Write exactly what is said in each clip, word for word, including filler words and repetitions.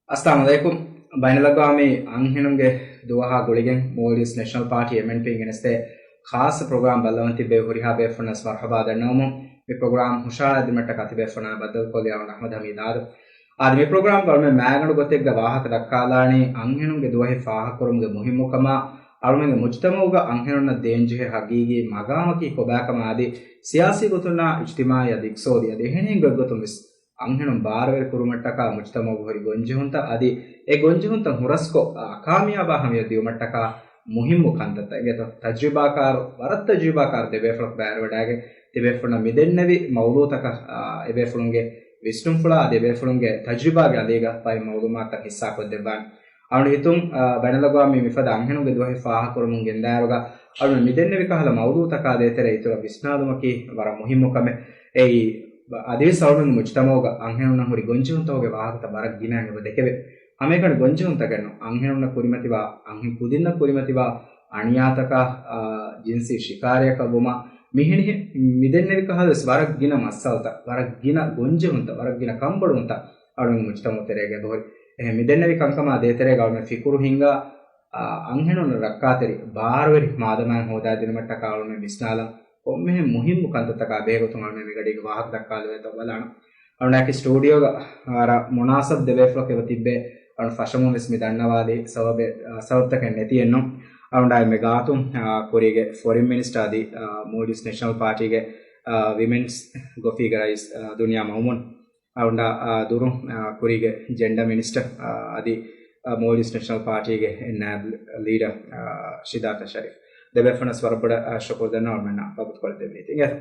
އައްސަލާމު ޢަލައިކުމް. ބައިނަލްއަގްވާމީ އަންހެނުންގެ ދުވަހާ ގުޅިގެން މޯލްޑިވްސް ނެޝަނަލް ޕާޓީ، އެމްއެންޕީ، ގެނެސްދޭ ޚާއްޞަ ޕްރޮގްރާމް ބައްލަވަން ތިއްބެވި ހުރިހާ ބޭފުޅުންނަށް މަރުޙަބާ ދަންނަވަމުން. މި ޕްރޮގްރާމް ހުށަހަޅައިދިނުމަށްޓަކާ ތިބޭފުޅުންނާ ބައްދަލުކޮށްލި އަޅުގަނޑު އަޙްމަދު ޙަމީދު އާދަމް. އާދެ، މި ޕްރޮގްރާމްގަ އަޅުމެން މާގަނޑު ގޮތެއްގަ ވާހަކަ ދައްކާލާނީ އަންހެނުންގެ ދުވަހެއް ފާހަގަކުރުމުގެ މުހިއްމުކަމާ، އަޅުމެންގެ މުޖްތަމަޢުގަ އަންހެނުންނަށް ދޭންޖެހޭ ހަގީގީ މަގާމަކީ ކޮބާކަމާ އަދި ސިޔާސީ ގޮތުންނާ އިޖްތިމާޢީ އަދި އިޤްތިޞާދީ އަދި އެހެނިހެން ގޮތްގޮތުން ވެސް އަންހެނުން ބާރުވެރި ކުރުމަށްޓަކާ މުޖްތަމަޢުގަ ހުރި ގޮންޖެހުންތައް އަދި އެ ގޮންޖެހުންތައް ހުރަސްކޮށް، އާ، ކާމިޔާބާ ހަމަޔަށް ދިޔުމަށްޓަކާ މުހިއްމު ކަންތައްތައް އިނގޭތޯ. ތަޖްރިބާކާރު، ވަރަށް ތަޖްރިބާކާރު ދެބޭފުޅަކު ބައިވެރިވަޑައިގެން ތިބޭފުޅުންނަށް މިދެންނެވި މައުޟޫޢުތަކަށް، އާ، އެބޭފުޅުންގެ ވިސްނުންފުޅާ އަދި އެބޭފުޅުންގެ ތަޖްރިބާގެ އަލީގަ ބައެއް މައުލޫމާތުތައް ހިއްސާކޮށްދެއްވާނެ. އަޅުގަނޑު ހިތުން، އާ، ބައިނަލްއަގްވާމީ މިފަދަ އަންހެނުންގެ ދުވަހެއް ފާހަގަކުރަމުން ގެންދާއިރުގަ އަޅުގަނޑު މިދެންނެވި ކަހަލަ މައުޟޫޢުތަކާ ދޭތެރޭ އިތުރަށް ވިސްނާލުމަކީ ވަރަށް މުހިއްމު ކަމެއް. އެއީ، އަދިވެސް އަޅުގަނޑު މުޖްތަމަޢުގަ އަންހެނުންނަށް ހުރި ގޮންޖެހުންތަކުގެ ވާހަކަތައް ވަރަށް ގިނައިން އެބަ ދެކެވޭ. ހަމައެކަނި ގޮންޖެހުންތަކެއްނު، އަންހެނުންނަށް ކުރިމަތިވާ، އަންހެން ކުދިންނަށް ކުރިމަތިވާ އަނިޔާތަކާ، އާ، ޖިންސީ ޝިކާރަޔަކަށް ވުމާ، މިހެނިހެ-، މިދެންނެވި ކަހަލަ ވެސް ވަރަށް ގިނަ މައްސަލަތައް، ވަރަށް ގިނަ ގޮންޖެހުންތައް، ވަރަށް ގިނަ ކަންބޮޑުވުންތައް އަޅުގަނޑު މުޖްތަމަޢު ތެރޭގަ އެބަހުރި. އެހެން މިދެންނެވި ކަންކަމާ ދޭތެރޭގަ އަޅުގަނޑު ފިކުރު ހިންގާ، އާ، އަންހެނުންނަށް ރައްކާތެރި ބާރުވެރި މާދަމާއެއް ހޯދާދިނުމަށްޓަކާ އަޅުގަނޑު ވިސްނާލަން ކޮންމެހެން މުހިއްމު ކަންތައްތަކާ ބެހޭގޮތުން އަޅުގަނޑު މިގަޑީގެ ވާހަކަ ދައްކާލެވޭތޯ ބަލާނަން. އަޅުގަނޑާއެކީ ސްޓޫޑިއޯގަ ވަރަށް މުނާސަބު ދެބޭފުޅަކު އެބަ ތިއްބޭ. އަޅުގަނޑު ފަށަމުން ވެސް މި ދަންނަވާލީ ސަބަބެއް، އާ، ސަބަބުތަކެއް ނެތިއެއްނު. އަޅުގަނޑާއި މި ގާތުން، އާ، ކުރީގެ ފޮރިން މިނިސްޓަރ އަދި، އާ، މޯލްޑިވްސް ނެޝަނަލް ޕާޓީގެ، އާ، ވިމެންސް ގޮފީގެ ރައީސް، އާ، ދުނިޔާ މައުމޫން. އަޅުގަނޑާ، އާ، ދުރުން، އާ، ކުރީގެ ޖެންޑަ މިނިސްޓަރ، އާ، އަދި، އާ، މޯލްޑިވްސް ނެޝަނަލް ޕާޓީގެ ނާއިބް ލީޑަރ، އާ، ޝިދާތަ ޝަރީފް. ދެބޭފުޅުންނަށް ވަރަށް ބޮޑަށް، އާ، ޝުކުރު ދަންނަވަން އަޅުގަނޑު ވަގުތުކޮޅެއް ދެއްވީތީ. އިނގޭތޯ.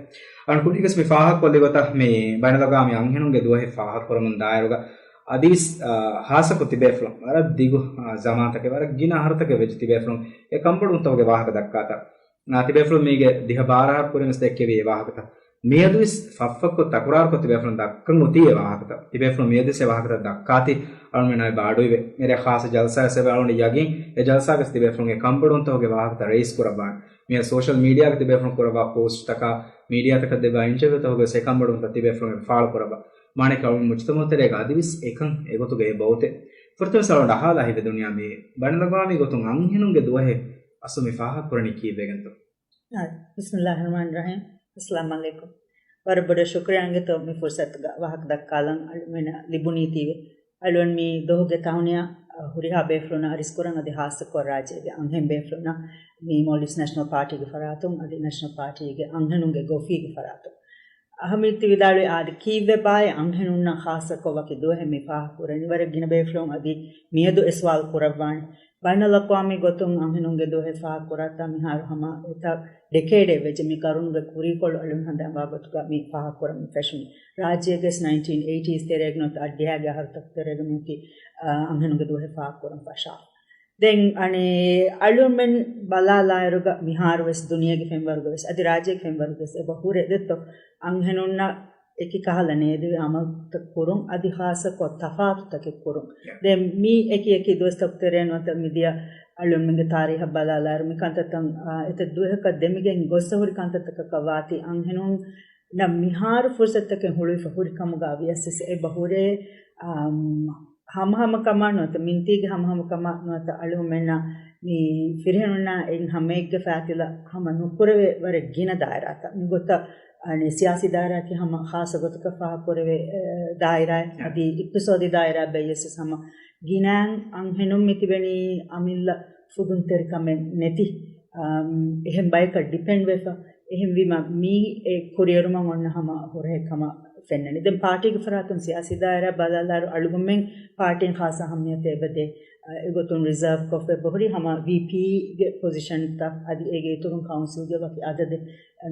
އަޅުގަނޑު ކުރީގަސް މި ފާހަގަކޮށްލި ގޮތަށް މި ބައިނަލްއަގްވާމީ އަންހެނުންގެ ދުވަހެއް ފާހަގަކުރަމުން ދާއިރުގަ އަދިވެސް، އާ، ހާއްސަކޮށް ތިބޭފުޅުން ވަރަށް ދިގު، އާ، ޒަމާންތަކެއް، ވަރަށް ގިނަ އަހަރުތަކެއް ވެއްޖެ ތިބޭފުޅުން އެ ކަންބޮޑުވުންތަކުގެ ވާހަކަ ދައްކާތާ. އާ، ތިބޭފުޅުން މީގެ ދިހަ ބާރަ އަހަރު ކުރިން ވެސް ދެއްކެވީ އެ ވާހަކަތައް. މިއަދުވެސް ފަށްފަށްކޮށް ތަކުރާރުކޮށް ތިބޭފުޅުން ދައްކަން އޮތީ އެ ވާހަކަތައް. ތިބޭފުޅުން މިއަދުވެސް އެ ވާހަކަތައް ދައްކާތީ އަޅުމެން އައި ބާޑުއިވެ. މިރޭ ޚާއްޞަ ޖަލްސާ ވެސް އެބަ އަޅުގަނޑު ޔަގީން އެ ޖަލްސާގަސް ތިބޭފުޅުން އެ ކަންބޮޑުވުންތަކުގެ ވާހަކަތައް ރައީސް ކުރައްވާނެ. މިއަދު ސޯޝަލް މީޑިއާގަ ތިބޭފުޅުން ކުރައްވާ ޕޯސްޓްތަކާ، މީޑިއާތަކަށް ދެއްވާ އިންޓަވިއުތަކުގަސް އެ ކަންބޮޑުވުންތައް ތިބޭފުޅުން އެބަ ފާޅު ކުރައްވާ. މާނައަކީ އަޅުގަނޑު މުޖްތަމަޢު ތެރޭގަ އަދިވެސް އެކަން އެގޮތުގައި އެބައޮތޭ. ފުރަތަމަ ވެސް އަޅުގަނޑަށް އަހާލާ ހިތްވޭ ދުނިޔާ މި ބައިނަލްއަގްވާމީ ގޮތުން އަންހެނުންގެ ދުވަހެއް އަސްލު މި ފާހަގަކުރަނީ ކީއްވެގެންތޯ؟ އާ، ބިސްމިއްލާހި ރަޙްމާނި ރަޙީމް. އައްސަލާމު ޢަލައިކުމް. ވަރަށް ބޮޑަށް ޝުކުރިއްޔާ އިނގޭތޯ މި ފުރުޞަތުގަ ވާހަކަ ދައްކާލަން އަޅުމެންނަށް ލިބުނީތީވެ. އަޅުގަނޑު މި ދުވަހުގެ ތަހުނިޔާ، އަ، ހުރިހާ ބޭފުޅުންނަށް އަރިސްކުރަން އަދި ހާއްސަކޮށް ރާއްޖޭގެ އަންހެން ބޭފުޅުންނަށް މި މޯލްޑިވްސް ނޭޝަނަލް ޕާޓީގެ ފަރާތުން އަދި ނޭޝަނަލް ޕާޓީގެ އަންހެނުންގެ ގޮފީގެ ފަރާތުން. އަހަރުމެން ތި ވިދާޅުވީ އާދެ، ކީއްވެބާއޭ އަންހެނުންނަށް ޚާއްޞަކޮށް ވަކި ދުވަހެއް މި ފާހަގަކުރަނީ؟ ވަރަށް ގިނަ ބޭފުޅުން އަދި މިއަދު އެ ސުވާލު ކުރައްވާނެ. ބައިނަލްއަގްވާމީ ގޮތުން އަންހެނުންގެ ދުވަހެއް ފާހަގަކުރާތާ މިހާރު ހަމަ އެތައް ޑެކޭޑެއް ވެއްޖެ މި ގަރުނުގެ ކުރީކޮޅު އަޅުން ހަނދާންވާ ގޮތުގަ މި ފާހަގަކުރަން މި ފެށުނީ. ރާއްޖޭގެ ނައިންޓީން އެއިޓީސް ތެރޭގަ ނުވަތަ އަށްޑިހައިގެ އަހަރުތަކު ތެރޭގަ މިއޮތީ، އަ، އަންހެނުންގެ ދުވަހެއް ފާހަގަކުރަން ފަށާ. ދެން އަނެއް އަޅުމެން ބަލާލާއިރުގަ މިހާރުވެސް ދުނިޔޭގެ ފެންވަރުގަވެސް އަދި ރާއްޖޭގެ ފެންވަރުގަވެސް އެބަ ހުރޭ ދެއްތޯ އަންހެނުންނަށް އެކި ކަހަލަ ނޭދެވި އަމަލުތައް ކުރުން އަދި ޚާއްޞަކޮށް ތަފާތުތަކެއް ކުރުން. ދެން މި އެކި އެކި ދުވަސްތަކު ތެރޭ ނުވަތަ މިދިޔަ އަޅުމެންގެ ތާރީހަށް ބަލާލާއިރު މި ކަންތައްތައް، އާ، އެތައް ދުވަހަކަށް ދެމިގެން ގޮއްސަ ހުރި ކަންތައްތަކަކަށް ވާތީ އަންހެނުންނަށް މިހާރު ފުރުސަތުތަކެއް ހުޅުވިފަ ހުރި ކަމުގަ ވިޔަސް އެބަ ހުރޭ، އާ، ހަމަހަމަކަމާ ނުވަތަ މިންތީގެ ހަމަހަމަކަމާ ނުވަތަ އަޅުގަނޑުމެންނަށް މި ފިރިހެނުންނާ އެއިން ހަމައެއްގެ ފައިތިލަ ހަމަ ނުކުރެވޭ ވަރަށް ގިނަ ދާއިރާތައް. މިގޮތަށް އަނެއް ސިޔާސީ ދާއިރާއަކީ ހަމަ ޚާއްޞަ ގޮތަކަށް ފާހަގަކުރެވޭ، އެ، ދާއިރާއެއް. އަދި އިޤްތިޞާދީ ދާއިރާ ބެއްޔަސް ހަމަ ގިނައިން އަންހެނުން މި ތިބެނީ އަމިއްލަ ފުދުންތެރިކަމެއް ނެތި، އަމް، އެހެން ބަޔަކަށް ޑިޕެންޑް ވެފަ. އެހެންވީމަ މީ އެ ކުރިއެރުމަށް އޮންނަ ހަމަ ހުރަހެއް ކަމަށް ފެންނަނީ. ދެން ޕާޓީގެ ފަރާތުން ސިޔާސީ ދާއިރާ ބަލާލާއިރު އަޅުގަނޑުމެން ޕާޓީން ޚާއްޞަ އަހައްމިޔަތެއް އެބަދޭ. އެގޮތުން ރިޒާވް ކޮށްފަ އެބަހުރި ހަމަ ވީޕީގެ ޕޮޒިޝަންތައް އަދި އޭގެ އިތުރުން ކައުންސިލްގެ ވަކި އަދަދެއް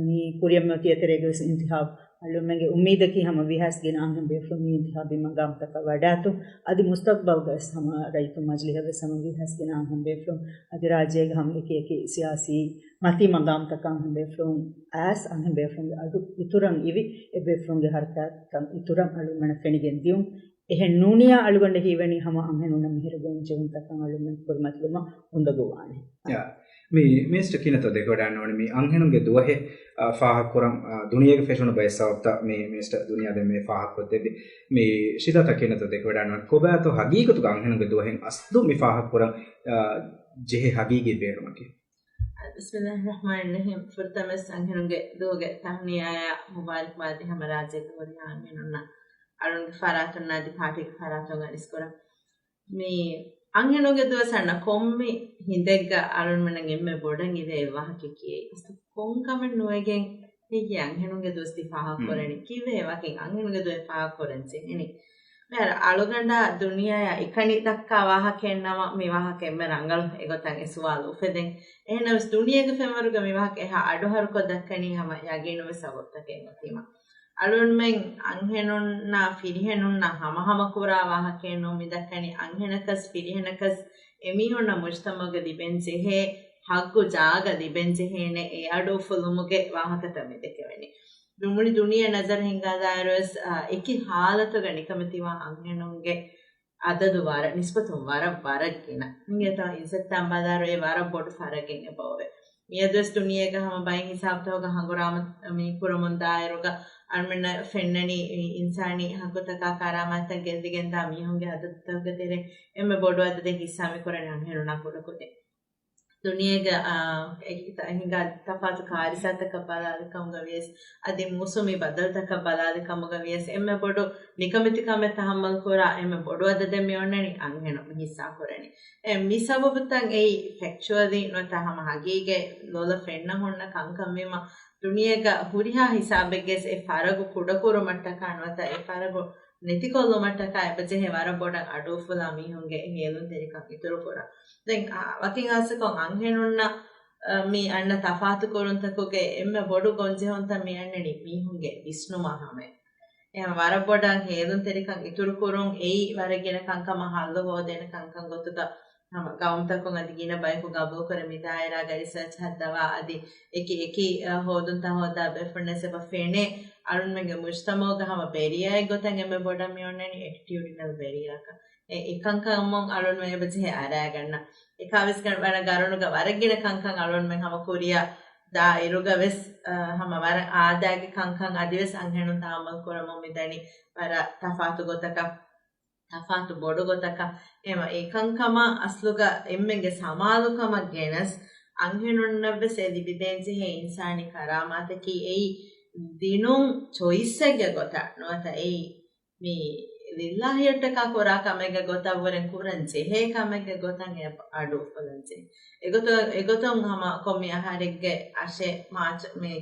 މި ކުރިއަށް މިއޮތީ އެތެރޭގަވެސް އިންތިހާބު. އަޅުމެންގެ އުއްމީދަކީ ހަމަ ވީހާވެސް ގިނަ އަންހެން ބޭފުޅުން މި އިންތިހާބީ މަގާމްތަކަށް ވަޑާތުން އަދި މުސްތަޤްބަލްގަވެސް ހަމަ ރައްޔިތުން މަޖިލީހަށްވެސް ހަމަ ވީހާވެސް ގިނަ އަންހެން ބޭފުޅުން އަދި ރާއްޖޭގެ ހަމަ އެކި އެކި ސިޔާސީ މަތީ މަގާމްތަކަށް އަންހެން ބޭފުޅުން އައިސް އަންހެން ބޭފުޅުންގެ އަޑު އިތުރަށް އިވި އެ ބޭފުޅުންގެ ހަރަކާތްތައް އިތުރަށް އަޅުމެންނަށް ފެނިގެން ދިޔުން. އެހެން ނޫނިޔާ އަޅުގަނޑަށް ހީވަނީ ހަމަ އަންހެނުންނަށް މިހިރަ ގޮންޖެހުންތަކަށް އަޅުމެން ކުރިމަތިލުމަށް އުނދަގޫވާނެ. ޔާ. މި މިނިސްޓަރ ކިނަތޯ ދެކެވަޑާންވަނީ މި އަންހެނުންގެ ދުވަހެއް، އާ، ފާހަގަކުރަން، އާ، ދުނިޔޭގެ ފެށުނު ބައެއް ސަބަބުތައް މި މިނިސްޓަރ ދުނިޔާ ދެންމެ ފާހަގަކޮށްދެއްވި. މި ޝިދާތަ ކިނަތޯ ދެކެވަޑާންވަނީ ކޮބާތޯ ހަގީގަތުގަ އަންހެނުންގެ ދުވަހެއް އަސްލު މި ފާހަގަކުރަން، އާ، ޖެހޭ ހަގީގީ ބޭނުމަކީ؟ ބިސްމިﷲ ރަޙްމާނި ރަޙީމް. ފުރަތަމަސް އަންހެނުންގެ ދުވަހުގެ ތަހްނިޔާއާ މުބާރަކްބާދީ ހަމަ ރާއްޖޭގެ ހުރިހާ އަންހެނުންނަށް އަޅުންގެ ފަރާތުންނާ އަދި ޕާޓީގެ ފަރާތުން އަރިސްކުރަން. މި އަންހެނުންގެ ދުވަސް އަންނަ ކޮންމެ ހިނދެއްގަ އަޅުންމެންނަށް އެންމެ ބޮޑަށް އިވޭ ވާހަކަ ކިޔޭ. އަސްލު ކޮން ކަމެއް ނުވެގެން ހެއްޔޭ އަންހެނުންގެ ދުވަސް ތި ފާހަގަ ކުރަނީ؟ ކީއްވެ ވަކިން އަންހެނުންގެ ދުވަސް ފާހަގަ ކުރަން ޖެހެނީ؟ މިހާރު އަޅުގަނޑާ ދުނިޔެއާ އެކަނި ދައްކާ ވާހަކައެއްނަމަ، މި ވާހަކަ އެންމެ ރަނގަޅު. އެގޮތަށް އެ ސުވާލު އުފެދެން. އެހެންނަމަވެސް ދުނިޔޭގެ ފެންވަރުގަ މި ވާހަކަ އެހާ އަޑުހަރުކޮށް ދައްކަނީ ހަމަ ޔަގީނުވެސް ސަބަބުތަކެއް އޮތީމަ. އަޅުންމެން އަންހެނުންނާ ފިރިހެނުންނާ ހަމަހަމަ ކުރާ ވާހަކައެއް ނޫން މި ދައްކަނީ. އަންހެނަކަސް ފިރިހެނަކަސް އެމީހުންނަށް މުޖްތަމަޢުގަ ލިބެން ޖެހޭ ހައްގު ޖާގަ ލިބެން ޖެހޭނެ އެ އަޑު އުފުލުމުގެ ވާހަކަތައް މި ދެކެވެނީ. ދުމުނި ދުނިޔެ ނަޒަރު ހިންގާލާއިރުވެސް، އާ، އެކި ހާލަތުގަ ނިކަމެތިވާ އަންހެނުންގެ އަދަދު ވަރަށް، ނިސްބަތުން ވަރަށް، ވަރަށް ގިނަ. އިނގޭތޯ އިންސައްތަ އަނބާދާރު އެ ވަރަށް ބޮޑު ފަރަގެއް އެބައޮވޭ. މިއަދުވެސް ދުނިޔޭގަ ހަމަ ބައެއް ހިސާބުތަކުގަ ހަނގުރާމަ މި ކުރަމުން ދާއިރުގަ އަޅުމެންނަށް ފެންނަނީ އިންސާނީ ހައްގުތަކާ ކަރާމާތްތައް ގެއްލިގެންދާ މީހުންގެ އަދަދުތަކުގެ ތެރޭ އެންމެ ބޮޑު އަދަދެއް ހިއްސާ މި ކުރަނީ އަންހެނުންނާ ކުޑަކުދިން. ދުނިޔޭގަ، އާ، އެ ތަ-، ހިނގާ ތަފާތު ކާރިސާތަކަށް ބަލާލި ކަމުގަ ވިޔަސް، އަދި މޫސުމީ ބަދަލުތަކަށް ބަލާލި ކަމުގަ ވިޔަސް، އެންމެ ބޮޑު ނިކަމެތިކަމެއް ތަހައްމަލް ކުރާ އެންމެ ބޮޑު އަދަދެއް މި އޮންނަނީ އަންހެނުން މި ހިއްސާ ކުރަނީ. އެ މި ސަބަބުތައް އެއީ ފެކްޗުއަލީ ނުވަތަ ހަމަ ހަގީގަތް ލޮލަށް ފެންނަ ހުންނަ ކަންކަން ވީމަ، ދުނިޔޭގަ ހުރިހާ ހިސާބެއްގަސް އެ ފަރަގު ކުޑަކުރުމަށްޓަކާ ނުވަތަ އެ ފަރަގު ނެތިކޮށްލުމަށްޓަކާ އެބަޖެހޭ ވަރަށް ބޮޑަށް އަޑުއުފުލާ މީހުންގެ ހޭލުންތެރިކަން އިތުރުކުރަން. ދެން، އާ، ވަކިން ހާއްސަކޮށް އަންހެނުންނަށް، އާ، މި އަންނަ ތަފާތުކުރުންތަކުގެ އެންމެ ބޮޑު ގޮންޖެހުންތައް މި އަންނަނީ މީހުންގެ ވިސްނުމާ ހަމައަށް. އެހެން ވަރަށް ބޮޑަށް ހޭލުންތެރިކަން އިތުރުކުރުން އެއީ ވަރަށް ގިނަ ކަންކަމަށް ހައްލު ހޯދޭނެ ކަންކަން ގޮތުގަ ހަމަ ގައުމުތަކުން އަދި ގިނަ ބަޔަކު ގަބޫލުކުރެ މި ދާއިރާގަ ރިސާޗް ހައްދަވާ އަދި އެކި އެކި، އަ، ހޯދުންތައް ހޯދާ ބޭފުޅުންނަށް އެބަ ފެނޭ އަޅުންމެންގެ މުޖްތަމަޢުގަ ހަމަ ބެރިއާއެއް ގޮތަށް އެންމެ ބޮޑަށް މި އޮންނަނީ އެޓިޓިއުޑިނަލް ބެރިއާކަށް. އެ އެކަންކަމުން އަޅުންމެން އެބަޖެހޭ އަރައިގަންނަ. އެކާވެސް ވަރަށް ގަރުނުގަ ވަރަށް ގިނަ ކަންކަން އަޅުންމެން ހަމަ ކުރިއަށް ދާ އިރުގަ ވެސް، އަ، ހަމަ ވަރަށް އާދައިގެ ކަންކަން އަދިވެސް އަންހެނުން ތަހައްމަލް ކުރަމުން މިދަނީ ވަރަށް ތަފާތު ގޮތަކަށް. ތަފާތު ބޮޑު ގޮތަކަށް. އެމަ އެކަންކަމަށް އަސްލުގަ އެންމެންގެ ސަމާލުކަމަށް ގެނަސް، އަންހެނުންނަށްވެސް އެ ލިބިދޭންޖެހޭ އިންސާނީ ކަރާމާތަކީ އެއީ ދިނުން ޗޮއިސްއެއްގެ ގޮތަށް ނުވަތަ އެއީ މި ލިއްލާހިއަށްޓަކާ ކުރާ ކަމެއްގެ ގޮތަށްވުރެން ކުރަން ޖެހޭ ކަމެއްގެ ގޮތަށް އެ އަޑު އުފުލަންޖެހޭ. އެގޮތަށް، އެގޮތުން ހަމަ ކޮންމެ އަހަރެއްގެ އަށެއް މާޗް މި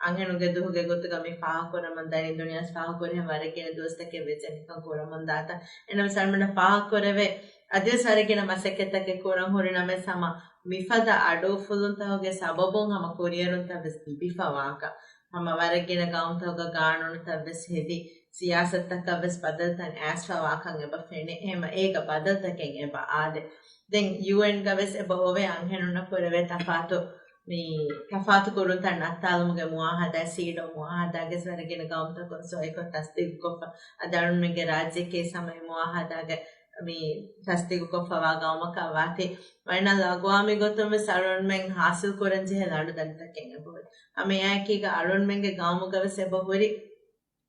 އަންހެނުންގެ ދުވަހުގެ ގޮތުގަ މި ފާހަގަކުރަމުން ދަނީ ދުނިޔެސް ފާހަގަކުރިހެން ވަރަށް ގިނަ ދުވަސްތަކެއް ވެއްޖެ މިކަން ކުރަމުން ދާތަ. އެނަމަ ސަލްމަން ފާހަގަކުރެވޭ އަދިވެސް ވަރަށް ގިނަ މަސައްކަތްތަކެއް ކުރަން ހުރި ނަމަވެސް ހަމަ މިފަދަ އަޑުއުފުލުންތަކުގެ ސަބަބުން ހަމަ ކުރިއެރުންތައް ވެސް ލިބިފަ ވާކަ. ހަމަ ވަރަށް ގިނަ ގައުމުތަކުގަ ގާނޫނުތައް ވެސް ހެދި، ސިޔާސަތުތަކަށް ވެސް ބަދަލުތައް އައިސްފަ ވާކަން އެބަ ފެނޭ. އެހެމަ އޭގަ ބަދަލުތަކެއް އެބަ އާދޭ. ދެން ޔޫއެންގަ ވެސް އެބަ އޮވޭ އަންހެނުންނަށް ކުރެވޭ ތަފާތު މި ތަފާތު ކުރުންތައް ނައްތާލުމުގެ މުއާހަދާ، ސީޑޯ މުއާހަދާގެ ވެސް ވަރަށް ގިނަ ގައުމުތަކުން ސޮއިކޮށް ތަސްދީގުކޮށްފަ، އަދި އަޅުންމެންގެ ރާއްޖެއަކީ ހަމަ އެ މުއާހަދާގެ މި ތަސްދީގުކޮށްފަވާ ގައުމަކަށް ވާތީ، ބައިނަލްއަގްވާމީ ގޮތުން ވެސް އަޅުންމެން ހާސިލް ކުރަން ޖެހޭ ލަނޑު ދަނޑިތަކެއް އެބަހުރި. ހަމައެއާއެކީގަ އަޅުންމެންގެ ގައުމުގަ ވެސް އެބަހުރި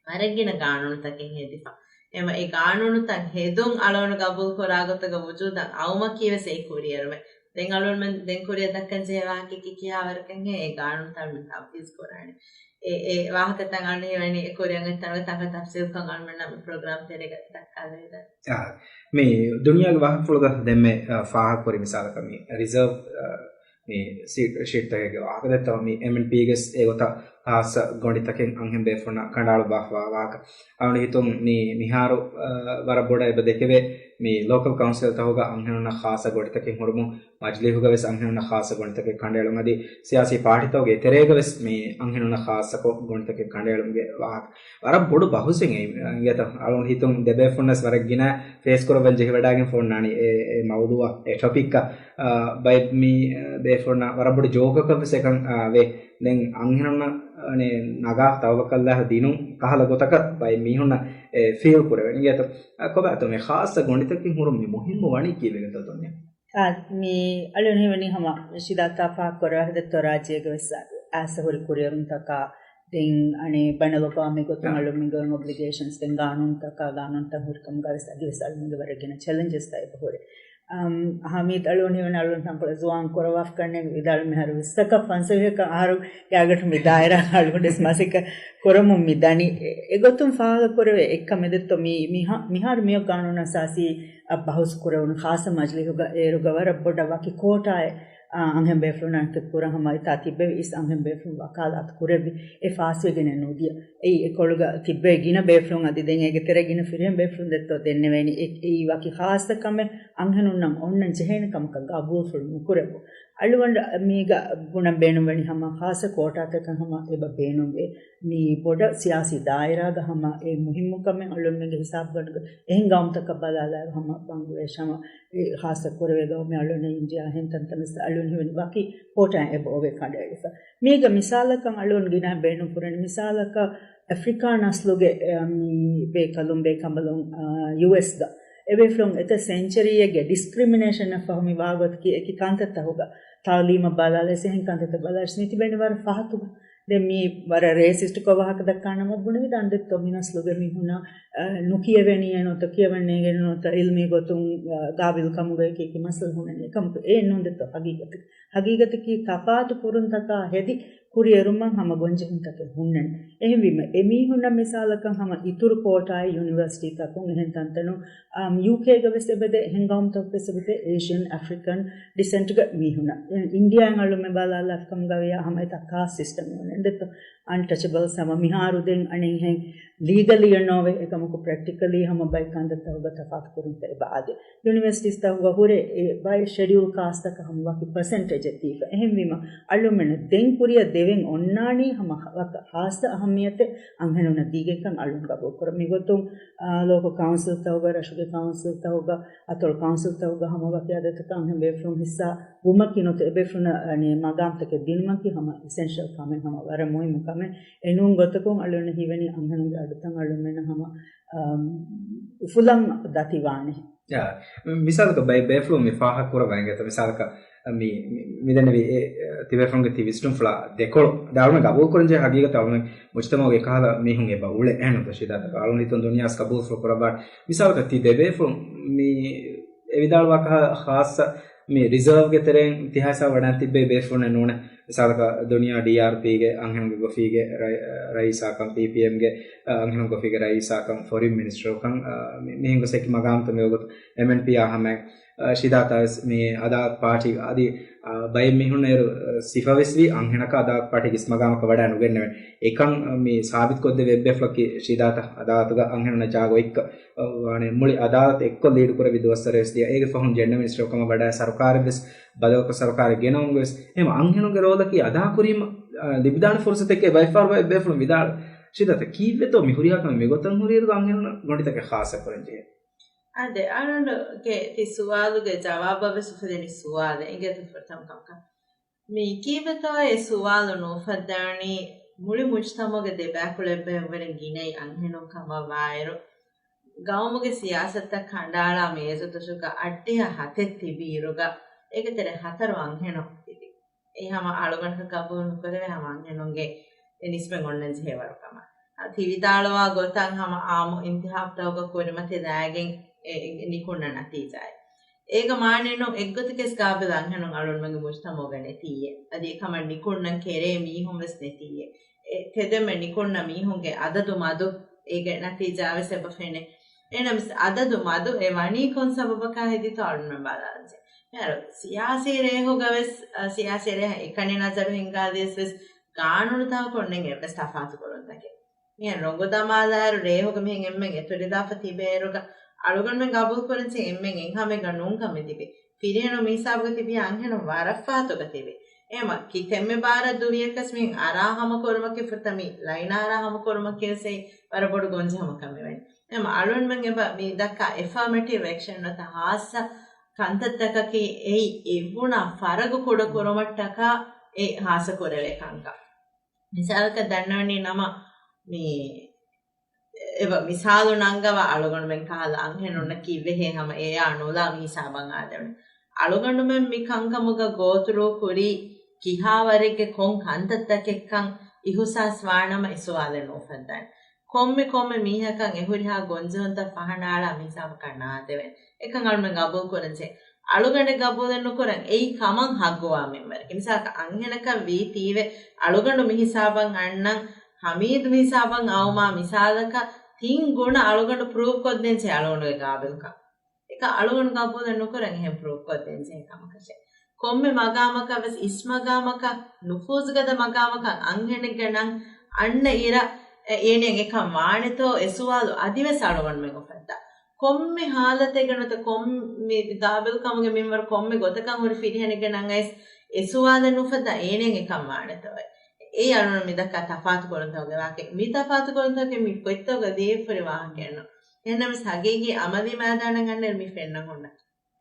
ވަރަށް ގިނަ ގާނޫނުތަކެއް ހެދިފަ. އެމަ އެ ގާނޫނުތައް ހެދުން އަޅުގަނޑު ގަބޫލު ކުރާ ގޮތުގަ ވުޖޫދަށް އައުމަކީ ވެސް އެއީ ކުރިއެރުމެއް. ދެން އަޅުންމެން ދެން ކުރިއަށް ދައްކަން ޖެހޭ ވާހަކައަކީ ކިހާވަރަކަށްހޭ އެ ގާނޫނުތައް ތަންފީޒް ކުރާނީ. އެ، އެ ވާހަކަތައް އަޅުގަނޑު ހީވަނީ އެ ކުރިއަށް އޮތްތަނުގެ ތަންކޮޅެއް ތަފްސީލްކޮށް އަޅުގަނޑުމެންނަށް މި ޕްރޮގްރާމް ތެރޭގަ ދައްކާލެވިދާނެ. އާ، މި ދުނިޔޭގެ ވާހަކަފުޅުގަ ދެންމެ، އާ، ފާހަގަކުރި މިސާލަކަށް މި ރިޒާވް، އާ، މި ސީޓް، ޝީޓްތަކެއްގެ ވާހަކަ ދެއްތަވާ މި އެމްއެންޕީގެ ވެސް އެގޮތަށް ހާއްސަ ގޮނޑިތަކެއް އަންހެން ބޭފުޅުންނަށް ކަނޑައަޅުއްވާފަވާ ވާހަކަ. އަޅުގަނޑު ހިތުން މި މިހާރު، އާ، ވަރަށް ބޮޑަށް އެބަ ދެކެވޭ މި ލޯކަލް ކައުންސިލްތަކުގަ އަންހެނުންނަށް ޚާއްޞަ ގޮނޑިތަކެއް ހުރުމުން، މަޖިލީހުގަ ވެސް އަންހެނުންނަށް ޚާއްޞަ ގޮނޑިތަކެއް ކަނޑައެޅުން އަދި ސިޔާސީ ޕާޓީތަކުގެ ތެރޭގަ ވެސް މި އަންހެނުންނަށް ޚާއްޞަކޮށް ގޮނޑިތަކެއް ކަނޑައެޅުމުގެ ވާހަކަ. ވަރަށް ބޮޑު ބަހުސެއް އެ، އިނގޭތަ؟ އަޅުގަނޑު ހިތުން ދެބޭފުންނަސް ވަރަށް ގިނަ ފޭސް ކުރައްވަން ޖެހިވަޑައިގެން ފޯންނާނީ އެ، އެ މައުޟޫއަށް، އެ ޓޮޕިކަށް. އާ، ބައެއް މި، އާ، ބޭފުންނަށް ވަރަށް ބޮޑު ޖޯކަކަށް ވެސް އެކަން، އާ، ވޭ. ދެން އަންހެނުންނަށް، އަނެ، ނަގާ ތައުބަކަށްލާ ދިނުން ކަހަލަ ގޮތަކަށް ބައެއް މީހުންނަށް އެ ފީލް ކުރެވެން. އިނގޭތަ؟ އާ، ކޮބާތޯ މި ޚާއްޞަ ގޮނޑިތަކެއް ހުރުން މި މުހިއްމު ވަނީ ކީއްވެގެންތޯ ދުނިޔެ؟ އާ، މި އަޅުން ހިވަނީ ހަމަ ޝިދާތާ ފާހަގަކުރާ ހެދެއްތޯ ރާއްޖޭގެ ވެސް އައިސް ހުރި ކުރިއެރުންތަކާ ދެން އަނެއް ބަނެލޮބާ މިގޮތުން އަ. އަޅުމެންގެ އޮބްލިގޭޝަންސް ދެން ގާނޫނުތަކާ ގާނޫނުތައް ހުރިކަމުގަ ވެސް އަދިވެސް އަޅުމެންގެ ވަރަށް ގިނަ ޗެލެންޖެސްތައް އެބަ ހުރޭ. އަމް، ހަމީދު އަޅުން ހިވަނީ އަޅުން ތަންކޮޅެއް ޒުވާން ކުރަވާފަ ކަންނޭނގެ ވިދާޅު މިހާރު ވިއްސަކަށް ފަންސަވީހަކަށް އަހަރު ގާގަނޑު މި ދާއިރާ އަޅުގަނޑުވެސް މަސައްކަތް ކުރަމުން މި ދަނީ. އެ، އެގޮތުން ފާހަގަކުރެވޭ އެއްކަމެއް ދެއްތޯ މި، މިހާ-، މިހާރު މިއޮތް ގާނޫނު އަސާސީ އަށް ބަހުސް ކުރެވުނު ޚާއްސަ މަޖިލީހުގަ އޭރުގަ ވަރަށް ބޮޑަށް ވަކި ކޯޓާއެއް، އާ، އަންހެން ބޭފުޅުންނަށް ކުރަން ހަމަ އެތާ ތިއްބެވި އިސް އަންހެން ބޭފުޅުން ވަކާލާތު ކުރެއްވި އެ ފާސްވެގެނެއް ނުދިޔަ. އެއީ އެކޮޅުގަ ތިއްބެވި ގިނަ ބޭފުޅުން އަދި ދެން އޭގެ ތެރޭ ގިނަ ފިރިހެން ބޭފުޅުން ދެއްތޯ ދެންނެވޭނީ. އެ-، އެއީ ވަކި ޚާއްސަ ކަމެއް އަންހެނުންނަށް އޮންނަން ޖެހޭނެ ކަމަކަށް ގަބޫލުފުޅު ނުކުރެއްވުން. އަޅުގަނޑަށް މީގަ ބުނަން ބޭނުންވަނީ ހަމަ ޚާއްސަ ކޯޓާތަކަށް ހަމަ އެބަ ބޭނުންވޭ. މި ބޮޑަށް ސިޔާސީ ދާއިރާގަ ހަމަ އެ މުހިއްމު ކަމެއް އަޅުންމެންގެ ހިސާބުގަނޑުގަ އެހެން ގައުމުތަކަށް ބަލާލާއިރު ހަމަ ބަންގްލަދޭޝް ހަމަ އެ ޚާއްސަ ކުރެވޭ ގައުމެއް އަޅުން އިންޑިޔާ އެހެން ތަންތަނަސް އަޅުން ހިވެނި ވަކި ކޯޓާއިން އެބަ އޮވޭ ކަނޑައެޅިފަ. މީގަ މިސާލަކަށް އަޅުން ގިނަ ބޭނުން ކުރަނީ މިސާލަކަށް އެފްރިކާ ނަސްލުގެ، އެ، މި ބޭކަލުން ބޭކަނބަލުން، އާ، ޔޫއެސްގަ އެބޭފުޅުން އެތައް ސެންޗަރީއެއްގެ ޑިސްކްރިމިނޭޝަންއަށް ފަހު މި ވާގޮތަކީ އެކި ކަންތައްތަހުގަ ތައުލީމަށް ބަލާލަސް އެހެން ކަންތައްތައް ބަލާލަސް މިތިބެނި ވަރަށް ފަހަތުގަ. ދެން މީ ވަރަށް ރޭސިސްޓްކޮށް ވާހަކަ ދައްކާނަމަ ބުނެވިދާނެ ދެއްތޯ މި ނަސްލުގެ މީހުންނަށް، އަ، ނުކިޔެވެނީއޭ ނުވަތަ ކިޔަވަން ނޭނގެ ނުވަތަ އިލްމީ ގޮތުން، އަ، ގާބިލްކަމުގައި ކީކީ މައްސަލަ ހުންނަނީ. އެކަމަކު އެއެއް ނޫން ދެއްތޯ ހަގީގަތަކީ. ހަގީގަތަކީ ތަފާތު ކުރުންތަކާ ހެދި ކުރިއެރުމަށް ހަމަ ގޮންޖެހުންތަކެއް ހުންނަނީ. އެހެންވީމަ، އެމީހުންނަށް މިސާލަކަށް ހަމަ އިތުރު ކޯޓާއެއް ޔުނިވަރސިޓީތަކުން އެހެން ތަންތަނުން، އާ، ޔޫކޭގަ ވެސް އެބަދޭ، އެހެން ގައުމުތަކު ވެސް އެބަދޭ، އޭޝިއަން އަފްރިކަން ޑިސެންޓްގެ މީހުންނަށް. އިންޑިޔާއިން އަޅުމެ ބަލާލާފަ ކަމުގަ ވިޔާ ހަމަ އެތާ ކާސްޓް ސިސްޓަމް އޮންނަން ދެއްތޯ. އަންޓަޗަބަލްސް ހަމަ މިހާރު ދެން އަނެއްހެން ލީގަލީ ނޯވޭ، އެކަމަކު ޕްރެކްޓިކަލީ ހަމަ ބައެއް ކަންތައްތަކުގަ ތަފާތު ކުރުންތައް އެބަ އާދޭ. ޔުނިވަރސިޓީސްތަކުގަ ހުރޭ އެ ބައެއް ޝެޑިއުލް ކާސްޓްތަކަށް ހަމަ ވަކި ޕަސެންޓޭޖެއް ދީފަ. އެހެންވީމަ، އަޅުމެންނަށް ދެން ކުރިއަށް ދެވެން އޮންނާނީ ހަމަ ހަ-، ވަކި ހާއްސަ އަހައްމިޔަތެއް އަންހެނުންނަށް ދީގެންކަން އަޅުން ގަބޫލުކުރަން. މިގޮތުން، އާ، ލޯކަލް ކައުންސިލްތަކުގަ، ރަށުގެ ކައުންސިލްތަކުގަ، އަތޮޅު ކައުންސިލްތަކުގަ ހަމަ ވަކި އަދަދަކަށް އަންހެން ބޭފުޅުން ހިއްސާ ވުމަކީ ނުވަތަ އެބޭފުޅުންނަށް މަގާމްތަކެއް ދިނުމަކީ ހަމަ އިސެންޝަލް ކަމެއް، ހަމަ ވަރަށް މުހިއްމު ކަމެއް. އެނޫން ގޮތަކުން އަޅުން ހީވަނީ އަންހެނުންގެ އަޑުތައް އަޅުމެންނަށް ހަމަ، އަމް، އުފުލަން ދަތިވާނެ. ޔާ، މިސާލަކަށް ބައެއް ބޭފުޅުން މި ފާހަގަ ކުރައްވަ އިނގޭތަ؟ މިސާލަކަށް މި، މި، މިދެންނެވި އެ، ތިބޭފުޅުންގެ ތި ވިސްނުންފުޅާ ދެކޮޅު ދާޅުމެ ގަބޫލު ކުރަންޖެހޭ ހަގީގަތަށް އަޅުމެން މުޖްތަމަޢުގެ ކަހަލަ މީހުން އެބަ އުޅޭ އެހެންނުތަ ޝިދާތަކަށް އަޅުން ހިތުން ދުނިޔާސް ގަބޫލުފުޅު ކުރައްވާނެ. މިސާލަކަށް ތި ދެ ބޭފުޅުން މި އެ ވިދާޅުވާ ކަހަލަ ޚާއްސަ މި ރިޒާވްގެ ތެރެއިން ތިހާ ހިސާބަށް ވަޑައިން ތިއްބެވި ބޭފުޅުންނެއް ނޫނޭ. މިސާލަކަށް ދުނިޔާ ޑީއާރްޕީގެ އަންހެނުންގެ ގޮފީގެ ރައި-، ރައީސާކަން، ޕީޕީއެމްގެ އަންހެނުން ގޮފީގެ ރައީސާކަން، ފޮރިން މިނިސްޓަރުކަން، މި-، މިހެން ގޮސް އެކި މަގާމްތައް މިވަގުތު އެމްއެންޕީއާ ހަމައިން، ޝިދާތާ ވެސް މި އަދާލަތު ޕާޓީ އަދި، އާ، ބައެއް މީހުން އޭރު، އާ، ސިފަވެސް ވީ އަންހެނަކަށް އަދާލަތު ޕާޓީގެ އިސް މަގާމަކަށް ވަޑައި ނުގެންނެވެން. އެކަން، އާ، މި ސާބިތުކޮށްދެވި އެއްބޭފުޅަކީ ޝިދާތަ އަދާލަތުގަ އަންހެނުންނަށް ޖާގަ އޮތްކަ، އާ، ވާނެ މުޅި އަދާލަތު އެއްކޮށް ލީޑު ކުރެއްވި ދުވަސްވަރެއް ވެސް ދިޔަ. އޭގެ ފަހުން ޖެންޑަ މިނިސްޓަރު ކަމަށް ވަޑައި ސަރުކާރެއް ވެސް ބަދަލުކޮށް ސަރުކާރެއް ގެނައުމުގެ ވެސް އެހެން އަންހެނުންގެ ރޯލަކީ އަދާކުރީމަ، އާ، ލިބިދާނެ ފުރުސަތެކޭ ބައެއްފަހަރު ބައެއް ބޭފުޅުން ވިދާޅު. ޝިދާތަ ކީއްވެތޯ މި ހުރިހާ ކަމެއް މިގޮތަށް ހުރިއިރު އަންހެނުންނަށް ގޮނޑިތަކެއް ޚާއްސަ ކުރަން ޖެހޭ. އާދެ، އަޅުގަނޑުގެ ތި ސުވާލުގެ ޖަވާބަށް ވެސް އުފެދެނީ ސުވާލެއް އިނގޭތަ ފުރަތަމަ ކަމަކަށް. މި ކީއްވެތޯ އެ ސުވާލު ނުއުފައްދާނީ މުޅި މުޖްތަމަޢުގެ ދެބައިކުޅައަށްވުރެ ގިނައި އަންހެނުން ކަމަށް ވާއިރު، ގައުމުގެ ސިޔާސަތުތައް ކަނޑައަޅާ މޭޒުތަށުގަ އައްޑިހަ ހަތެއް ތިބި އިރުގަ އޭގެ ތެރޭ ހަތަރު އަންހެނުން ތިބި. އެ ހަމަ އަޅުގަނޑަކަށް ގަބޫލު ނުކުރެވޭ ހަމަ އަންހެނުންގެ އެ ނިސްބަތް އޮންނަން ޖެހޭ ވަރު ކަމަށް. އަ، ތި ވިދާޅުވާ ގޮތަށް ހަމަ އާއްމު އިންތިހާބުތަކުގަ ކުރިމަތިލާގެން އެ، އެ، ނިކުންނަ ނަތީޖާއެއް. އޭގަ މާނައެއްނު އެއްގޮތަކަސް ގާބިލް އަންހެނުން އަޅުންމެންގެ މުޖްތަމަޢުގަ ނެތީއޭ. އަދި އެކަމަށް ނިކުންނަން ކެރޭ މީހުން ވެސް ނެތީއޭ. އެ، ތެދެއްމެ ނިކުންނަ މީހުންގެ އަދަދު މަދު އޭގެ ނަތީޖާ ވެސް އެބަ ފެނޭ. އެހެނަސް އަދަދު މަދު އެ ވަނީ ކޮން ސަބަބަކާ ހެދިތޯ އަޅުންމެން ބަލާލަންޖެ. މިހާރު ސިޔާސީ ރޭހުގަ ވެސް، އަ، ސިޔާސީ ރޭހަށް އެކަނި ނަޒަރު ހިންގާލިޔަސް ވެސް ގާނޫނުތަކަކުން ނެތް އެއްވެސް ތަފާތު ކުރުންތަކެއް. މިހެން ރޮނގު ދަމާލާއިރު ރޭހުގަ މިހެން އެންމެން އެތުރިލާފަ ތިބޭއިރުގަ އަޅުގަނޑުމެން ގަބޫލު ކުރަންޖެހޭ އެންމެން އެއްހާމެއްގަ ނޫން ކަމެއް ލިބޭ. ފިރިހެނުން މިހިސާބުގަ ތިބި އަންހެނުން ވަރަށް ފަހަތުގަ ތިބޭ. އެހެމަ ކިތަންމެ ބާރަށް ދުވިޔަކަސް މިހެން އަރާ ހަމަ ކުރުމަކީ ފުރަތަމަ މި ލައިނާ އަރާ ހަމަ ކުރުމަކީ ވެސް ވަރަށް ބޮޑު ގޮންޖެހުމަކަށް މިވަނީ. އެހެމަ އަޅުންމެން އެބަ މި ދައްކާ އެފާމެޓިވް އެކްޝަން ނުވަތަ ހާއްސަ ކަންތައްތަކަކީ އެއީ އެ ބުނާ ފަރަގު ކުޑަ ކުރުމަށްޓަކާ އެ ހާއްސަ ކުރެވޭ ކަންކަން. މިސާލަކަށް ދަންނަވަނީ ނަމަ މި އެބަ މިސާލު ނަންގަވާ އަޅުގަނޑުމެން ކަހަލަ އަންހެނުންނަކީ ވެހޭ ހަމަ އެއާ ނުލާ މިހިސާބަށް އާދެވުނު. އަޅުގަނޑުމެން މި ކަންކަމުގަ ގޯތުރޫ ކުރީ ކިހާވަރެއްގެ ކޮން ކަންތައްތަކެއްކަން އިހުސާސް ވާނަމަ އެ ސުވާލެއް ނުއުފައްދާނެ. ކޮންމެ ކޮންމެ މީހަކަށް އެ ހުރިހާ ގޮންޖެހުންތައް ފަހަނައަޅާ މި ހިސާބަކަށް ނާދެވޭނެ. އެކަން އަޅުމެން ގަބޫލު ކުރަންޖެހޭ. އަޅުގަނޑެއް ގަބޫލެއް ނުކުރަން އެއީ ކަމަށް ހައްގުވާ މިންވަރެއް. މިސާލަކަށް އަންހެނަކަށް ވީތީވެ އަޅުގަނޑު މި ހިސާބަށް އަންނަން، ހަމީދު މި ހިސާބަށް އައުމާ މިސާލަކަށް ތިން ގުނަ އަޅުގަނޑު ޕްރޫވް ކޮށްދޭންޖެހޭ އަޅުގަނޑުގެ ގާބިލްކަން. އެކަން އަޅުގަނޑު ގަބޫލެއް ނުކުރަން އެހެން ޕްރޫވް ކޮށްދޭންޖެހޭ ކަމަކަށެއް. ކޮންމެ މަގާމަކަށް ވެސް އިސް މަގާމަކަށް، ނުފޫޒުގަދަ މަގާމަކަށް އަންހެނެއްގެ ނަން އަންނަ އިރަށް އެ، އޭނައަށް އެކަން ވާނެތޯ އެ ސުވާލު އަދިވެސް އަޅުގަނޑުމެން އުފައްދާ. ކޮންމެ ހާލަތެއްގަ ނުވަތަ ކޮންމެ ގާބިލްކަމުގެ މިންވަރު ކޮންމެ ގޮތަކަށް ހުރި ފިރިހެނެއްގެ ނަން އައިސް އެ ސުވާލެއް ނުފައްދާ އޭނައަށް އެކަން ވާނެތޯ. އެއީ އަޅުގަނޑު މިދައްކާ ތަފާތު ކުރަންތަކުގެ ވާހަކައެއް. މި ތަފާތު ކުރަންތަކުގެ މި ގޮތްތަކުގަ ލިޔެފަ ހުރި ވާހަކައެއް ނޫން. އެހެންނަމަވެސް ހަގީގީ އަމަލީ މައިދާނަށް އަންނައިރު މި ފެންނަން ހުންނަ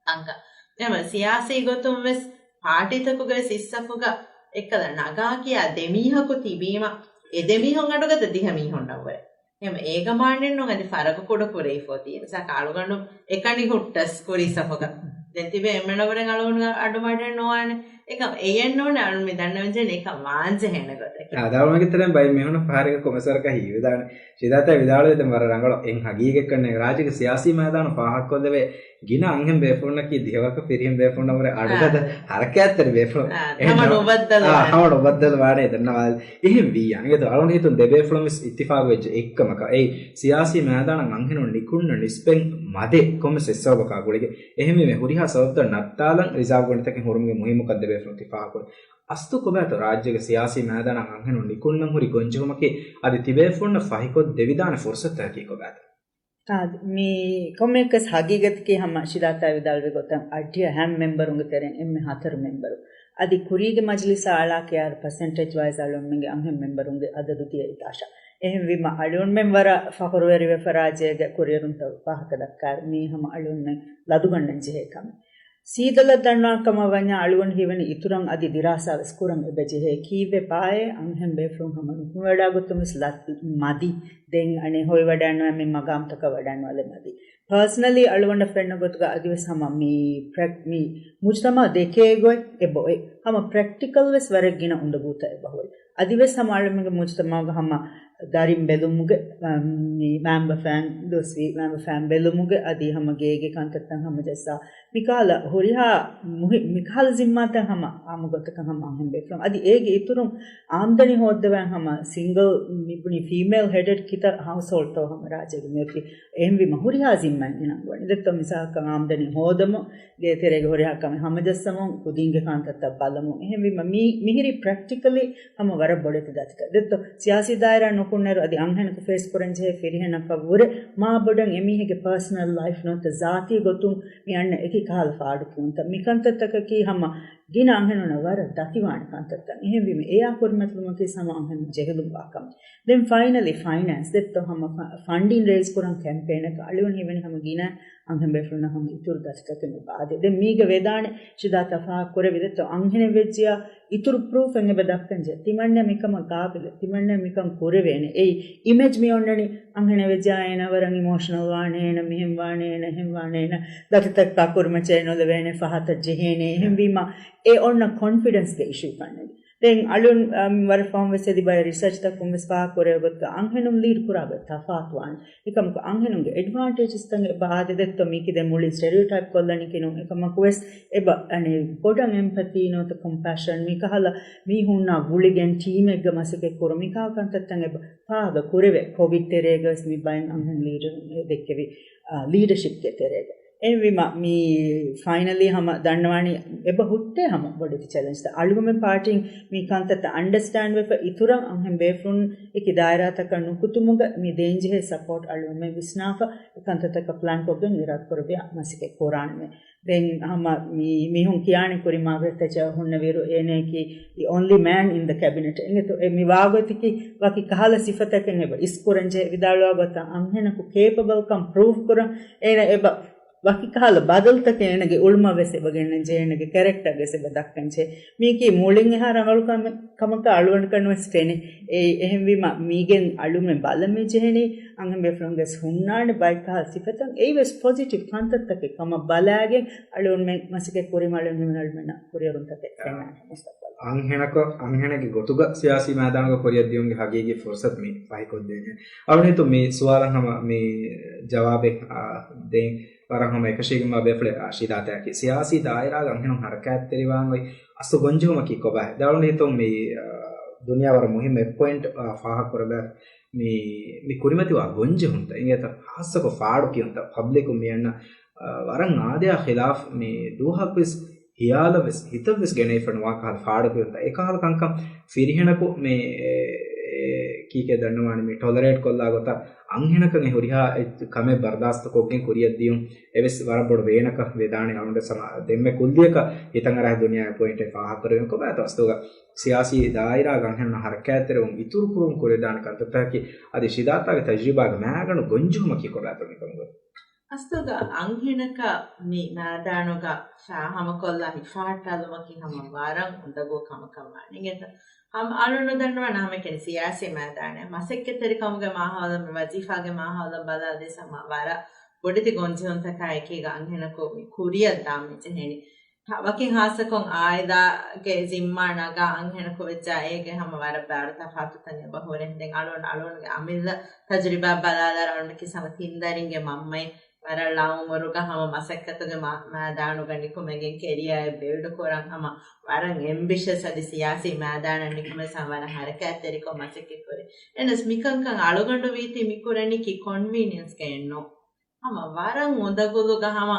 ކަންކަން. އެހެން ސިޔާސީ ގޮތުން ވެސް ޕާޓީތަކުގެ ވެސް އިސް ސަފުގަ އެއްކަލަ ނަގާ ކިޔާ ދެ މީހަކު ތިބީމަ، އެ ދެ މީހުން އަޑުގަދަ ދިހަ މީހުންނަށްވުރެ. އެހެން އޭގަ މާނައެއް ނޫން އަދި ފަރަގު ކުޑަ ކުރެވިފޯ ތީ. މިސާލަކަށް އަޅުގަނޑު އެކަނި ހުއްޓަސް ކުރީ ސަފުގަ. ދެން ތިބޭ އެންމެނަށްވުރެ އަޅުގަނޑު އަޑު މަޑެއް ނުވާނެ. އެކަމް އެޔެއް ނޫނެ އަޅުން މި ދަންނަވަންޖެހޭނެ އެކަން ވާންޖެހޭނެ ގޮތަކީ. އާދަވަމެގެ ތެރެން ބައެއް މީހުންނަށް ފަހަރެއްގަ ކޮމެސަރަކަށް ހީވިދާނެ. ޝިދާތާ ވިދާޅުވެ ދެން ވަރަށް ރަނގަޅު އެން ހަގީގަތްކަން ރާއްޖޭގެ ސިޔާސީ މައިދާނު ފާހަގަކޮށްލެވޭ ގިނަ އަންހެން ބޭފުޅުންނަކީ ދިހަވަކަށް ފިރިހެން ބޭފުޅުންނަށްވުރެ އަޑުގަދަ ހަރަކާތްތެރި ބޭފުޅުން. އާ، އެހެން ހަމަ ނުބައްދަލު އާ، ވާނެ. ހަމަ ނުބައްދަލު ވާނެ ދަންނަވާލި. އެހެން ވިއްޔާ. އިނގޭތޯ އަޅުގަނޑު ހިތުން ދެ ބޭފުޅުން ވެސް އިއްތިފާގު ވެއްޖެ އެއްކަމަކަށް. އެއީ ސިޔާސީ މައިދާނަށް އަންހެނުން ނިކުންނަ ނިސްބަތް މަދެއް ކޮންމެސް އެއް ސަބަބަކާ ގުޅިގެން. އެހެންވީމަ ހުރިހާ ސަބަބުތައް ނައްތާލަން ރިޒާވް ގަނޑުތަކެއް ހުރުމުގެ މުހިއްމުކަން ދެ ބޭފުޅުން ތި ފާހަގަކުރޭ. އަސްލު ކޮބާތޯ ރާއްޖޭގެ ސިޔާސީ މައިދާނަށް އަންހެނުން ނިކުންނަން ހުރި ގޮންޖެހުމަކީ އަދި ތިބޭފުޅުންނަށް ފަހިކޮށް ދެވިދާނެ ފުރުސަތުތަކަކީ ކޮބާތޯ؟ އާދެ، މި ކޮންމެއަކަސް ހަގީގަތަކީ ހަމަ ޝިދާތާ ވިދާޅުވި ގޮތަށް އައްޑިހަ ހަމަ މެމްބަރުންގެ ތެރެއިން އެންމެ ހަތަރު މެމްބަރު. އަދި ކުރީގެ މަޖިލިސާ އަޅާ ކިޔާއިރު ޕަސެންޓޭޖް ވައިޒް އަޅުގަނޑުމެންގެ އަންހެން މެމްބަރުންގެ އަދަދު ދިޔަ އިތާށަށް. އެހެންވީމަ އަޅުގަނޑުމެން ވަރަށް ފަޚުރުވެރިވެފަ ރާއްޖޭގެ ކުރިއެރުންތައް ފާހަގަ ދައްކާއިރު މީ ހަމަ އަޅުގަނޑުމެން ލަދުގަންނަން ޖެހޭ ކަމެއް. ސީދަލަށް ދަންނަވާ ކަމަށް ވަންޏާ އަޅުގަނޑު ހީވަނީ އިތުރަށް އަދި ދިރާސާ ވެސް ކުރަން އެބަ ޖެހޭ. ކީއްވެ ބާއޭ އަންހެން ބޭފުޅުން ހަމަ ނުކުމެވަޑާ ގޮތުން ވެސް ލަ-، މަދި. ދެން އަނެއް ހޮވިވަޑައިނުވާ މި މަގާމްތަކަށް ވަޑައިނުވާލެ މަދި. ޕާސަނަލީ އަޅުގަނޑަށް ފެންނަ ގޮތުގަ އަދިވެސް ހަމަ މި ޕްރެކް-، މި މުޖްތަމަޢަށް ދެކޭ ގޮތް އެބައޮތް. ހަމަ ޕްރެކްޓިކަލް ވެސް ވަރަށް ގިނަ އުނދަގޫތައް އެބަހުރި. އަދިވެސް ހަމަ އަޅުމެންގެ މުޖްތަމަޢުގަ ހަމަ ދަރިން ބެލުމުގެ، އަ، މި މައިންބަފައިން ދުވަސްވީ މައިންބަފައިން ބެލުމުގެ އަދި ހަމަ ގޭގެ ކަންތައްތައް ހަމަޖައްސާ މިކަހަލަ ހުރިހާ މުހި-، މިކަހަލަ ޒިންމާތައް ހަމަ އާއްމު ގޮތަކަށް ހަމަ އަންހެން ބޭފުޅުން. އަދި އޭގެ އިތުރުން އާމްދަނީ ހޯއްދަވާން ހަމަ ސިންގަލް މި ބުނީ ފީމޭލް ހެޑެޑް ކިތައް ހައުސްހޯލްޑްތޯ ހަމަ ރާއްޖޭގެ މިއޮތީ. އެހެންވީމަ ހުރިހާ ޒިންމާއެއް އިނާން ގޮވަނީ. ދެއްތޯ މިސާލަކަށް އާމްދަނީ ހޯދަމުން، ގޭ ތެރޭގެ ހުރިހާ ކަމެއް ހަމަޖައްސަމުން، ކުދިންގެ ކަންތައްތައް ބަލަމުން. އެހެންވީމަ މީ-، މިހިރީ ޕްރެކްޓިކަލީ ހަމަ ވަރަށް ބޮޑެތި ދަތިތައް. ދެއްތޯ ސިޔާސީ ދާއިރާ ނުކުންނައިރު އަދި އަންހެނަކު ފޭސް ކުރަން ޖެހޭ ފިރިހެނަކަށް ވުރެ މާ ބޮޑަށް އެމީހެއްގެ ޕާސަނަލް ލައިފް ނުވަތަ ޒާތީ ގޮތުން މި އަންނަ އެކި ކަހަލަ ފާޑުކިޔުންތައް. މި ކަންތައްތަކަކީ ހަމަ ގިނަ އަންހެނުންނަށް ވަރަށް ދަތިވާނެ ކަންތައްތައް. އެހެންވީމަ އެއާ ކުރިމަތިލުމަކީ ހަމަ އަންހެނުން ޖެހިލުން ވާ ކަމެއް. ދެން ފައިނަލީ ފައިނޭންސް ދެއްތޯ ހަމަ ފަ-، ފަންޑިން ރޭޒް ކުރަން ކެމްޕޭނަކަށް އަޅުގަނޑު ހީވަނީ ހަމަ ގިނަ އަންހެން ބޭފުޅުންނަށް ހަމަ އިތުރު ދަތިތަކެއް މި ބާދޭ. ދެން މީގަ ވެދާނެ ޝިދާތާ ފާހަގަ ކުރެއްވި ދެއްތޯ އަންހެނެއް ވެއްޖިޔާ އިތުރު ޕްރޫފެއް އެބަ ދައްކަން ޖެހޭ. ތިމަންނަ މިކަމަށް ގާބިލެއް. ތިމަންނަ މިކަން ކުރެވޭނެ. އެއީ އިމޭޖް މި އޮންނަނީ އަންހެނެއް ވެއްޖާ އޭނާ ވަރަށް އިމޯޝަނަލް ވާނެ، އޭނާ މިހެން ވާނެ، އޭނާ އެހެން ވާނެ، އޭނާ ދަތިތައް ކާކުރިމައްޗަށް ނުލެވޭނެ، ފަހަތަށް ޖެހޭނެ. އެހެންވީމަ އެ އޮންނަ ކޮންފިޑެންސްގެ އިޝޫ ކަންނެވި. ދެން އަޅުން، އަ، ވަރަށް ފަހުން ވެސް އެދި ބައެއް ރިސަރޗްތަކުން ވެސް ފާހަގަ ކުރެވޭ ގޮތަކަށް އަންހެނުން ލީޑް ކުރާ ގޮތް ތަފާތުވާނެ. އެކަމަކު އަންހެނުންގެ އެޑްވާންޓޭޖަސްތައް އެބަ އާދެ ދެއްތޯ މީކީ ދެން މުޅިން ސްޓެރިއޯޓައިޕް ކޮށްލަނީކީ ނޫން. އެކަމަކު ވެސް އެބަ އަނެއް ބޮޑަށް އެމްޕަތީ ނުވަތަ ކޮމްޕެޝަން މިކަހަލަ މީހުންނާ ގުޅިގެން ޓީމެއްގަ މަސައްކަތް ކުރުން މިކަހަލަ ކަންތައްތައް އެބަ ފާހަގަ ކުރެވޭ. ކޮވިޑް ތެރޭގަ ވެސް މި ބައެއް އަންހެން ލީޑަރުން ދެއްކެވި، އާ، ލީޑަޝިޕްގެ ތެރޭގަ. އެހެންވީމަ މި ފައިނަލީ ހަމަ ދަންނަވާނީ އެބަ ހުއްޓޭ ހަމަ ބޮޑެތި ޗެލެންޖްތައް. އަޅުގަމެން ޕާޓީން މި ކަންތައްތައް އަންޑަސްޓޭންޑް ވެފަ އިތުރަށް އަންހެން ބޭފުޅުން އެކި ދާއިރާތަކަށް ނުކުތުމުގަ މި ދޭންޖެހޭ ސަޕޯޓް އަޅުގަމެން ވިސްނާފަ އެ ކަންތައްތަކަށް ޕްލޭން ކޮށްގެން އިރާދަކުރެއްވިޔާ މަސައްކަތް ކުރާނަމޭ. ދެން ހަމަ މި މީހުން ކިޔާނެ ކުރި މާގްރެޓް ތެޗަރ ހުންނެވިއިރު އޭނައަކީ ދި އޮންލީ މޭން އިން ދަ ކެބިނެޓް. އެނގޭތޯ އެ މި ވާގޮތަކީ ވަކި ކަހަލަ ސިފަތަކެއް އެބަ އިސްކުރަން ޖެހޭ. ވިދާޅުވާ ގޮތަށް އަންހެނަކު ކޭޕަބަލްކަން ޕްރޫވް ކުރަން އޭނަ އެބަ ވަކި ކަހަލަ ބަދަލުތަކެއް އޭނަގެ އުޅުމަށް ވެސް އެބަ ގެންނަން ޖެހޭ، އޭނަގެ ކެރެކްޓަރގަ ވެސް އެބަ ދައްކަން ޖެހޭ. މީކީ މުޅިން އެހާ ރަނގަޅު ކަމެއް ކަމަކަށް އަޅުގަނޑު ކަން ވެސް ފެނޭ. އެ، އެހެންވީމަ މީގެން އަޅުމެން ބަލަމެ ޖެހެނީ އަންހެން ބޭފުޅުންގެ ހުންނާނެ ބައެއްކަހަލަ ސިފަތައް އެއީ ވެސް ޕޮޒިޓިވް ކަންތައްތަކެއް ކަމަށް ބަލާގެން އަޅުމެން މަސައްކަތް ކުރީމަ އަޅުމެން ކުރިއެރުންތަކެއް ފެންނާނެ މުސްތަޤްބަލް. އަންހެނަކަށް، އަންހެނެއްގެ ގޮތުގަ ސިޔާސީ މައިދާނުގަ ކުރިއަށް ދިޔުމުގެ ހަގީގީ ފުރުސަތު މި ފަހިކޮށްދޭނެ. އަޅުނިތު މި ސުވާލަށް ހަމަ މި ޖަވާބެއް، އާ، ދޭން ވަރަށް ހަމަ އެކަށީގެންވާ ބޭފުޅެއް، އާ، ޝިދާތަކީ. ސިޔާސީ ދާއިރާގަ އަންހެނުން ހަރަކާތްތެރިވާން އޮތް އަސްލު ގޮންޖެހުމަކީ ކޮބާ؟ ދެ އަޅުނިތު މި، އާ، ދުނިޔާ ވަރަށް މުހިއްމު އެއް ޕޮއިންޓް، އާ، ފާހަގަކުރެވޭ. މި، މި ކުރިމަތިވާ ގޮންޖެހުންތައް އިނގޭތަ؟ ހާއްސަކޮށް ފާޑު ކިޔުންތައް ޕަބްލިކުން މި އަންނަ، އާ، ވަރަށް އާދަޔާ ޚިލާފް މި ދުވަހަކުވެސް ހިޔާލަށްވެސް ހިތަށްވެސް ގެނައިފަ ނުވާ ކަހަލަ ފާޑު ކިޔުންތައް. އެކަހަލަ ކަންކަން ފިރިހެނަކު މި، އެ، އެ، ކީކޭ ދަންނަވާނެ މި ޓޮލަރޭޓް ކޮށްލާ ގޮތަށް އަންހެނަކަށް އެ ހުރިހާ އެއް ކަމެއް ބަރުދާސްތު ކޮށްގެން ކުރިއަށް ދިޔުން އެވެސް ވަރަށް ބޮޑު ވޭނަކަށް ވެދާނެ. އަޅުގަނޑު ސަމާ ދެންމެ ކުއްލިއަކަށް ހިތަށް އަރާ ދުނިޔޭގެ ޕޮއިންޓެއް ފާހަގަކުރެވެން ކޮބާތޯ އަސްލުގަ ސިޔާސީ ދާއިރާގަ އަންހެނުން ހަރަކާތްތެރިވުން އިތުރުކުރުން ކުރިއަށްދާނެ ކަންތައްތަކަކީ އަދި ޝިދާތާގެ ތަޖުރިބާގެ މައިގަނޑު ގޮންޖެހުމަކީ ކޮބާތޯ މިކަމުގަ؟ އަސްލުގަ އަންހެނަކަށް މި މައިދާނުގަ ފާހަމަކޮށްލާ ހިފަހައްޓާލުމަކީ ހަމަ ވަރަށް އުނދަގޫ ކަމަކަށް ވާނެ. އިނގޭތަ؟ ހަމަ އަޅުން ނުދަންނަވާނެ ހަމައެކަނި ސިޔާސީ މައިދާނެއް މަސައްކަތްތެރިކަމުގެ މާހައުލަށް މި ވަޒީފާގެ މާހައުލަށް ބަލާލިޔަސް ހަމަ ވަރަށް ބޮޑެތި ގޮންޖެހުންތަކާ އެކީގަ އަންހެނަކު މި ކުރިއަށް ދާން މި ޖެހެނީ. ވަކިން ހާއްސަކޮށް އާއިލާގެ ޒިންމާ ނަގާ އަންހެނަކު ވެއްޖާ އޭގެ ހަމަ ވަރަށް ބާރު ތަފާތުތައް އެބަ ހުރޭ. ދެން އަޅުން، އަޅުންގެ އަމިއްލަ ތަޖުރިބާ ބަލާލާ އަޅުން ކި ހަމަ ތިން ދަރިންގެ މަންމައެއް ވަރަށް ޅަ އުމުރުގަ ހަމަ މަސައްކަތުގެ މަ-، މައިދާނުގަ ނިކުމެގެން ކެރިއާއެއް ބިލްޑް ކުރަން ހަމަ ވަރަށް އެމްބިޝަސް އަދި ސިޔާސީ މައިދާނަށް ނިކުމެސް ހަމަ ވަރަށް ހަރަކާތްތެރިކޮށް މަސައްކަތް ކުރި. އެނަސް މިކަންކަން އަޅުގަނޑު ވީތީ މި ކުރަނީ ކި ކޮންވީނިއަންސްގައެއް ނޫން. ހަމަ ވަރަށް އުނދަގުލުގަ ހަމަ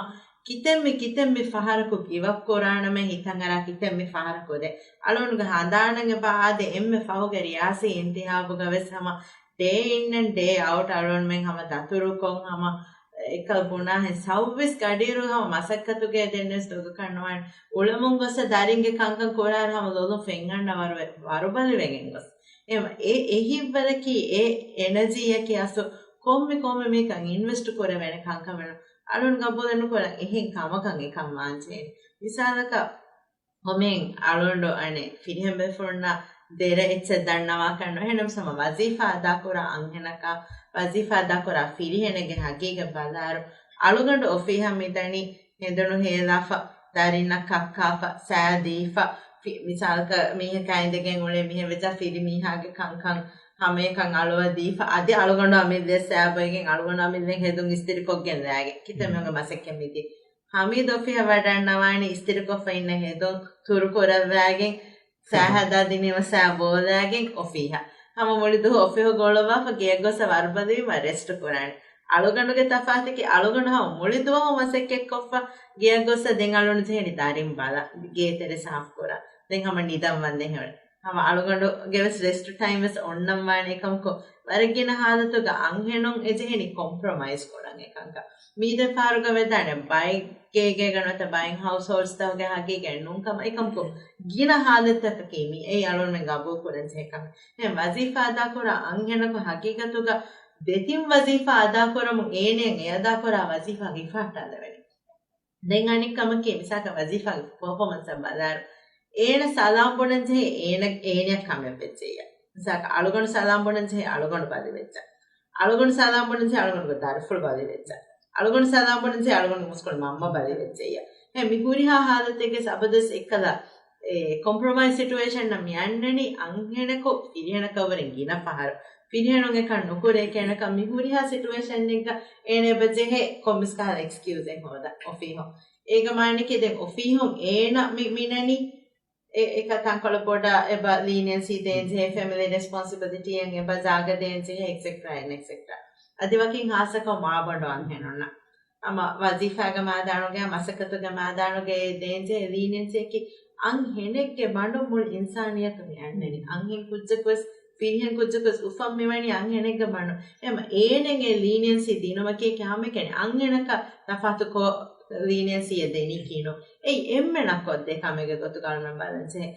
ކިތަންމެ ކިތަންމެ ފަހަރަކު ގިވައް ކުރާނަމޭ ހިތަށް އަރާ ކިތަންމެ ފަހަރަކު ދޭ. އަޅުންގެ ހަނދާނަށް އެބަ އާދޭ އެންމެ ފަހުގެ ރިޔާސީ އިންތިހާބުގަ ވެސް ހަމަ ޑޭ އިން އެންޑް ޑޭ އައުޓް އަޅުންމެން ހަމަ ދަތުރުކޮށް ހަމަ އެކަ ބުނާހެން ސައުވީސް ގަޑިއިރު ހަމަ މަސައްކަތުގެ ދެންނެސް ދޮގަކަށް ނުވާނެ. އުޅެމުން ގޮއްސަ ދަރިންގެ ކަންކަން ކުރާއިރު ހަމަ ލޮލުން ފެންއަންނަ ވަރު-، ވަރުބަލިވެގެން ގޮސް. އެ، އެ ހިތްވަލަކީ އެ އެނަޖީއަކީ އަސްލު ކޮންމެ ކޮންމެ މީހަކަށް އިންވެސްޓް ކުރެވޭނެ ކަންކަމެއް ނޫން. އަޅުން ގަބޫލެއް ނުކުރަން އެހެން ކަމަކަށް އެކަން ވާންޖެހޭނެ. މިސާލަކަށް، ކޮމެން އަޅުގަނޑު އަނެއް ފިރިހެން ބޭފުޅުންނަށް ދެރަ އެއްޗެއް ދަންނަވާކަށް ނުހެނުމް ސަމަ ވަޒީފާ އަދާކުރާ އަންހެނަކާ، ވަޒީފާ އަދާކުރާ ފިރިހެނެއްގެ ހަގީގަތް ބަލާއިރު، އަޅުގަނޑު އޮފީހަށް މިދަނީ ހެނދުނު ހޭލާފަ، ދަރިންނަށް ކައްކާފަ، ސައި ދީފަ، ފި-، މިސާލަކަށް މީހަކާ އިނދެގެން އުޅޭ މީހެއް ވެއްޖާ ފިރި މީހާގެ ކަންކަން ހަމަޔަކަށް އަޅުވަ ދީފަ، އަދި އަޅުގަނޑު އަމިއްލަ ސައި ބޮއިގެން އަޅުގަނޑު އަމިއްލަ ހެދުން އިސްތިރިކޮށްގެން ލާގެ. ކިތަންމެ މަސައްކަތް މިދި. ހަމީދު އޮފީހަށް ވަޑަންނަވާނީ އިސްތިރިކޮށްފަ އިންނަ ހެދުން ތުރުކުރައްވާގެން، ސައި ހަދާ ދިނީމަ ސައި ބޯލާގެން އޮފީހަށް. ހަމަ މުޅި ދުވަހު އޮފީހުގަ އުޅުއްވާފަ ގެޔަށް ގޮއްސަ ވަރުބަލިވީމަ ރެސްޓް ކުރާނެ. އަޅުގަނޑުގެ ތަފާތަކީ އަޅުގަނޑު ހަމަ މުޅި ދުވަހު މަސައްކަތްކޮށްފަ ގެޔަށް ގޮއްސަ ދެން އަޅުން ޖެހެނީ ދަރިން ބަލަ، ގޭތެރެ ސާފުކުރާ. ދެން ހަމަ ނިދަން ވަންދެން ހެވެން. ހަމަ އަޅުގަނޑުގެ ވެސް ރެސްޓް ޓައިމް ވެސް އޮންނަން ވާނެ އެކަމަކު، ވަރަށް ގިނަ ހާލަތުގަ އަންހެނުން އެޖެހެނީ ކޮމްޕްރޮމައިޒް ކުރަން އެކަންކަން. މީދެ ފަހަރުގަ ވެދާނެ ބައެއްގޭގޭގަ ނުވަތަ ބައެއް ހައުސްހޯލްޑްސްތަކުގެ ހަގީގަތް ނޫންކަމަށް އެކަމަކު، ގިނަ ހާލަތްތަކަކީ މި އެއީ އަޅުންމެން ގަބޫލު ކުރަން ޖެހޭ ކަމެއް. އެހެން ވަޒީފާ އަދާކުރާ އަންހެނަކު ހަގީގަތުގަ ދެތިން ވަޒީފާ އަދާކުރަމުން އޭނައަށް އެ އަދާކުރާ ވަޒީފާގަ ހިފަހައްޓާލެވޭނެ. ދެން އަނެއް ކަމަކީ، މިސާލަކަށް ވަޒީފާގެ ޕަރފޯމަންސްއަށް ބަލާއިރު، އޭނަ ސަލާމް ބުނަން ޖެހޭ އޭނަ، އޭނައަށް ކަމެއް ވެއްޖެއްޔާ. މިސާލަކަށް އަޅުގަނޑު ސަލާމް ބުނަން ޖެހޭ އަޅުގަނޑު ބަލިވެއްޖެ. އަޅުގަނޑު ސަލާމް ބުނަން ޖެހޭ އަޅުގަނޑުގެ ދަރިފުޅު ބަލިވެއްޖެ. އަޅުގަނޑު ސަލާމް ބުނަން ޖެހޭ އަޅުގަނޑުގެ މުސްކުޅި މަންމަ ބަލިވެއްޖެއްޔާ. އެ މި ހުރިހާ ހާލަތެއްގެ ސަބަދަސް އެއްކަލަ، އެ، ކޮމްޕްރޮމައިޒް ސިޓުއޭޝަންއަށް މި އަންނަނީ އަންހެނަކު ފިރިހެނަކަށްވުރެން ގިނަ ފަހަރު. ފިރިހެނުން އެކަން ނުކުރޭ ކޭނަކަށް މި ހުރިހާ ސިޓުއޭޝަންއެއްގަ އޭނަ އެބަ ޖެހޭ ކޮންމެސް ކަހަލަ އެކްސްކިއުޒެއް ހޯދަ އޮފީހުން. އޭގެ މާނައަކީ ދެން އޮފީހުން އޭނަ މި-، މިނަނީ އެ-، އެކަ ތަންކޮޅެއް ބޮޑަށް އެބަ ލީނިއަންސީ ދޭން ޖެހޭ، ފެމިލީ ރެސްޕޮންސިބިލިޓީއެއް އެބަ ޖާގަ ދޭން ޖެހޭ، އެޓްސެޓްރާ އެޓްސެޓްރާ. އަދި ވަކިން ހާއްސަކޮށް މާބަނޑު އަންހެނުންނަށް. ހަމަ ވަޒީފާގެ މައިދާނުގައި މަސައްކަތުގެ މައިދާނުގައި ދޭންޖެހޭ ލީނިއަންސީއަކީ އަންހެނެއްގެ ބަނޑުން މުޅި އިންސާނިއްޔަތު މި އަންނަނީ. އަންހެން ކުއްޖަކުވެސް، ފިރިހެން ކުއްޖަކުވެސް އުފަން މިވަނީ އަންހެނެއްގެ ބަނޑުން. އެމަ އޭނައަށް އެ ލީނިއަންސީ ދިނުމަކީ ހަމައެކަނި އަންހެނަކަށް ތަފާތުކޮށް ލީނިއަންސީއެއް ދެނީކީ ނޫން. އެއީ އެންމެ ނަކޮށްދޭ ކަމެއްގެ ގޮތުގަ އަޅުމެން ބަލަންޖެހޭ.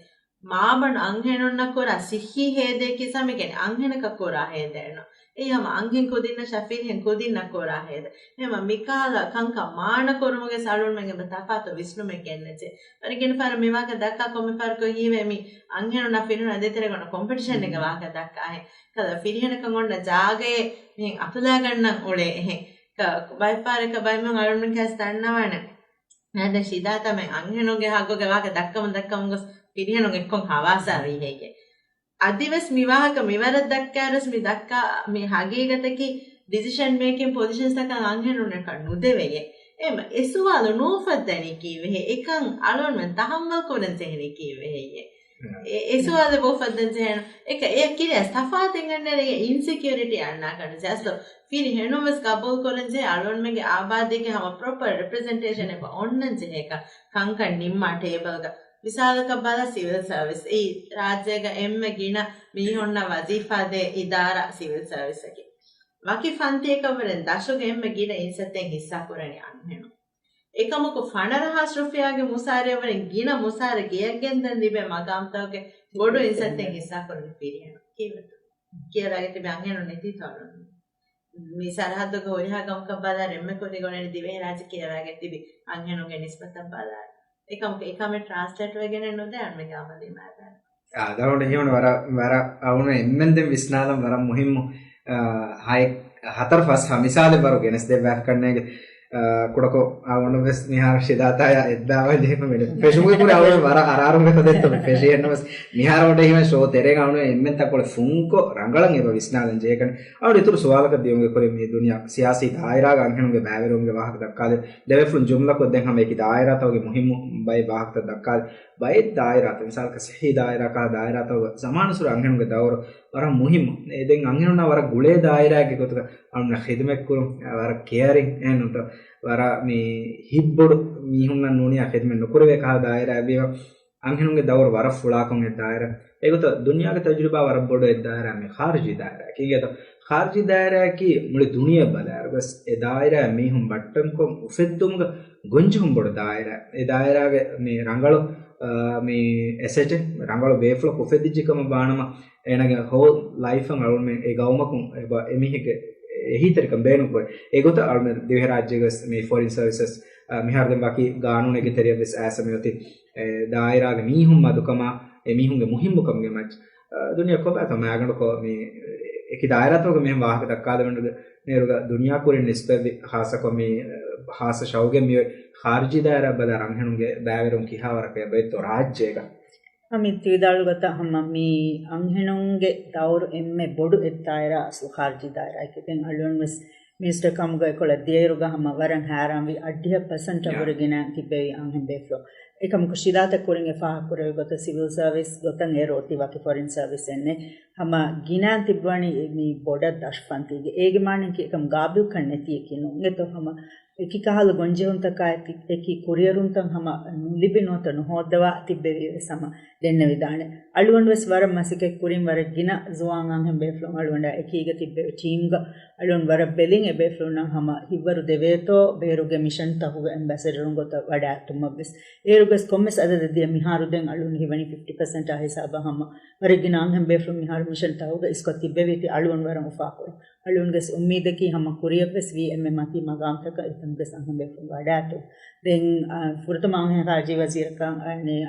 މާބަނޑު އަންހެނުންނަށް ކުރާ ސިއްހީ ހޭދައަކީ ސަމެގެން އަންހެނަކަށް ކުރާ ހޭދައެއްނު. އެއީ ހަމަ އަންހެން ކުދިންނަށާ ފިރިހެން ކުދިންނަށް ކުރާ ހޭދަ. އެހެމަ މިކަހަލަ ކަންކަން މާނަ ކުރުމުގެ ސަޅުންމެން އެބަ ތަފާތު ވިސްނުމެއް ގެންނެއްޖެ. ވަރި ގިނަ ފަހަރަށް މި ވާހަކަ ދައްކާ ކޮންމެ ފަހަރަކު ހީވޭ މި އަންހެނުންނާ ފިރިހެނުން ދޭތެރޭގަ ކޮމްޕިޓިޝަން އެއްގެ ވާހަކަ ދައްކާހެން. ކަލަ ފިރިހެނަކަށް އޮންނަ ޖާގައެއް މިހެން އަތުލައިގަންނަން އުޅޭ އެހެން. ބައެއްފަހަރަކަށް ބައެއްމެން އަޅުން ކަސް ދަންނަވާނެ. ނަދެ ޝިދާތަމެ އަންހެނުންގެ ހައްގުގެ ވާހަކަ ދައްކަމުން ދައްކަމުން ގޮސް ފިރިހެނުން އެއްކޮން ހަވާސާ ވީހެއްޔެ. އަދިވެސް މި ވާހަކަ މިވަރަށް ދައްކާއިރުސް މި ދައްކާ މި ހަގީގަތަކީ ޑިސިޝަން މޭކިން ޕޮޒިޝަންސްތަކަށް އަންހެނުންނަކަށް ނުދެވެޔޭ. އެމަ އެ ސުވާލު ނުއުފައްދަނީ ކީއްވެހޭ؟ އެކަން އަޅުންމެން ތަހައްމަލް ކުރަން ޖެހެނީ ކީއްވެހެއްޔޭ؟ އެ، އެ ސުވާލެއް އުފައްދަން ޖެހޭނު. އެކަ އެ ކިރިޔަސް ތަފާތެއް ގަންނައިރު އެ އިންސެކިއުރިޓީ އަންނާކަށް ޖެހޭ. އަސްލު ފިރިހެނުން ވެސް ގަބޫލު ކުރަން ޖެހޭ އަޅުންމެންގެ އާބާދީގެ ހަމަ ޕްރޮޕަރ ރެޕްރެޒެންޓޭޝަން އެބަ އޮންނަން ޖެހޭކަން ކަންކަން ނިންމާ ޓޭބަލްގަ. މިސާލަކަށް ބަލަ ސިވިލް ސަރވިސް. އެއީ ރާއްޖޭގަ އެންމެ ގިނަ މީހުންނަށް ވަޒީފާ ދޭ އިދާރާ ސިވިލް ސަރވިސްއަކީ. ވަކި ފަންތިއަކަށްވުރެން ދަށުގެ އެންމެ ގިނަ އިންސައްތައެއް ހިއްސާކުރަނީ އަންހެނުން. އެކަމަކު ފަނަރަ ހާސް ރުފިޔާގެ މުސާރައަށްވުރެން ގިނަ މުސާރަ ގެޔަށް ގެންދަން ލިބޭ މަގާމްތަކުގެ ބޮޑު އިންސައްތައެއް ހިއްސާކުރަނީ ފިރިހެނުން. ކީއްވެތަ؟ ކިޔަވާގެ ތިބި އަންހެނުން ނެތީތޯ އަޅުން. މި ސަރަހައްދުގެ ހުރިހާ ގަމަކަށް ބަލާ އެންމެ ކުރި ގޮނެން ދިވެހިރާއްޖެ ކިޔަވާގެ ތިބި އަންހެނުންގެ ނިސްބަތަށް ބަލާ. އެކަމަކު އެކަމެއް ޓްރާންސްލޭޓް ވެގެނެއް ނުދޭ އަންމެގެ އަމަލީ މައިދާނަށް. އާ، ދަރުން ހިޔުނު ވަރަށް، ވަރަށް އަޅުން އެންމެން ދެން ވިސްނާލަން ވަރަށް މުހިއްމު، އާ، ހައެއް، ހަތަރު ފަސް ހަ މިސާލެއް ވަރު ގެނެސް ދެއްވާފަ ކަންނޭގެ، އާ، ކުޑަކޮށް އަޅުން ވެސް މިހާރު ޝިދާތާޔާ އެއްދާވާ ޖެހިފަ މި ފެށުމުގެ ކުރި އަޅުން ވަރަށް އަރާރުން ވެފަ ދެއްތޯ މި ފެށި އެންނަ ވެސް މިހާރު އޮޑެ ހިމެން ޝޯ ތެރޭގަ އަޅުން އެންމެން ތަކޮޅެ ފުންކޮށް ރަނގަޅަށް އެބަ ވިސްނާލަން ޖެހޭކަން. އަޅުން އިތުރު ސުވާލަކަށް ދިޔުމުގެ ކުރިން މި ދުނިޔާ ސިޔާސީ ދާއިރާގަ އަންހެނުންގެ ބައިވެރިވުމުގެ ވާހަކަ ދައްކާލެ. ދެވޭފުޅުން ޖުމްލަކޮށް ދެން ހަމަ އެކި ދާއިރާތަކުގެ މުހިއްމު ބައެއް ދާއިރާތައް، މިސާލަކަށް ސިއްހީ ދާއިރާ ކަހަލަ ދާއިރާތަކުގަ ޒަމާނުއްސުރެ އަންހެނުންގެ ދައުރު ވަރަށް މުހިއްމު. އެ ދެން އަންހެނުންނާ ވަރަށް ގުޅޭ ދާއިރާއެއްގެ ގޮތުގަ އަޅުންނަށް ޚިދުމަތް ކުރުން، ވަރަށް ކެއަރިން އެހެންނުތަ، ވަރަށް މި ހިތްބޮޑު މީހުންނަށް ނޫނިއްޔާ ޚިދުމަތް ނުކުރެވޭ ކަހަލަ ދާއިރާއެއް ވީމަ، އަންހެނުންގެ ދައުރު ވަރަށް ފުޅާކޮށް އެއް ދާއިރާ. އެގޮތަށް ދުނިޔޭގެ ތަޖުރިބާ ވަރަށް ބޮޑު އެއް ދާއިރާ މި ޚާރިޖީ ދާއިރާ. ކީގެތަ؟ ޚާރިޖީ ދާއިރާއަކީ މުޅި ދުނިޔެ ބަލާއިރު ވެސް އެ ދާއިރާ މީހުން ބައްޓަންކޮށް އުފެއްދުމުގަ ގޮންޖެހުން ބޮޑު ދާއިރާ. އެ ދާއިރާގެ މި ރަނގަޅު، އާ، މި އެސެޓެއް ރަނގަޅު ބޭފުޅަކު އުފެދިއްޖެ ކަމަށް ވާނަމަ، އޭނާގެ ހޯލް ލައިފަށް އަޅުމެން އެ ގައުމަކުން އެބަ އެމީހެއްގެ އެހީތެރިކަން ބޭނުންކުރޭ. އެގޮތަށް އަޅުމެން ދިވެހިރާއްޖޭގަ ވެސް މި ފޮރިން ސަރވިސަސް، އާ، މިހާރު ދެން ވަކި ގާނޫނެއްގެ ތެރެއަށް ވެސް އައިސް މިއޮތީ އެ ދާއިރާގެ މީހުން މަދުކަމާ، އެ މީހުންގެ މުހިއްމުކަމުގެ މައްޗަށް. އާ، ދުނިޔެ ކޮބާތޯ މައިގަނޑުކޮށް މި އެކި ދާއިރާތަކުގެ މިހެން ވާހަކަ ދައްކާލެވެން ނޭރުގަ ދުނިޔާ ކުރިން ނިސްބަތްވި ޚާއްސަކޮށް މި، އާ، ޚާއްސަ ޝައުގެއް މިއޮތް ޚާރިޖީ ދާއިރާ ބަލާ އަންހެނުންގެ ބައިވެރިވުން ކިހާވަރަކަށް އެބައޮތްތޯ ރާއްޖޭގަ. އަމިއްތި ވިދާޅު ގޮތަށް ހަމަ މި އަންހެނުންގެ ދައުރު އެންމެ ބޮޑު އެއް ދާއިރާ އަސްލު ޚާރިޖީ ދާއިރާއެކޭ. ދެން އަޅުގަނޑު ވެސް މިނިސްޓަރ ކަމުގަ އެކޮޅަށް ދިޔައިރުގަ ހަމަ ވަރަށް ހައިރާންވި އަށްޑިހަ ޕަސެންޓަށް ވުރެ ގިނަ ތިއްބެވި އަންހެން ބޭފުޅުން. އެކަމަކު ޝިދާތަށް ކުރިން އެ ފާހަގަކުރެއްވި ގޮތަށް ސިވިލް ސަރވިސް ގޮތަށް އޭރު އޮތީ ވަކި ފޮރިން ސަރވިސް އެއްނެއް. ހަމަ ގިނަ ތިއްބަވަނީ މި ބޮޑަށް ދަށު ފަންތީގެ. އޭގެ މާނައަކީ އެކަމް ގާބިލްކަން ނެތިއެކީ ނޫން. އެތޯ ހަމަ އެކި ކަހަލަ ގޮންޖެހުންތަކާ އެކި، އެކި ކުރިއެރުންތައް ހަމަ ނުލިބި ނުވަތަ ނުހޯއްދަވާ ތިއްބެވީ ވެސް ހަމަ ދެންނެވިދާނެ. އަޅުގަނޑު ވެސް ވަރަށް މަސައްކަތް ކުރިން ވަރަށް ގިނަ ޒުވާން އަންހެން ބޭފުޅުން އަޅުގަނޑާ އެކީގަ ތިއްބެވި ޓީމްގަ އަޅުން ވަރަށް ބެލިން އެ ބޭފުޅުންނަށް ހަމަ ހިތްވަރު ދެވޭތޯ ބޭރުގެ މިޝަންތަކުގެ އެމްބެސެޑަރުން ގޮތަށް ވަޑައިގަތުމަށް ވެސް. އޭރުގަސް ކޮންމެސް އަދަދެއް ދިޔަ މިހާރު ދެން އަޅުން ހީވަނީ ފިފްޓީ ޕަސެންޓާ ހިސާބަށް ހަމަ ވަރަށް ގިނަ އަންހެން ބޭފުޅުން މިހާރު މިޝަންތަކުގަ އިސްކޮށް ތިއްބެވީތީ އަޅުން ވަރަށް އުފާކުރަން. އަޅުންގެސް އުއްމީދަކީ ހަމަ ކުރިއަށްވެސް ވީ އެންމެ މަތީ މަގާމްތަކަށް އެތަނުގެސް އަންހެން ބޭފުޅުން ވަޑާތު. ދެން، އާ، ފުރަތަމަ އަންހެން ޚާރިޖީ ވަޒީރަކަށް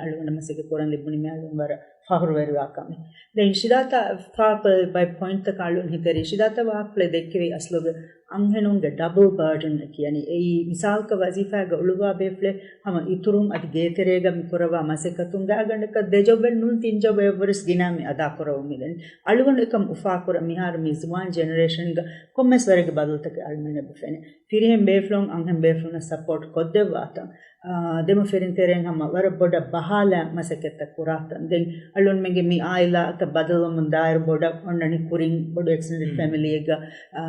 އަޅުގަނޑަށް މަސައްކަތް ކުރަން ލިބުނީމޭ އަޅުގަނޑަށް ވަރަށް ފަހުރުވެރިވާ ކަމެއް. ދެން ޝިދާތަށް ފާފަ ބައެއް ޕޮއިންޓްތަކަށް އަޅުން ހިތެރި. ޝިދާތަށް ވާހަކަފުޅެއް ދެއްކެވި އަސްލުގެ އަންހެނުންގެ ޑަބަލް ބާޑަން ކިޔަނީ. އެއީ މިސާލަކަށް ވަޒީފާގަ އުޅުއްވާ ބޭފުޅެއް ހަމަ އިތުރުން އަދި ގޭތެރޭގަ މި ކުރައްވާ މަސައްކަތުން ގާތްގަނޑަކަށް ދެ ޖޮބެއް ނޫން ތިން ޖޮބެއް ވެސް ގިނަ މި އަދާކުރަމުން މިދަނީ. އަޅުގަނޑު އެކަމް އުފާކުރަން މިހާރު މި ޒުވާން ޖެނެރޭޝަންގަ ކޮންމެސް ވަރެއްގެ ބަދަލުތަކެއް އަޅުމެން އެބަ ފެނޭ. ފިރިހެން ބޭފުޅުން އަންހެން ބޭފުޅުންނަށް ސަޕޯޓް ކޮށްދެއްވާތަން، އާ، ދެމަފިރިން ތެރެއިން ހަމަ ވަރަށް ބޮޑަށް ބަހާލާ މަސައްކަތްތައް ކުރާތަން. ދެން އަޅުންމެންގެ މި އާއިލާތައް ބަދަލުވަމުން ދާއިރު ބޮޑަށް އޮންނަނީ ކުރިން ބޮޑު އެކްސްޓެންޑެޑް ފެމިލީއެއްގަ، އާ،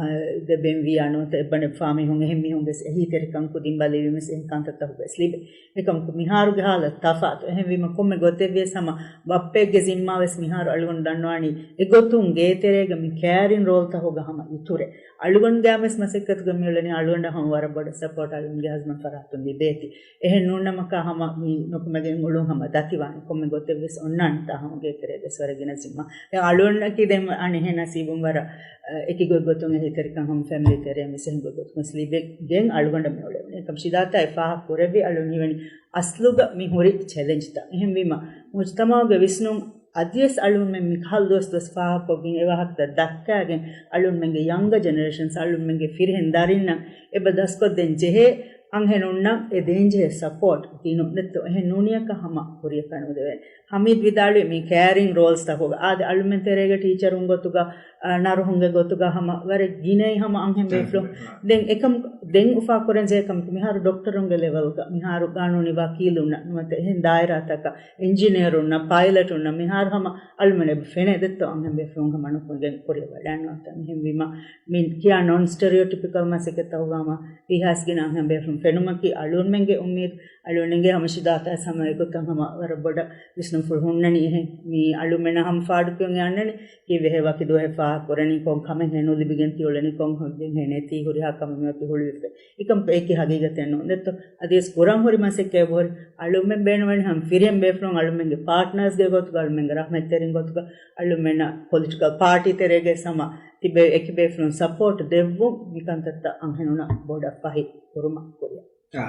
ދެ ބެންވީ ނުވަތަ އެއްބަނޑެއް ފާމީހުން އެހެން މީހުން ވެސް އެހީތެރިކަން ކުދިން ބަލިވީމެސް އެހެން ކަންތައްތަކުގައި ވެސް ލިބޭ. އެކަމަކު މިހާރުގެ ހާލަތު ތަފާތު. އެހެންވީމަ ކޮންމެ ގޮތެއްވިޔަސް ހަމަ ބައްޕައެއްގެ ޒިންމާ ވެސް މިހާރު އަޅުގަނޑު ދަންނަވާނީ އެގޮތުން ގޭތެރޭގަ މި ކެއަރިން ރޯލްތަކުގަ ހަމަ އިތުރެއް. އަޅުގަނޑުގެ ވެސް މަސައްކަތުގަ މިއުޅެނީ އަޅުގަނޑަށް ހަމަ ވަރަށް ބޮޑަށް ސަޕޯޓް އަޅުގަނޑުގެ ހަޒްބަންޑް ފަރާތުން ލިބޭތީ. އެހެން ނޫންނަމަކާ ހަމަ މި ނުކުމެގެން އުޅުން ހަމަ ދަތިވާނެ. ކޮންމެ ގޮތެއް ވެސް އޮންނާނެތާ ހަމަ ގޭތެރޭ ވެސް ވަރަށް ގިނަ ޒިންމާ. އެ އަޅުގަނޑަކީ ދެން އަނެއްހެން ނަސީބުން ވަރަށް، އެ، އެކި ގޮތްގޮތުން އެހީތެރިކަން ހަމަ ފެމިލީ ތެރެއިން ވެސް އެހެން ގޮތްގޮތުން ވެސް ލިބިގެން އަޅުގަނޑަށް މި އުޅެވުނީ. އެކަމް ޝިދާތާ އެ ފާހަގަ ކުރެއްވި އަޅުން ހީވަނީ އަސްލުގަ މި ހުރި ޗެލެންޖްތައް. އެހެންވީމަ މުޖްތަމަޢުގެ ވިސްނުން އަދިވެސް އަޅުންމެން މިކަހަލަ ދުވަސް ދުވަސް ފާހަގަކޮށްގެން އެ ވާހަކަތައް ދައްކާގެން އަޅުންމެންގެ ޔަންގަ ޖެނެރޭޝަންސް، އަޅުންމެންގެ ފިރިހެން ދަރިންނަށް އެބަ ދަސްކޮށްދޭން ޖެހޭ އަންހެނުންނަށް އެ ދޭންޖެހޭ ސަޕޯޓް ދިނުން ދެއްތޯ އެހެން ނޫނިއަކަށް ހަމަ ކުރިއަކަށް ނުދެވޭނެ. ހަމީދު ވިދާޅުވި މި ކެއަރިން ރޯލްސް ތަކުގަ އާދެ އަޅުމެން ތެރޭގަ ޓީޗަރުން ގޮތުގަ، އަ، ނަރުހުންގެ ގޮތުގަ ހަމަ ވަރަށް ގިނައި ހަމަ އަންހެން ބޭފުޅުން. ދެން އެކަމް ދެން އުފާކުރަން ޖެހޭ ކަމަކު މިހާރު ޑޮކްޓަރުންގެ ލެވެލްގަ މިހާރު ގާނޫނީ ވަކީލުންނަށް ނުވަތަ އެހެން ދާއިރާތަކަށް އިންޖިނިއަރުންނަށް ޕައިލަޓުންނަށް މިހާރު ހަމަ އަޅުމެން އެބަ ފެނޭ ދެއްތޯ އަންހެން ބޭފުޅުން ހަމަ ނުކުމެގެން ކުރިއަށް ވަޑާން ނުވަތަ. މިހެންވީމަ މި ކިޔާ ނޮން ސްޓެރިއޯޓިޕިކަލް މަސައްކަތްތަކުގަ ހަމަ އިހާސްގިނަ އަންހެން ބޭފުޅުން ފެނުމަކީ އަޅުންމެންގެ އުއްމީދު. އަޅުންގެ ހަމަ ޝިދާތާ ސަމަ އެގޮތަށް ހަމަ ވަރަށް ބޮޑަށް ވިސްނުންފުޅު ހުންނަނީ އެހެން. މި އަޅުމެންނަށް ހަމަ ފާޑުކިޔުން އަންނަނީ ކީއްވެހޭ ވަކި ދުވަހެއް ފާހަގަކުރަނީ ކޮން ކަމެއް ހޭ ނުލިބިގެން ތިއުޅެނީ ކޮން ހެއްޔޭ ނެތީ ހުރިހާ ކަމެއް މިއޮތީ ހުޅުވިފަ. އެކަމަކު އެކި ހަގީގަތެއް ނޫން ދެއްތޯ. އަދިވެސް ކުރަން ހުރި މަސައްކަތް އެބަހުރި އަޅުމެން ބޭނުންވަނީ ހަމަ ފިރިހެން ބޭފުޅުން އަޅުމެންގެ ޕާޓްނާސްގެ ގޮތުގަ އަޅުމެންގެ ރަހްމަތްތެރިން ގޮތުގަ އަޅުމެންނަށް ޕޮލިޓިކަލް ޕާޓީ ތެރޭގަ ހަމަ ތިބޭ އެކި ބޭފުޅުން ސަޕޯޓް ދެއްވުން މި ކަންތައްތައް އަންހެނުންނަށް ބޮޑަށް ފަހި ކުރުމަށް ކުރިއަށް. އާ،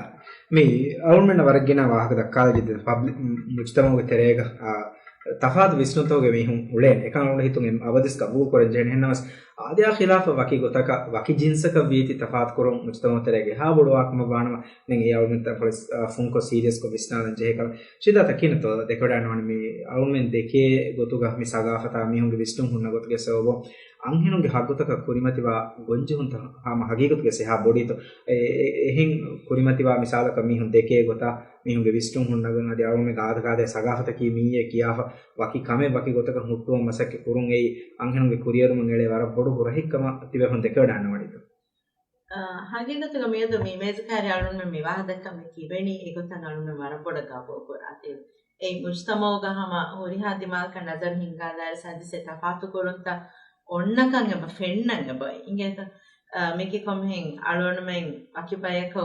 މި އަޅުމެންނަށް ވަރަށް ގިނަ ވާހަކަ ދައްކާލައިގެން ޕަބްލިކް މުޖްތަމަޢުގެ ތެރޭގަ، އާ، ތަފާތު ވިސްނުންތަކުގެ މީހުން އުޅޭނެ. އެކަން އަޅުގަނޑު ހިތުން އަބަދުވެސް ގަބޫލު ކުރަން ޖެހޭނެ. އެހެންނަމަވެސް އާދަޔާ ޚިލާފަށް ވަކި ގޮތަކަށް، ވަކި ޖިންސަކަށް ވީތީ ތަފާތު ކުރުން މުޖްތަމަޢު ތެރޭގަ އެހާ ބޮޑު ވާކަމަށް ވާނަމަ، ދެން އެ އަޅުގަނޑު ތަންކޮޅެއް، އާ، ފުންކޮށް ސީރިއަސްކޮށް ވިސްނާލަން ޖެހޭ ކަމެއް. ޝިދާތަ ކިހިނެއްތޯ ދެކެވަޑައިގަންނަވަނީ މި އަޅުމެން ދެކޭ ގޮތުގަ މި ސަގާފަތާ މީހުންގެ ވިސްނުން ހުންނަ ގޮތުގެ ސަބަބުން އަންހެނުންގެ ހައްގުތަކަށް ކުރިމަތިވާ ގޮންޖެހުންތައް ހަމަ ހަގީގަތުގެ އެހާ ބޮޑީތޯ؟ އެ، އެ، އެހެން ކުރިމަތިވާ މިސާލަކަށް މީހުން ދެކޭ ގޮތާ، މީހުންގެ ވިސްނުން ހުންނަގަން އަދި އަޅުގަނޑުމެން އާދަ ކާދައި ސަގާފަތަކީ މިއީއޭ ކިޔާފަ ވަކި ކަމެއް ވަކި ގޮތަކަށް ހުއްޓުވަން މަސައްކަތް ކުރުން އެއީ އަންހެނުންގެ ކުރިއެރުމަށް އެޅޭ ވަރަށް ބޮޑު ހުރަހެއްކަމަށް ތިބޭފުޅުން ދެކެވަޑައިގަންނަވަނީތޯ؟ އާ، ހަގީގަތުގަ މިއަދު މި މޭޒުކާރި އަޅުންމެން މި ވާހަކަ ދައްކަން މި ކިބެނީ އެގޮތަށް އަޅުންމެން ވަރަށް ބޮޑަށް ގަބޫލު ކުރާތީ. އެއީ މުޖްތަމަޢުގަ ހަމަ ހުރިހާ ދިމާލަކަށް ނަޒަރު ހިންގާލާއިރު ސަދިސެ ތަފާތު ކުރުންތައް އޮންނަކަން އެބަ ފެންނަން އެބަ އިނގޭތަ؟ އާ، މިކި ކޮމެހެން އަޅުންމެން ވަކި ބަޔަކު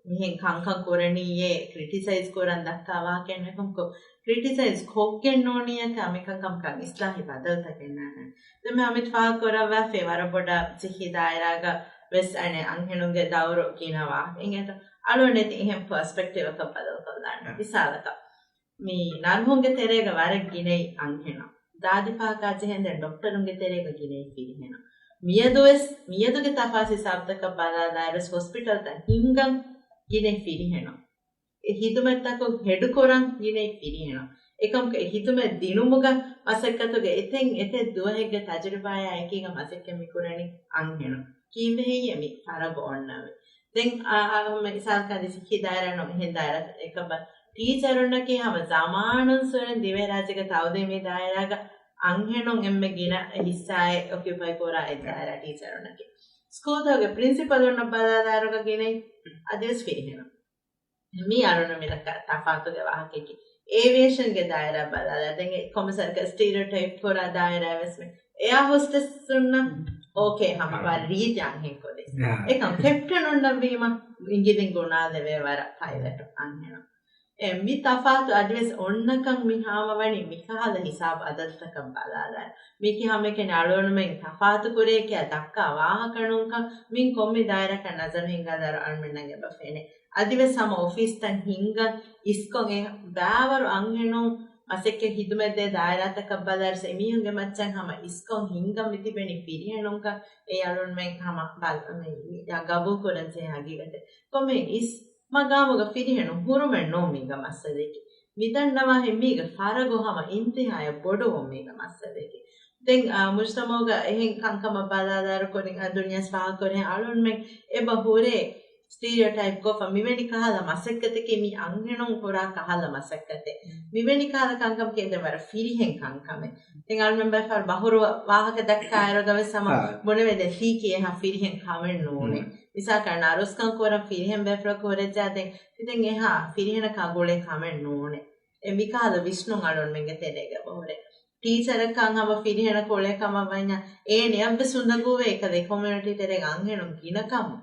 މިހެން ކަންކަން ކުރަނީއޭ ކްރިޓިސައިޒް ކުރަން ދައްކާ ވާހަކައެއް ނެކަމަކު ކްރިޓިސައިޒް ކޮށްގެން ނޫނީއަކަށް މިކަންކަމަކަށް އިސްލާހީ ބަދަލުތަކެއް ނާނެ. ދެން މި އަމިތް ފާހަގަކުރައްވާފައި ވަރަށް ބޮޑަށް ސިއްހީ ދާއިރާގަ ވެސް އަނެއް އަންހެނުންގެ ދައުރު ގިނަ ވާހަކަ އިނގޭތަ؟ އަޅުގަނޑު އެތި އެހެން ޕަރސްޕެކްޓިވްއަކަށް ބަދަލުކޮށްލާނެ. މިސާލަކަށް، މި ނަރުހުންގެ ތެރޭގަ ވަރަށް ގިނައި އަންހެނާ. ދާދި ފާހަގަކާ ޖެހެންދެން ޑޮކްޓަރުންގެ ތެރޭގަ ގިނައި ފިރިހެނާ. މިއަދުވެސް، މިއަދުގެ ތަފާސް ހިސާބުތަކަށް ބަލާލާއިރުވެސް ހޮސްޕިޓަލްތައް ހިންގަން ގިނައި ފިރިހެނާ. އެ ހިދުމަތްތަކުން ހެޑުކުރަން ގިނައި ފިރިހެނާ. އެކަމަކު އެ ހިދުމަތް ދިނުމުގަ މަސައްކަތުގެ އެތައް އެތައް ދުވަހެއްގެ ތަޖުރިބާޔާ އެކީގަ މަސައްކަތް މިކުރަނީ އަންހެނުން. ކީއްވެހެއްޔޭ މި ފަރަގު އޮންނަވީ؟ ދެން އާ، އާ، މިސާލަކަށް އަދި ސިއްހީ ދާއިރާ ނޫން އެހެން ދާއިރާ އެކަބަ ޓީޗަރުންނަކީ ހަމަ ޒަމާނުން ސުރެން ދިވެހިރާއްޖޭގެ ތައުލީމީ ދާއިރާގަ އަންހެނުން އެންމެ ގިނަ ހިއްސާއެއް އޮކިއުޕައި ކުރާ އެއް ދާއިރާ ޓީޗަރުންނަކީ. ސްކޫލްތަކުގެ ޕްރިންސިޕަލުންނަށް ބަލާލާއިރުގަ ގިނައި އަދިވެސް ފިރިހެނުން. މީ އަޅުން މި ދައްކާ ތަފާތުގެ ވާހަކައަކީ. އޭވިއޭޝަންގެ ދާއިރާ ބަލާލާ ދެން ކޮމިސަރަކަށް ސްޓީރިއޯޓައިޕް ކުރާ ދާއިރާ ވެސް މި އެއާ ހޮސްޓެސް ހުންނަ އޯކޭ ހަމަ ވަރަށް ރީތި އަންހެން ކޮލެޖް. އެކަމް ކެޕްޓަނުންނަށް ވީމަ އިނގިލިން ގުނާލެވޭ ވަރަށް ޕައިލަޓު އަންހެނުން. އެ މި ތަފާތު އަދިވެސް އޮންނަކަން މި ހާމަވަނީ މިކަހަލަ ހިސާބު އަދަދުތަކަށް ބަލާލާ. މީކީ ހަމައެކަނި އަޅުގަނޑުމެން ތަފާތު ކުރޭ ކިޔާ ދައްކާ ވާހަކަ ނޫންކަން މިން ކޮންމެ ދާއިރާއަކަށް ނަޒަރު ހިންގާލާއިރު އަޅުމެންނަށް އެބަ ފެނޭ. އަދިވެސް ހަމަ އޮފީސްތައް ހިންގަން އިސްކޮށް އެ ބާވަރު އަންހެނުން މަސައްކަތް ހިދުމަތްދޭ ދާއިރާތަކަށް ބަލާއިރު އެމީހުންގެ މައްޗަށް ހަމަ އިސްކޮށް ހިންގަން މިތިބެނީ ފިރިހެނުންކަން އެ އަޅުންމެން ހަމަ ބަލ-، މި-، ގަބޫލު ކުރަން ޖެހޭ ހަގީގަތެއް. ކޮންމެ އިސް މަގާމުގަ ފިރިހެނުން ހުރުމެއް ނޫން މީގަ މައްސަލައެކޭ. މިދަންނަވާހެން މީގަ ފަރަގު ހަމަ އިންތިހާޔަށް ބޮޑުވުން މީގަ މައްސަލައެކޭ. ދެން، އާ، މުޖްތަމަޢުގަ އެހެން ކަންކަމަށް ބަލާލާއިރު ކުރިން އާ ދުނިޔެސް ފާހަގަކުރިހެން އަޅުންމެން އެބަ ހުރޭ ސްޓީރިއޯޓައިޕް ކޮށްފަ މިވެނި ކަހަލަ މަސައްކަތަކީ މި އަންހެނުން ކުރާ ކަހަލަ މަސައްކަތެއް. މިވެނި ކަހަލަ ކަންކަމަކީ ދެން ވަރަށް ފިރިހެން ކަންކަމެއް. ދެން އަޅުމެން ބައެއް ފަހަރު ބަހުރު ވާހަކަ ދައްކާ އިރުގަ ވެސް ހަމަ ހާ. ބުނެވޭ ދެން ފީކީ އެހާ ފިރިހެން ކަމެއް ނޫނޭ. މިސާލަކަށް ނަރުސްކަން ކުރަން ފިރިހެން ބޭފުޅަކު ހުރެއްޖާ ދެން ތި ދެން އެހާ ފިރިހެނަކާ ގުޅޭ ކަމެއް ނޫނޭ. އެ މިކަހަލަ ވިސްނުން އަޅުންމެންގެ ތެރޭގަ ހުރޭ. ޓީޗަރަކާ ހަމަ ފިރިހެނަކު އުޅޭ ކަމަށް ވަންޏާ އޭނަޔަށްވެސް އުނދަގޫވޭ އެކަލޭ ކޮމިއުނިޓީ ތެރޭގަ އަންހެނުން ގިނަކަމުން.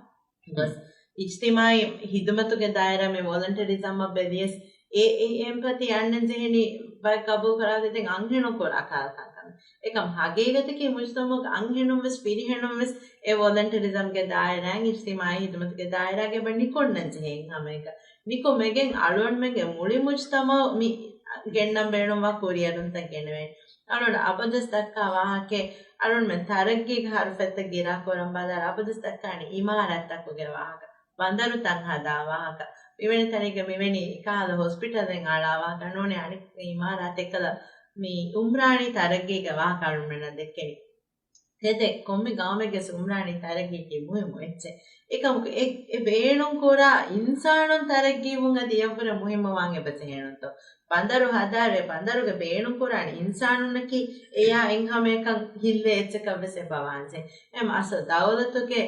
ގޮސް އިޖްތިމާއީ ހިދުމަތުގެ ދާއިރާ މި ވޮލަންޓަރިޒަމްއަށް ވެ ވިޔަސް އެ، އެ އެމްޕަތީ އަންނަން ޖެހެނީ ބައެއް ގަބޫލު ކުރާ ދެ ދެން އަންހެނުން ކުރާ ކަހަލަ ކަންކަމެއް. އެކަމް ހަގީގަތަކީ މުޖްތަމައުގެ އަންހެނުން ވެސް ފިރިހެނުން ވެސް އެ ވޮލަންޓަރިޒަމްގެ ދާއިރާއިން އިޖްތިމާއީ ހިދުމަތުގެ ދާއިރާގެ ބަ ނިކުންނަން ޖެހޭ ހަމައެކަ. ނިކުމެގެން އަޅުގަނޑުމެންގެ މުޅި މުޖްތަމައު މި ގެންނަން ބޭނުންވާ ކުރިއެރުންތައް ގެނެވޭނެ. އަޅުގަނޑު އަބަދުސް ދައްކާ ވާހަކައެއް، އަޅުގަނޑުމެން ތަރައްގީގެ ހަރުފަތްތައް ގިރާކުރަން ބަލާއިރު އަބަދުސް ދައްކާނީ އިމާރާތްތަކުގެ ވާހަކަ، ބަނދަރުތައް ހަދާ ވާހަކަ، މިވެނި ތަނެއްގަ މިވެނި ކަހަލަ ހޮސްޕިޓަލެއް އަޅާ ވާހަކަ ނޫނޭ އަނެއް އިމާރާތެއް ކަލަ މި އުމްރާނީ ތަރައްގީގެ ވާހަކަ އަޅުގަނޑުމެންނަށް ދެއްކެނީ. ތެދެއް، ކޮންމެ ގައުމެއްގެ އުމްރާނީ ތަރައްގީގެ މުހިއްމު އެއްޗެއް. އެކަމަކު އެ، އެ ބޭނުން ކުރާ އިންސާނުން ތަރައްގީވުން އަދި އެއަށްވުރެ މުހިއްމުވާން އެބަ ޖެހޭނުންތޯ؟ ބަނދަރު ހަދާރު އެ ބަނދަރުގެ ބޭނުން ކުރާނީ އިންސާނުންނަކީ އެޔާ އެއްހަމައަކަށް ހިއްލޭ އެއްޗަކަށް ވެސް އެބަ ވާންޖެ. އެމް އަސްލު ދައުލަތުގެ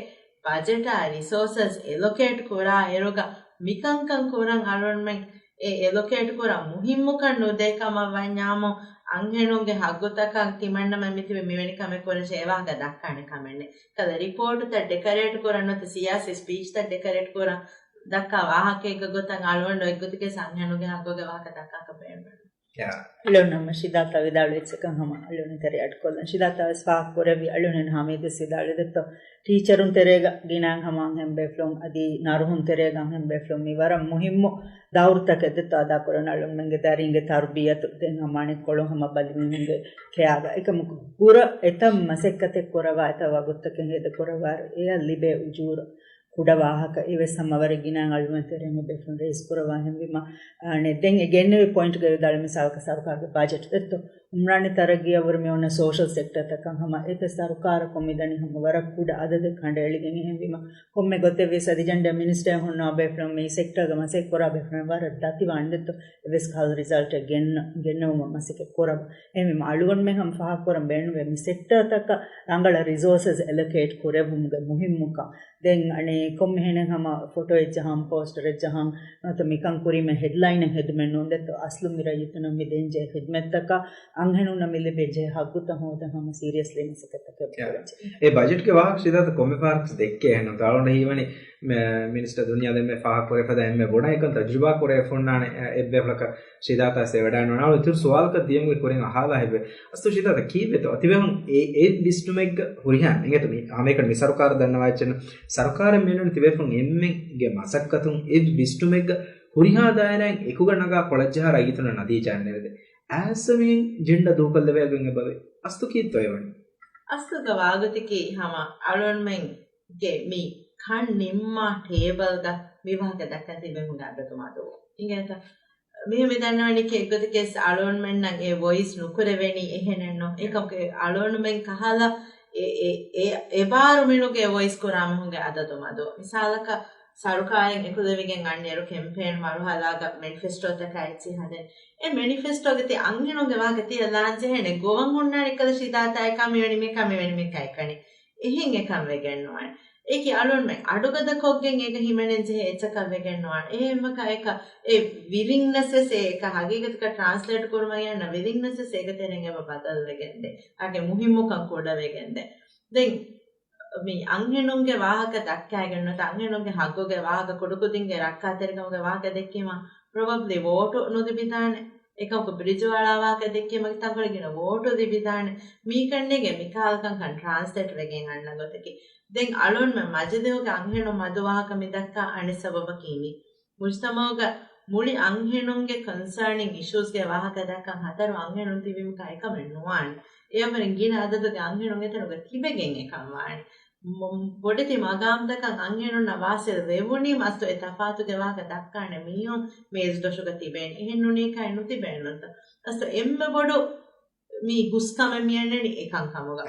ބަޖެޓާ ރިސޯސަސް އެލޮކޭޓް ކުރާ އިރުގަ މިކަންކަން ކުރަން އަޅުގަނޑުމެން އެ އެލޮކޭޓް ކުރަން މުހިއްމުކަން ނުދޭ ކަމަށް ވަންޏާމު، އަންހެނުންގެ ހައްގުތަކަށް ތިމަންނަމެން މިތިބެ މިވެނި ކަމެއް ކުރަން ޖެހޭ ވާހަކަ ދައްކާނެ ކަމެއް ނެތް. ކަލަ ރިޕޯޓުތައް ޑެކަރޭޓް ކުރަން ނުވަތަ ސިޔާސީ ސްޕީޗްތައް ޑެކަރޭޓް ކުރަން ދައްކާ ވާހަކައެއްގެ ގޮތަށް އަޅުގަނޑު އެއްގޮތަކީ އަންހެނުންގެ ހައްގުގެ ވާހަކަ ދައްކާކަށް ބޭނުން. ޔާ. އަޅުން ނަމަ ޝިދާތާ ވިދާޅުވި އެއްޗަކަށް ހަމަ އަޅުން ތެރެ އަޑުކޮށްލަން. ޝިދާތާ ވެސް ފާހަގަކުރެއްވި އަޅުން ހަމީދު ވިދާޅުވި ދެއްތޯ. ޓީޗަރުން ތެރޭގަ ގިނައިން ހަމަ އަންހެން ބޭފުޅުން އަދި ނަރުހުން ތެރޭގަ އަންހެން ބޭފުޅުން މި ވަރަށް މުހިއްމު ދައުރުތަކެއް ދެއްތޯ އަދާކުރަން އަޅުންމެންގެ ދަރީންގެ ތަރުބިޔަތު ދެން ހަމަ އަނެއްކޮޅުން ހަމަ ބަލިމީހުންގެ ކެއާގަ. އެކަމަކު ބުރަ އެތައް މަސައްކަތެއް ކުރައްވާ އެތައް ވަގުތުތަކެއް ހޭދަކުރައްވާއިރު އެއަށް ލިބޭ އުޖޫރަ ކުޑަ ވާހަކަ އެވެސް ހަމަ ވަރަށް ގިނައިން އަޅުގަނޑު ތެރޭން ބޭފުޅުން ރޭސް ކުރައްވާ ހެންވީމަ، އަނެއް ދެން އެ ގެންނެވި ޕޮއިންޓްގައި ވިދާޅުވި މިސާލަކަށް ސަރުކާރުގެ ބަޖެޓް ދެއްތޯ. އުމްރާނީ ތަރައްގީއަށްވުރެ މި އޮންނަ ސޯޝަލް ސެކްޓަރތަކަށް ހަމަ އެތައް ސަރުކާރަކުން މިދަނީ ހަމަ ވަރަށް ކުޑަ އަދަދެއް ކަނޑައެޅިގެން އެހެންވީމަ، ކޮންމެ ގޮތެއްވިޔަސް އަދި ޖެންޑަރ މިނިސްޓަރ ހުންނަވާ ބޭފުޅުން މި ސެކްޓަރގަ މަސައްކަތް ކުރާ ބޭފުޅުން ވަރަށް ދަތިވާން ދެއްތޯ. އެވެސް ކަހަލަ ރިޒަލްޓެއް ގެންނަ، ގެންނެވުމަށް މަސައްކަތް ކުރަމު. އެހެންވީމަ އަޅުގަނޑުމެން ހަމަ ފާހަގަކުރަން ބޭނުންވޭ މި ސެކްޓަރތަކަށް ރަނގަޅަށް ރިސޯސަސް އެލޮކޭޓް ކުރެއްވުމުގެ މުހިއްމުކަން. ދެން އަނެއް ކޮންމެހެނެއް ހަމަ ފޮޓޯއެއް ޖަހަން، ޕޯސްޓަރެއް ޖަހަން، ނުވަތަ މިކަން ކުރީމަ ހެޑްލައިނެއް ހެދުމެއް ނޫން ދެއްތޯ. އަސްލު މި ރައްޔިތުންނަށް މި ދޭންޖެހޭ ޚިދްމަތްތަކަށް އަންހެނުންނަށް މި ލިބޭންޖެހޭ ހައްގުތައް ހޯދަން ހަމަ ސީރިއަސްލީ މަސައްކަތްތަކެއް ކުރަން. އެ ބަޖެޓްގެ ވާހަކަ ސިދާތަ ކޮންމެ ފަހަރަކު ދެއްކޭ އެހެންނު. ތާޅުން ހީވަނީ މި-، މިނިސްޓަރ ދުނިޔާ ދެންމެ ފާހަގަ ކުރެފަދަ އެންމެ ބޮޑަށް އެކަން ތަޖުރިބާ ކުރެ ފުންނާނެ އެއްބޭފުޅަކަށް ޝިދާތާ ސެވެޑާން ވަނާ އިތުރު ސުވާލަކަށް ދިޔުމުގެ ކުރިން އަހާލާ ހެއްވެ. އަސްތު ޝިދާތާ ކީއްވެތޯ؟ އަތިވެހުން އެ، އެ ވިސްނުމެއްގަ ހުރިހާ އެނގޭތޯ މި ހަމައެކަނި މި ސަރުކާރަށް ދަންނަވާ އެއްޗެއް ނޫން. ސަރުކާރެއް މިއަންނަނީ ތިބޭފުން އެންމެންގެ މަސައްކަތުން އެ ވިސްނުމެއްގަ ހުރިހާ ދާއިރާއިން އެކުގަ ނަގާ ކޮޅަށްޖަހާ ރައްޔިތުންނަށް ނަތީޖާ ނެރެދޭ. އައިސް މި ޖެންޑަ ދޫކޮށްލެވޭ ގޮތް އެބަވޭ. އަސްތު ކީއްތޯ އެވަނީ؟ އަސްލުގަ ވާގޮތަކީ ހަމަ އަޅުގަނޑުމެން ގެ މި ކަން ނިންމާ ޓޭބަލްގަ މި ވާހަކަ ދައްކަން ތިބެމުގެ އަދަދު މަދުވުން. އިނގޭތަ؟ މިހެން މި ދަންނަވަނީ ކި އެއްގޮތަކީ އަޅުގަނޑުމެންނަށް އެ ވޮއިސް ނުކުރެވެނީ އެހެނެއްނު. އެކަމަކު އަޅުގަނޑުމެން ކަހަލަ އެ، އެ، އެ، އެބާރު މިނުގެ ވޮއިސް ކުރާ މީހުންގެ އަދަދު މަދު. މިސާލަކަށް ސަރުކާރެއް އެކުލެވިގެން އަންނައިރު ކެމްޕޭން މަރުހަލާގަ މެނިފެސްޓޯތަކާ އެއްޗިހި ހަދަން. އެ މެނިފެސްޓޯގަ ތި އަންހެނުންގެ ވާހަކަ ތިޔަ ލާން ޖެހޭނެ ގޮވަން ހުންނާނެ ކަލަ ޝިދާތާއެކާ މިވެނި މިކާ މިވެނި މިކާ އެކަނި. އެހެން އެކަން ވެގެން ނުވާނެ. އެކި އަޅުންމެ އަޑުގަދަކޮށްގެން އޭގަ ހިމެނެން ޖެހޭ އެއްޗަކަށް ވެގެން ނުވާނެ. އެހެންމަކާ އެކަ އެ ވިލިންނަސް ވެސް އެ އެކަ ހަގީގަތަކަށް ޓްރާންސްލޭޓް ކުރުމަށް އަންނަ ވިލިންނަސް ވެސް އޭގެ ތެރެއިން އެބަ ބަދަލު ވެގެންދޭ. އާގެ މުހިއްމުކަން ކުޑަވެގެންދޭ. ދެން މި އަންހެނުންގެ ވާހަކަ ދައްކާގެން ނުވަތަ އަންހެނުންގެ ހައްގުގެ ވާހަކަ ކުޑަކުދިންގެ ރައްކާތެރިކަމުގެ ވާހަކަ ދެއްކީމަ ޕްރޮބަބްލީ ވޯޓު ނުލިބިދާނެ. އެކަމަކު ބްރިޖު އަޅާ ވާހަކަ ދެއްކީމަ ތަންކޮޅެއް ގިނަ ވޯޓު ލިބިދާނެ. މީކަންނޭގެ މިކަހަލަ ކަންކަން ޓްރާންސްލޭޓް ވެގެން އަންނަ ގޮތަކީ. ދެން އަޅުންމެ މަޖިލީހުގެ އަންހެނުން މަދު ވާހަކަ މި ދައްކާ އަނެއް ސަބަބަކީ މި. މުޖްތަމައުގަ މުޅި އަންހެނުންގެ ކޮންސާނިން އިޝޫސްގެ ވާހަކަ ދައްކަން ހަތަރު އަންހެނުން ތިބީމަކާ އެކަމެއް ނުވާނެ. އެއަށްވުރެ ގިނަ އަދަދުގެ އަންހެނުން އެތަނުގަ ތިބެގެން އެކަން ވާނެ. މ-، ބޮޑެތި މަގާމްތަކަށް އަންހެނުންނަށް ވާސިލް ވެވުނީ މަސްތު އެ ތަފާތުގެ ވާހަކަ ދައްކާނެ މީހުން މޭޒުދޮށުގަ ތިބޭނެ. އެހެން ނޫނީކާއެއް ނުތިބޭނުންތަ؟ އަސްތު އެންމެ ބޮޑު މި ހުސްކަމެއް މިއަންނަނީ އެކަން ކަމުގަ.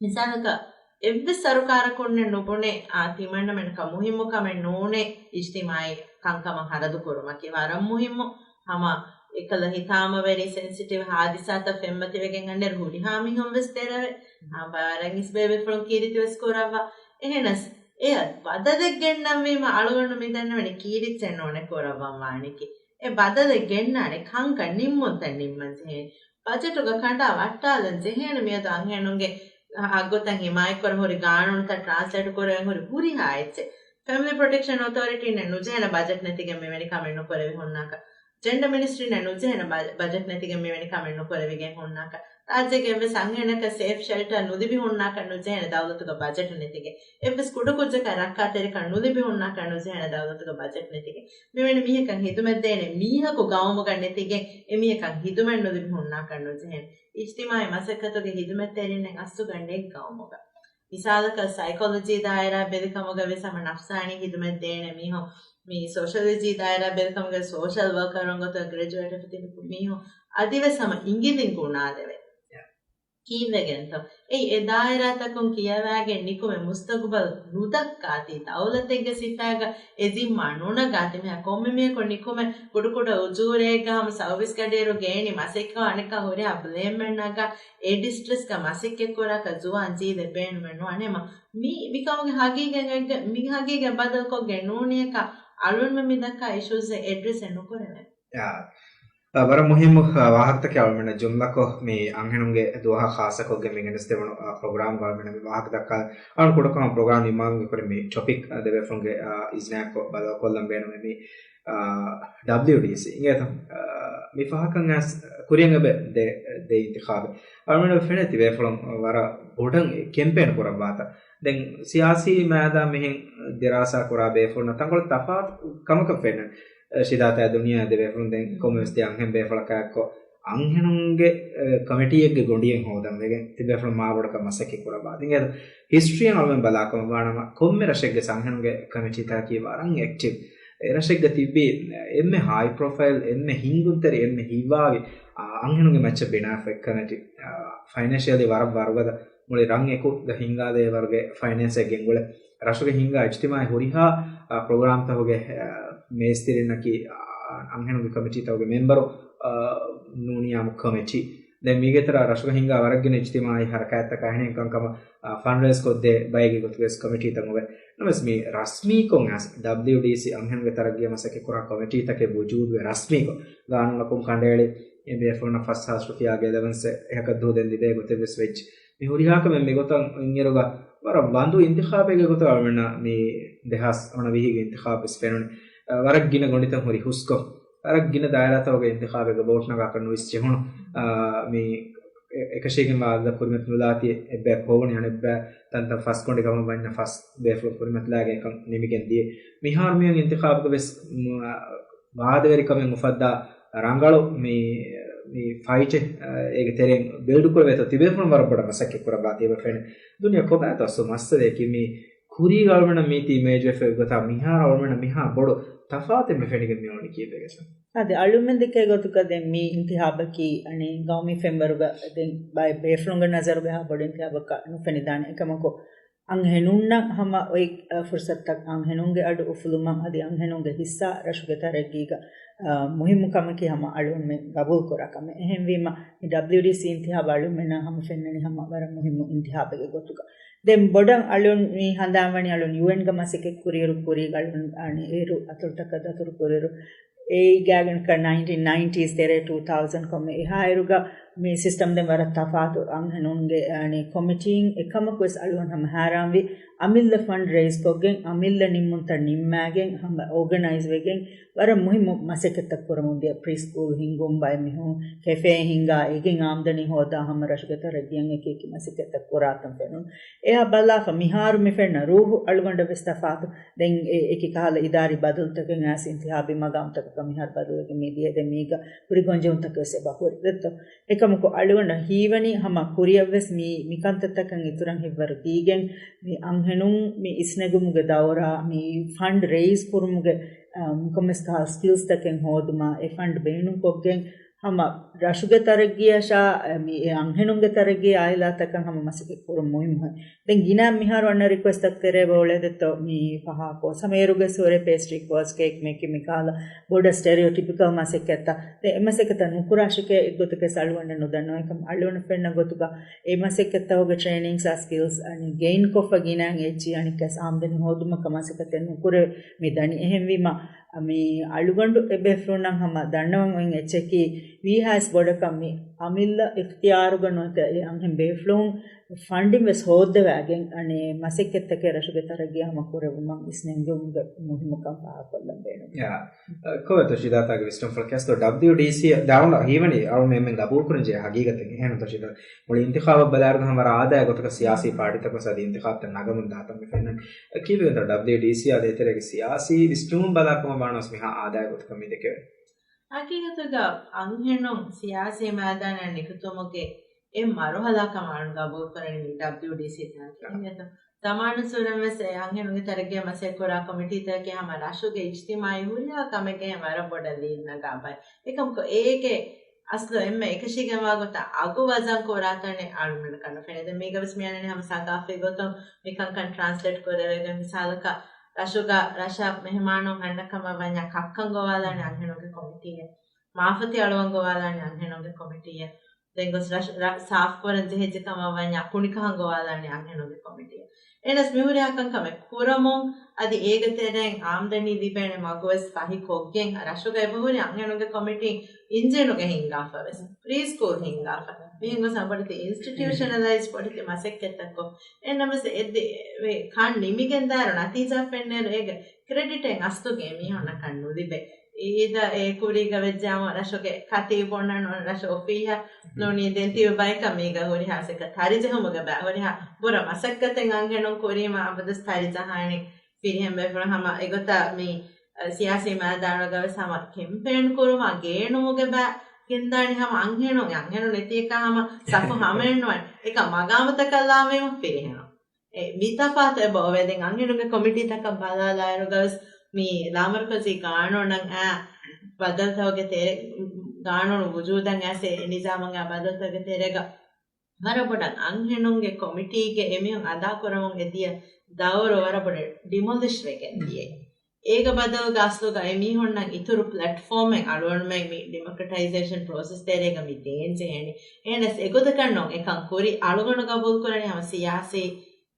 މިސާލަކަށް، އެއްވެސް ސަރުކާރަކުންނެއް ނުބުނޭ، އާ، ތިމަންނަމެން ކަ މުހިއްމު ކަމެއް ނޫނޭ އިޖްތިމާޢީ ކަންކަމަށް ހަރަދު ކުރުމަކީ ވަރަށް މުހިއްމު. ހަމަ އެކަލަ ހިތާމަވެރި ސެންސިޓިވް ހާދިސާތައް ފެންމަތިވެގެން އަންނައިރު ހުރިހާ މީހުން ވެސް ދެރަވޭ. އާ، ބާރަށް އިސް ބޭބެފުޅުން ކީރިތި ވެސް ކުރައްވާ. އެހެނަސް އެ ބަދަލެއް ގެންނަންވީމަ އަޅުގަނޑު މި ދަންނަވަނީ ކީރިތިއެއް ނޫނޭ ކުރައްވަން ވާނީކީ. އެ ބަދަލެއް ގެންނާނެ ކަންކަން ނިންމުންތައް ނިންމަން ޖެހޭނެ. ބަޖެޓުގަ ކަނޑާ ވައްޓާލަން ޖެހޭނެ މިއަދު އަންހެނުންގެ ހައްގުތައް ހިމާޔަތްކުރަން ހުރި ގާނޫނުތައް ޓްރާންސްލޭޓް ކުރެވެން ހުރި ހުރިހާ އެއްޗެއް. ފެމިލީ ޕްރޮޓެކްޝަން އޮތޯރިޓީންނެއް ނުޖެހޭނެ ބަޖެޓް ނެތިގެން މިވެނި ކަމެއް ނުކުރެވި ހުންނާކަށް. ޖެންޑަ މިނިސްޓްރީންނެއް ނުޖެހޭނެ ބަ-، ބަޖެޓް ނެތިގެން މިވެނި ކަމެއް ނުކުރެވިގެން ހުންނާކަށް. ރާއްޖޭގެ އެއްވެސް އަންހެނަކަށް ސޭފް ޝެލްޓަރ ނުލިބި ހުންނާކަށް ނުޖެހޭނެ ދައުލަތުގެ ބަޖެޓް ނެތިގެން. އެއްވެސް ކުޑަކުއްޖަކަށް ރައްކާތެރިކަން ނުލިބި ހުންނާކަށް ނުޖެހޭނެ ދައުލަތުގެ ބަޖެޓް ނެތިގެން. މިވެނި މީހަކަށް ހިދުމަތް ދޭނެ މީހަކު ގައުމުގަ ނެތިގެން އެ މީހަކަށް ހިދުމަތް ނުލިބި ހުންނާކަށް ނުޖެހޭނެ. އިޖްތިމާޢީ މަސައްކަތުގެ ހިދުމަތްތެރިންނެއް އަސްލުގަ ނެތް ގައުމުގަ. މިސާލަކަށް ސައިކޮލޮޖީ ދާއިރާ ބެލިކަމުގަ ވެސް ހަމަ ނަފްސާނީ ހިދުމަތް ދޭނެ މީހުން، މި ސޯޝަލޮޖީ ދާއިރާ ބެލިކަމުގަ ސޯޝަލް ވަރކަރުން ގޮތަށް ގްރެޖުއޭޓް ވެފަ ތިބި މީހުން އަދިވެސް ހަމަ އިނގިލިން ގުނާލެވޭ. ކީއްވެގެންތޯ؟ އެއީ އެ ދާއިރާތަކުން ކިޔަވާގެން ނިކުމެ މުސްތަގުބަލް ނުދައްކާތީ ދައުލަތެއްގެ ސިފައިގަ އެ ޒިންމާ ނުނަގާތީ މިހާ ކޮންމެ މީހަކު ނިކުމެ ކުޑަކުޑަ އުޖޫރައެއްގަ ހަމަ ސަރވިސް ގަޑިއިރު ގޭނީ މަސައްކަތް އަނެއްކާ ހުރިހާ ބްލޭމެއް ނަގާ އެ ޑިސްޓްރެސްގަ މަސައްކަތްކުރާކަށް ޒުވާން ޖީލެއް ބޭނުމެއް ނުވާނެ. މި، މިކަމުގެ ހަގީގަތް، މި ހަގީގަތް ބަދަލުކޮށްގެން ނޫނީއަކަށް އަޅުގަނޑުމެން މި ދައްކާ އިޝޫސް އެޑްރެސް ނުކުރެވޭ. އާ، ވަރަށް މުހިއްމު، އާ، ވާހަކަތަކެއް އަޅުމެންނަށް ޖުމްލަކޮށް މި އަންހެނުންގެ ދުވަހަށް ޚާއްޞަކޮށްގެން މި ގެނެސްދެވުނު، އާ، ޕްރޮގްރާމް އަޅުމެންނަށް މި ވާހަކަ ދައްކާލަން. އަޅުން ކުޑަކޮށް ޕްރޮގްރާމް ނިންމާލުމުގެ ކުރިން މި ޓޮޕިކް، އާ، ދެބޭފުޅުންގެ، އާ، އިޒްނާއެއްކޮށް ބަދަލުކޮށްލަން ބޭނުމޭ މި، އާ، ޑަބްލިޔުޑީސީ އިނގޭތަ؟ އާ، މި ފަހަކަށް އައިސް ކުރިއަށް އެބަ ދެ، ދެ އިންތިޚާބެއް. އަޅުމެންނަށް ފެނޭތި ބޭފުޅުން ވަރަށް ބޮޑަށް ކެމްޕޭން ކުރައްވާތަ؟ ދެން ސިޔާސީ މައިދާން މިހެން ދިރާސާ ކުރާ ބޭފުޅުންނަށް ތަންކޮޅެއް ތަފާތު ކަމަކަށް ފެންނަން. ޝިދާތާ ދުނިޔެއާ ދެ ބޭފުޅުން ދެން ކޮންމެވެސް ދެ އަންހެން ބޭފުޅަކާއެއްކޮށް، އަންހެނުންގެ، އެ، ކޮމިޓީއެއްގެ ގޮނޑިއެއް ހޯދަން ވެގެން ތި ބޭފުޅުން މާބޮޑަކަށް މަސައްކަތް ކުރައްވާ. އިނގޭތަ؟ ހިސްޓްރީއަށް އަޅުމެން ބަލާކަމަށް ވާނަމަ، ކޮންމެ ރަށެއްގެ އަންހެނުންގެ ކޮމިޓީތަކަކީ ވަރަށް އެކްޓިވް. އެ ރަށެއްގަ ތިއްބީ އެންމެ ހައި ޕްރޮފައިލް، އެންމެ ހިންގުންތެރި، އެންމެ ހިތްވާވި، އާ، އަންހެނުންގެ މައްޗަށް ބިނާވެފައި ކޮމިޓީ، އާ، ފައިނޭންޝިއަލީ ވަރަށް ވަރުގަދަ، މުޅި ރަށް އެކުގަ ހިންގާދޭ ވަރުގެ ފައިނޭންސެއް ގެންގުޅޭ. ރަށުގެ ހިންގާ އިޖްތިމާޢީ ހުރިހާ، އާ، ޕްރޮގްރާމްތަކުގެ، އާ، މޭޒްތެރިންނަކީ، އާ، އަންހެނުންގެ ކޮމިޓީތަކުގެ މެމްބަރު، އާ، ނޫނިއްޔާމު ކޮމިޓީ. ދެން މީގެ ތެރޭ ރަށުގަ ހިންގާ ވަރަށް ގިނަ އިޖްތިމާޢީ ހަރަކާތްތަކާ އެހެނިހެން ކަންކަމަށް، އާ، ފަންޑްރޭސް ކޮށްދޭ ބައެއްގެ ގޮތުގައި ވެސް ކޮމިޓީތައް އޮވޭ. ނަމަވެސް މި ރަސްމީކޮށް އަސް ޑަބްލިޔުޑީސީ އަންހެނުންގެ ތަރައްގީއަށް މަސައްކަތް ކުރާ ކޮމިޓީތަކެއް ވުޖޫދުވެ ރަސްމީކޮށް ގާނޫނަކުން ކަނޑައެޅި އެ ބޭފުޅުންނަށް ފަސް ހާސް ރުފިޔާގެ އެލަވެންސެއް އެހަކަށް ދޫ ދެން ލިބޭ ގޮތެއް ވެސް ވެއްޖެ. މި ހުރިހާ ކަމެއް މިގޮތަށް އިންއިރުގަ ވަރަށް ވަންދު އިންތިޚާބެއްގެ ގޮތަށް އަޅުމެންނަށް މި ދެހާސް ވަނަ ވިހިގެ އިންތިޚާބު ވެސް ފެނުނީ. އަ، ވަރަށް ގިނަ ގޮނޑިތައް ހުރި ހުސްކޮށް، ވަރަށް ގިނަ ދާއިރާތަކުގެ އިންތިޚާބެއްގަ ވޯޓް ނަގާކަށް ނުވިސް ޖެހުނު. އަ، މި އެ-، އެކަށީގެންވާ އަދަދަށް ކުރިމަތި ނުލާތީ އެއްބަޔަކު ހޮވުނީ، އަނެއްބަޔަށް ތަންތަން ފަސް ގޮނޑި ކަމަށް ވަންޏާ ފަސް ބޭފުޅުން ކުރިމަތިލާގެން އެކަން ނިމިގެން ދިޔަ. މިހާރު މިއޮތް އިންތިޚާބުގަ ވެސް، މް، ވާދަވެރިކަމެއް އުފައްދާ ރަނގަޅު މި، މި ފައިޓެއް، އޭގެ ތެރެއިން ބިލްޑް ކުރެވޭތޯ ތިބޭފުޅުން ވަރަށް ބޮޑަށް މަސައްކަތް ކުރައްވާތީ އެބަ ފެނޭ. ދުނިޔެ ކޮބާތޯ އަސްލު މައްސަލަޔަކީ މި ކުރީގަ އަޅުމެންނަށް މީތީ އިމޭޖް ވެފަ ގޮތާ މިހާރު އަޅުމެންނަށް މިހާ ބޮޑު ތަފާތެއް މި ފެނިގެން މިއޮންނަނީ ކީއްވެގެންތޯ؟ އަދި އަޅުމެން ދެކޭ ގޮތުގަ ދެން މި އިންތިހާބަކީ އަނެއް ގައުމީ ފެންވަރުގަ ދެން ބައެއް ބޭފުޅުންގެ ނަޒަރުގަ އެހާ ބޮޑު އިންތިހާބަކަށް ނުފެނިދާނެ. އެކަމަކު އަންހެނުންނަށް ހަމަ އޮތް، އަ، ފުރުސަތުތައް އަންހެނުންގެ އަޑު އުފުލުމަށް އަދި އަންހެނުންގެ ހިއްސާ ރަށުގެ ތަރައްގީގަ، އަ، މުހިއްމު ކަމަކީ ހަމަ އަޅުގަނޑުމެން ގަބޫލު ކުރާ ކަމެއް. އެހެންވީމަ މި ޑަބްލިޔުޑީސީ އިންތިހާބު އަޅުގަނޑުމެންނަށް ހަމަ ފެންނަނީ ހަމަ ވަރަށް މުހިއްމު އިންތިހާބެއްގެ ގޮތުގަ. ދެން ބޮޑަށް އަޅުން މި ހަނދާންވަނީ އަޅުން ޔޫއެންގަ މަސައްކަތް ކުރިއިރު ކުރީގަ އަޅުން އަނި އޭރު އަތޮޅުތަކަށް ދަތުރު ކުރިއިރު އޭގާގަނޑަކަށް ނައިންޓީން ނައިންޓީސް ތެރޭ ޓޫ ތައުޒަން ކޮންމެ އެހާއިރުގަ މި ސިސްޓަމް ދެން ވަރަށް ތަފާތު. އަންހެނުންގެ އަނި ކޮމިޓީން އެކަމަކު ވެސް އަޅުގަނޑު ހަމަ ހައިރާންވި. އަމިއްލަ ފަންޑް ރޭސް ކޮށްގެން، އަމިއްލަ ނިންމުންތައް ނިންމާގެން، ހަމަ އޯގަނައިޒް ވެގެން ވަރަށް މުހިއްމު މަސައްކަތްތައް ކުރަމުން ދިޔަ. ޕްރީ ސްކޫލް ހިންގުން، ބައެއް މީހުން ކެފޭ ހިންގާ، އޭގެން އާމްދަނީ ހޯދާ ހަމަ ރަށުގެ ތަރައްގީއަށް އެކި އެކި މަސައްކަތްތައް ކުރާތަން ފެނުނު. އެއާ ބަލާފަ މިހާރު މި ފެންނަ ރޫހު އަޅުގަނޑަށް ވެސް ތަފާތު. ދެން އެ-، އެކި ކަހަލަ އިދާރީ ބަދަލުތަކެއް އައިސް އިންތިހާބީ މަގާމުތަކަކަށް މިހާރު ބަދަލުވެގެން މި ދިޔަ. ދެން މީގަ ހުރި ގޮންޖެހުންތަކެއް ވެސް އެބަ ހުރި. ދެއްތޯ؟ އެކަމަކު އަޅުގަނޑަށް ހީވަނީ ހަމަ ކުރިއަށް ވެސް މި، މި ކަންތައްތަކަށް އިތުރަށް ހިތްވަރު ދީގެން، މި އަންހެނުން މި އިސްނެގުމުގެ ދައުރާ، މި ފަންޑް ރޭސް ކުރުމުގެ، އަ، ކޮންމެސް ކަހަލަ ސްކިލްސްތަކެއް ހޯދުމާ، އެ ފަންޑް ބޭނުންކޮށްގެން، ހަމަ ރަށުގެ ތަރައްގީއަށާ މި އެ އަންހެނުންގެ ތަރައްގީ އާއިލާތަކަށް ހަމަ މަސައްކަތް ކުރުން މުހިންމު. ދެން ގިނަ މިހާރު އަންނަ ރިކުއެސްޓްތައް ތެރޭ އުޅޭދެއްތޯ މި ފަހާ ކޯސް ހަމަ އޭރުގެ ސުވަރެ ޕޭސްޓްރީ ކޯސް ކޭކް މޭކިން މިކަހަލަ ބޮޑަށް ސްޓެރިއޯޓިޕިކަލް މަސައްކަތްތައް. ދެން އެ މަސައްކަތްތައް ނުކުރާށެކޭ އެއްގޮތަކަށް އަޅުގަނޑަށް ނުދަންނަވާ. އެކަމް އަޅުގަނޑަށް ފެންނަ ގޮތުގަ އެ މަސައްކަތްތަކުގެ ޓްރޭނިންގްސް ސްކިލްސް އަނި ގެއިން ކޮށްފަ ގިނައިން އެއްޗި އަނެއްކަސް އާމްދަނީ ހޯދުމަކަށް މަސައްކަތެއް ނުކުރެވޭ މި ދަނީ. އެހެންވީމަ މި އަޅުގަނޑު އެބޭފުޅުންނަށް ހަމަ ދަންނަވަން އޮތް އެއްޗަކީ ވީހާވެސް ބޮޑަކަށް މި އަމިއްލަ އިޚްތިޔާރުގަ ނުވަތަ އެ އަންހެން ބޭފުޅުން ފަންޑިން ވެސް ހޯއްދަވާގެން އަނެއް މަސައްކަތްތަކެއް ރަށުގެ ތަރައްގީއަށް ހަމަ ކުރެވުމަށް އިސްނެންގެވުމުގެ މުހިއްމުކަން ފާހަގަކޮށްލަން ބޭނުން. ކޮވެ ތޮޝީދާތާގެ ވިސްނުންފުޅަށް ކެސްތޯ ޑަބްލިއުޑީސީ ދާން ހީވަނީ އަޅު މެ ގަބޫލުކުރަން ޖެހޭ ހަގީގަތެއް އެހެން ތޮޝީދާ. މުޅި އިންތިޚާބަށް ބަލާއިރުގަ ހަމަ އާދައިގެ ގޮތަކަށް ސިޔާސީ ޕާޓީތަކުން އަދި އިންތިޚާބުތައް ނަގަމުން ދާތަން މި ފެންނަން. ކީއްވެގެންތޯ ޑަބްލިއުޑީސީ އާ ދޭތެރޭގެ ސިޔާސީ ވިސްނުމުން ބަލާކަމަށް ވާނަސް މިހާ އާދައިގެ ގޮތަކަށް މި ދެކެވެ. ހަގީގަތުގަ އަންހެނުން ސިޔާސީ މައިދާނަށް ނިކުތުމުގެ އެއް މަރުހަލާކަމަށް ގަބޫލުކުރަނީ މި ޑަބްލިއުޑީސީ ތަކެއް. ޒަމާނުއްސުރެން ވެސް އެ އަންހެނުންގެ ތަރައްގީއަށް މަސައްކަތް ކުރާ ކޮމިޓީތަކެއް ހަމަ ރަށުގެ އިޖްތިމާޢީ ހުރިހާ ކަމެއްގެ ވަރަށް ބޮޑަށް ލީޑް ނަގާ ބައެއް. އެކަމަކު އޭގެ އަސްލު އެންމެ އެކަށީގެންވާ ގޮތަށް އަގު ވަޒަން ކުރާ ތަނެއް އަޅުގަނޑަކަށް ނުފެނޭ. ދެން މީގަ ވެސް މިއަންނަނީ ހަމަ ސަގާފީ ގޮތުން މިކަންކަން ޓްރާންސްލޭޓް ކުރެވިގެން. މިސާލަކަށް ރަށުގަ ރަށަށް މެހެމާނުން އަންނަ ކަމަށް ވަންޏާ ކައްކަން ގޮވާލާނެ އަންހެނުންގެ ކޮމިޓީއެއް، މާފަތި އަޅުވަން ގޮވާލާނެ އަންހެނުންގެ ކޮމިޓީއެއް. ދެން ގޮސް ރަށް، ރަށް ސާފު ކުރަން ޖެހިއްޖެ ކަމަށް ވަންޏާ ކުނިކަހަން ގޮވާލާނެ އަންހެނުންގެ ކޮމިޓީއެއް. އެހެނަސް މިހުރިހާ ކަންކަމެއް ކުރަމުން އަދި އޭގެ ތެރެއިން އާމްދަނީ ލިބޭނެ މަގު ވެސް ފަހި ކޮށްގެން ރަށުގަ އެބަހުރި އަންހެނުންގެ ކޮމިޓީން އިންޖީނުގަ ހިންގާފަ ވެސް، ޕްރީ ސްކޫލް ހިންގާފަ، މިހެން ގޮސް އަނބޮޑެތި އިންސްޓިޓިއުޝަނަލައިޒް ބޮޑެތި މަސައްކަތްތައްކޮށް، އެހެންނަމަވެސް އެ ދެ-، ކަން ނިމިގެންދާއިރު ނަތީޖާ ފެންނައިރު އޭގެ ކްރެޑިޓެއް އަސްލުގެ މީހުންނަކަށް ނުލިބޭ. އީދަށް އެ ކުރީގަ ވެއްޖާމަ ރަށުގެ ކަތީބުންނަން ރަށު އޮފީހަށް ނޫނީ ދެން ތިބި ބަޔަކަށް މީގަ ހުރިހާ ސެކަ ތަރިޖެހުމުގެ ބައި ހުރިހާ ބުރަ މަސައްކަތެއް އަންހެނުން ކުރީމަ އަބަދުސް ތަރިޖަހާނެ ފިރިހެން ބޭފުޅުން ހަމަ އެގޮތަށް މި ސިޔާސީ މައިދާނުގަ ވެސް ހަމަ ކެމްޕޭން ކުރުމާ ގޭނުމުގެ ބައި ގެންދާނީ ހަމަ އަންހެނުން، އަންހެނުން ނެތިއެކާ ހަމަ ސަފު ހަމައެއްނުވާނެ. އެކަ މަގާމުތަކަށް ލާމީހުން ފިރިހެނުން. އެ، މި ތަފާތު އެބަ އޮވޭ. ދެން އަންހެނުންގެ ކޮމިޓީތަކަށް ބަލާލާއިރުގަވެސް މި ލާމަރުކަޒީ ގާނޫނަށް އާ ބަދަލުތަކުގެ ތެރެ-، ގާނޫނު ވުޖޫދަށް އައިސް އެ ނިޒާމަށް އާ ބަދަލުތަކުގެ ތެރޭގަ ވަރަށް ބޮޑަށް އަންހެނުންގެ ކޮމިޓީގެ އެމީހުން އަދާކުރަމުން އެ ދިޔަ ދައުރު ވަރަށް ބޮޑަށް ޑިމޮލިޝް ވެގެން ދިޔަ. އޭގެ ބަދަލުގަ އަސްލުގަ އެމީހުންނަށް އިތުރު ޕްލެޓްފޯމެއް އަޅުގަނޑުމެން މި ޑިމޮކްރެޓައިޒޭޝަން ޕްރޮސެސް ތެރޭގަ މި ދޭން ޖެހޭނީ. އެހެނަސް އެގޮތަކަށް ނޫން އެކަން ކުރި. އަޅުގަނޑު ގަބޫލުކުރަނީ ހަމަ ސިޔާސީ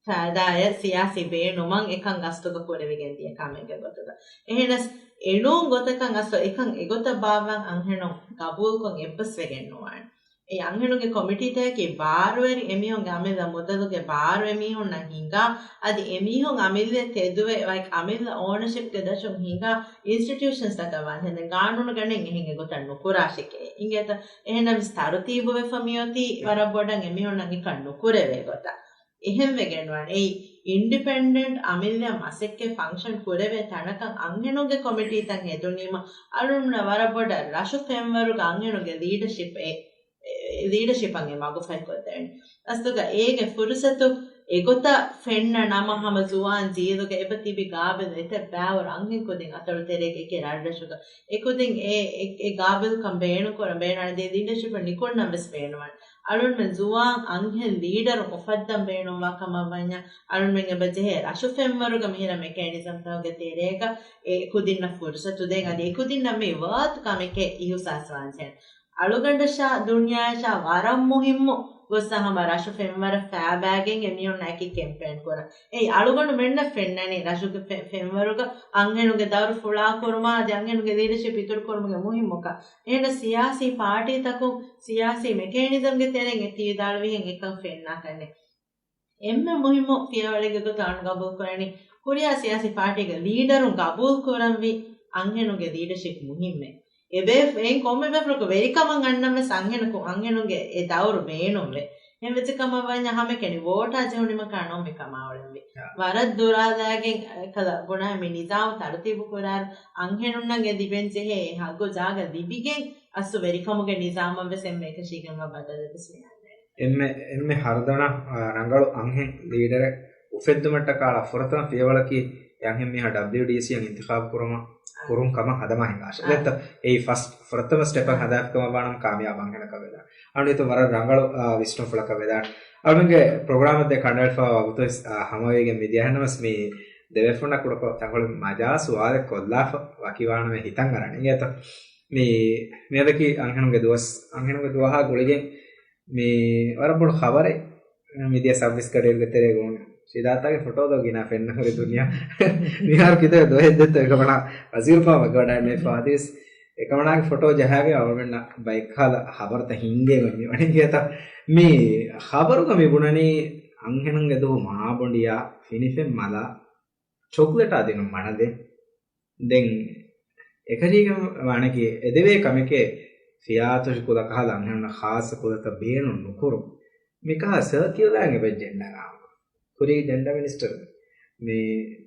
ފައިދާއެއް، ސިޔާސީ ބޭނުމަށް އެކަން ގަސްތުގަ ކުރެވިގެން ދިޔަ ކަމެއްގެ ގޮތުގަ. އެހެނަސް އެނޫން ގޮތަކަށް އަސްލު އެކަން އެގޮތަށް ބާއްވަން އަންހެނުން ގަބޫލުކޮށް އެއްބަސްވެގެން ނުވާނެ. އެ އަންހެނުންގެ ކޮމިޓީތަކަކީ ބާރުވެރި އެމީހުންގެ އަމިއްލަ މުދަލުގެ ބާރު އެމީހުންނަށް ހިނގާ، އަދި އެމީހުން އަމިއްލަ ތެދުވެ، ވަކި އަމިއްލަ އޯނަޝިޕްގެ ދަށުން ހިނގާ އިންސްޓިޓިއުޝަންސްތަކަށް ވާން ހެން ގާނޫނުގަނޑެއް އެހެން އެގޮތަށް ނުކުރާށެކޭ. އިނގޭތަ؟ އެހެންނަމަވެސް ތަރުތީބުވެފަ މިއޮތީ ވަރަށް ބޮޑަށް އެމީހުންނަށް އެކަން ނުކުރެވޭ ގޮތަށް. އެހެންވެގެން ވާނެ. އެއީ އިންޑިޕެންޑެންޓް އަމިއްލަ މަސައްކަތް ފަންކްޝަން ކުރެވޭ ތަނަކަށް އަންހެނުންގެ ކޮމިޓީތައް ހެދުނީމަ، އަޅުގަނޑުމެންނަށް ވަރަށް ބޮޑަށް ރަށު ފެންވަރުގަ އަންހެނުންގެ ލީޑަޝިޕް އެ، އެ، ލީޑަޝިޕަށް އެ މަގުފަހިކޮށްދެވެނީ. އަސްލުގަ އޭގެ ފުރުސަތު އެގޮތަށް ފެންނަ ނަމަ، ހަމަ ޒުވާން ޖީލުގަ އެބަ ތިބި ގާބިލް އެތައް ބައިވަރު އަންހެން ކުދިން އަތޮޅު ތެރޭގަ އެކި ރަށްރަށުގަ އެ ކުދިން އެ، އެ، އެ ގާބިލްކަން ބޭނުންކުރަން ބޭނުންވާނެ. ދެ ލީޑަޝިޕަށް ނިކުންނަން ވެސް ބޭނުންވާނެ. އަޅުގަނޑުމެން ޒުވާން އަންހެން ލީޑަރު އުފައްދަން ބޭނުންވާ ކަމަށް ވަންޏާ، އަޅުގަނޑުމެން އެބަ ޖެހޭ ރަށު ފެންވަރުގަ މިހިރަ މެކޭނިޒަމްތަކުގެ ތެރޭގަ އެ ކުދިންނަށް ފުރުސަތު ދޭން، އަދި އެ ކުދިންނަށް މީ ވާތު ކަމެކޭ އިހުސާސް ވާންޖެހޭނެ. އަޅުގަނޑަށާ ދުނިޔެއަށާ ވަރަށް މުހިއްމު ގޮއްސަ ހަމަ ރަށު ފެންވަރަށް ފައިބައިގެން އެމީހުންނާއެކީ ކެމްޕޭން ކުރަން. އެއީ އަޅުގަނޑުމެންނަށް ފެންނަނީ ރަށުގެ ފެ-، ފެންވަރުގަ އަންހެނުންގެ ދައުރު ފުޅާކުރުމާ އަދި އަންހެނުންގެ ލީޑަޝިޕް އިތުރުކުރުމުގެ މުހިއްމުކަން. އެހެނަސް ސިޔާސީ ޕާޓީތަކުން ސިޔާސީ މެކޭނިޒަމްގެ ތެރެއިން އެ ތިވިދާޅުވިހެން އެކަން ފެންނާކަށް ނެތް. އެންމެ މުހިއްމު ފިޔަވަޅެއްގެ ގޮތަށް އަޅުގަނޑު ގަބޫލުކުރަނީ، ހުރިހާ ސިޔާސީ ޕާޓީގެ ލީޑަރުން ގަބޫލުކުރަންވީ އަންހެނުންގެ ލީޑަޝިޕް މުހިއްމޭ. އެބޭ-، އެއިން ކޮންމެ ބޭފުޅަކު ވެރިކަމަށް އަންނަން ވެސް އަންހެނަކު-، އަންހެނުންގެ އެ ދައުރު ބޭނުންވޭ. އެހެން ވެއްޖެ ކަމަށް ވަންޏާ ހަމައެކަނި ވޯޓާ ޖެހުނީމަކާ ނޫން މި ކަމާވަޅެންވީ. ވަރަށް ދުރާލާގެން އެކަލަ ބުނާ މި ނިޒާމު ތަރުތީބު ކުރާއިރު، އަންހެނުންނަށް އެ ލިބެން ޖެހޭ އެ ހައްގު ޖާގަ ލިބިގެން އަސްލު ވެރިކަމުގެ ނިޒާމަށް ވެސް އެންމެ އެކަށީގެންވާ ބަދަލެއް ވެސް މި އަންނަނީ. އެންމެ، އެންމެ ހަރުދަނާ، އާ، ރަނގަޅު އަންހެން ލީޑަރެއް އުފެއްދުމަށްޓަކާ އަޅާ ފުރަތަމަ ފިޔަވަޅަކީ އެ އަންހެން މީހާ ޑަބްލިއުޑީސީއަށް އިންތިޚާބު ކުރުމަށް ކުރުން ކަމަށް ހަދަމާ ހިނގާށޭ. އާ. ދެންތަ އެއީ ފަސްޓް ފުރަތަމަ ސްޓެޕަށް ހަދާފިކަމަށް ވާނަމަ ކާމިޔާބު އަންހެނަކަށް ވެދާނެ. އަޅުން ހިތުން ވަރަށް ރަނގަޅު، އާ، ވިސްނުންފުޅަކަށް ވެދާނެ. އަޅުންގެ ޕްރޮގްރާމަށް ދެ ކަނޑައެޅިފައިވާ ވަގުތު ވެސް، އާ، ހަމަވެގެން މިދިޔަ. އެހެންނަމަވެސް މި ދެވޭފުޅުންނާ ކުޑަކޮށް ތަންކޮޅެއް މަޖާ ސުވާލެއް ކޮށްލާފަ ވަކިވާނަމޭ ހިތަށް އަރާނެ. އިނގޭތަ؟ މި، މިއަދަކީ އަންހެނުންގެ ދުވަސް، އަންހެނުންގެ ދުވަހާ ގުޅިގެން މި ވަރަށް ބޮޑު ޚަބަރެއް މިދިޔަ ސައުވީސް ގަޑިއިރުގެ ތެރޭގަ ވުނު. ޝިދާތާގެ ފޮޓޯ ދޯ ގިނަ ފެންނަ ހުރި ދުނިޔެ. މިހާރު ކިތައް ދުވަހެއް ދެއްތޯ އެކަމަނާ ވަޒީރުފާ ވަގަވަޑައިމޭ ފާދިސް. އެކަމަނާގެ ފޮޓޯ ޖަހާގެ އަޅުމެންނަށް ބައެއްކަހަލަ ޚަބަރުތައް ހިނގޭ މި ވަނީ އިނގޭތަ؟ މި ޚަބަރުގަ މި ބުނަނީ އަންހެނުންގެ ދުވަހު މާބޮނޑިއާ ފިނިފެން މަލާ ޗޮކްލެޓާ ދިނުން މަނަދޭ. ދެން އެކަށީގެން ވާނެކީ އެދެވޭ ކަމެކޭ ފިޔާތޮށި ކުލަކަހަލަ އަންހެނުންނަށް ޚާއްޞަ ކުލަތައް ބޭނުން ނުކުރުން. މިކަހަލަ ސަރކިއުލާއެއް އެބަ ޖެންޑާ ނާމު. ކުރީ ޖެންޑާ މިނިސްޓަރު މި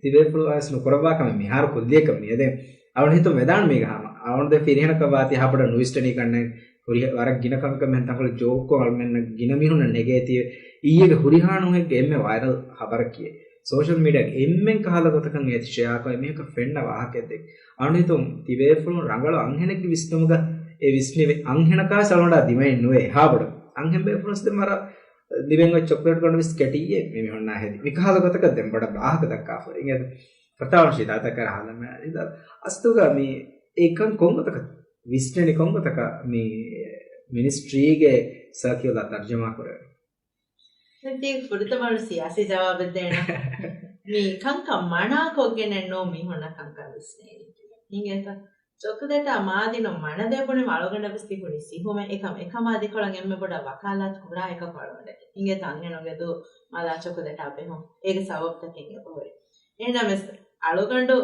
ތިބޭފުޅުން ވެސް ނުކުރައްވާ ކަމެއް މިހާރު ކުއްލިއަކަށް މިއަދެ. އަޅުން ހިތުން ވެދާން މީގަ ހަމަ. އަޅުން ދެ ފިރިހެނަކަށް ވާތީ ހާބަޑަ ނުވިސްޓަނީ ކަންނެ ހުރި ވަރަށް ގިނަ ކަމަކަށް މެން ތަންކޮޅެއް ޖޯކްކޮށް އަޅުމެންނަށް ގިނަ މީހުންނަށް ނެގޭތީވެ. އިއްޔެގެ ހުރިހާ ނޫހެއްގެ އެންމެ ވައިރަލް ޚަބަރަކީ. ސޯޝަލް މީޑިއާގެ އެންމެން ކަހަލަ ގޮތަކަށް އޭތި ޝެއާކޮށް އެމީހަކަށް ފެންނަ ވާހަކައެއް ދެން. އަޅުން ހިތުން ތިބޭފުޅުން ރަނގަޅު އަންހެނެއްގެ ވިސްނުމުގަ އެ ވިސްނިވެ އަންހެނަކާ ސަޅުނޑާ ދިމައެއް ނުވޭ އެހާބޮޑަށް. އަންހެން ބޭފުޅުން ދެން ވަރަށް ލިބެން އޮތް ޗޮކްލެޓް ގަނޑު ވެސް ކެޓިއްޔޭ މި މިހުންނާ ހެދި. މިކަހަލަ ގޮތަކަށް ދެން ބޮޑަށް ވާހަކަ ދައްކާފަ. އިނގޭތަ؟ ފަތާވަން ޝިދާތަކަށް ހާލަމެ އަދި އަސްތުގަ މި އެކަން ކޮންގޮތަކަށް ވިސްނެނި ކޮންގޮތަކަށް މި މިނިސްޓްރީގެ ސަރކިއުލާ ތަރްޖަމާ ކުރެވެނީ؟ ދެން ތީ ފުރަތަމަ ސިޔާސީ ޖަވާބެއް ދޭނަ. މި ކަންކަން މަނާ ކޮށްގެނެއް ނޫން މީހުންނަށް ކަންކަން ވިސްނޭނީ. އިނގޭތަ؟ ޗޮކްލެޓާ މާ ދިނުން މަނަދޭ ބުނި އަޅުގަނޑަށް ވެސް ތި ބުނި ސިހުމެއް. އެކަމް އެކަމާ ދެކޮޅަށް އެންމެ ބޮޑަށް ވަކާލާތު ކުރާ އެކަކު އަޅުގަނޑަކީ. އިނގޭތަ އަންހެނުންގެ ދުވަހު މަލާ ޗޮކްލެޓާ ބެހުން. އޭގެ ސަބަބުތަކެއް އެބަހުރި. އެހެންނަމަވެސް އަޅުގަނޑު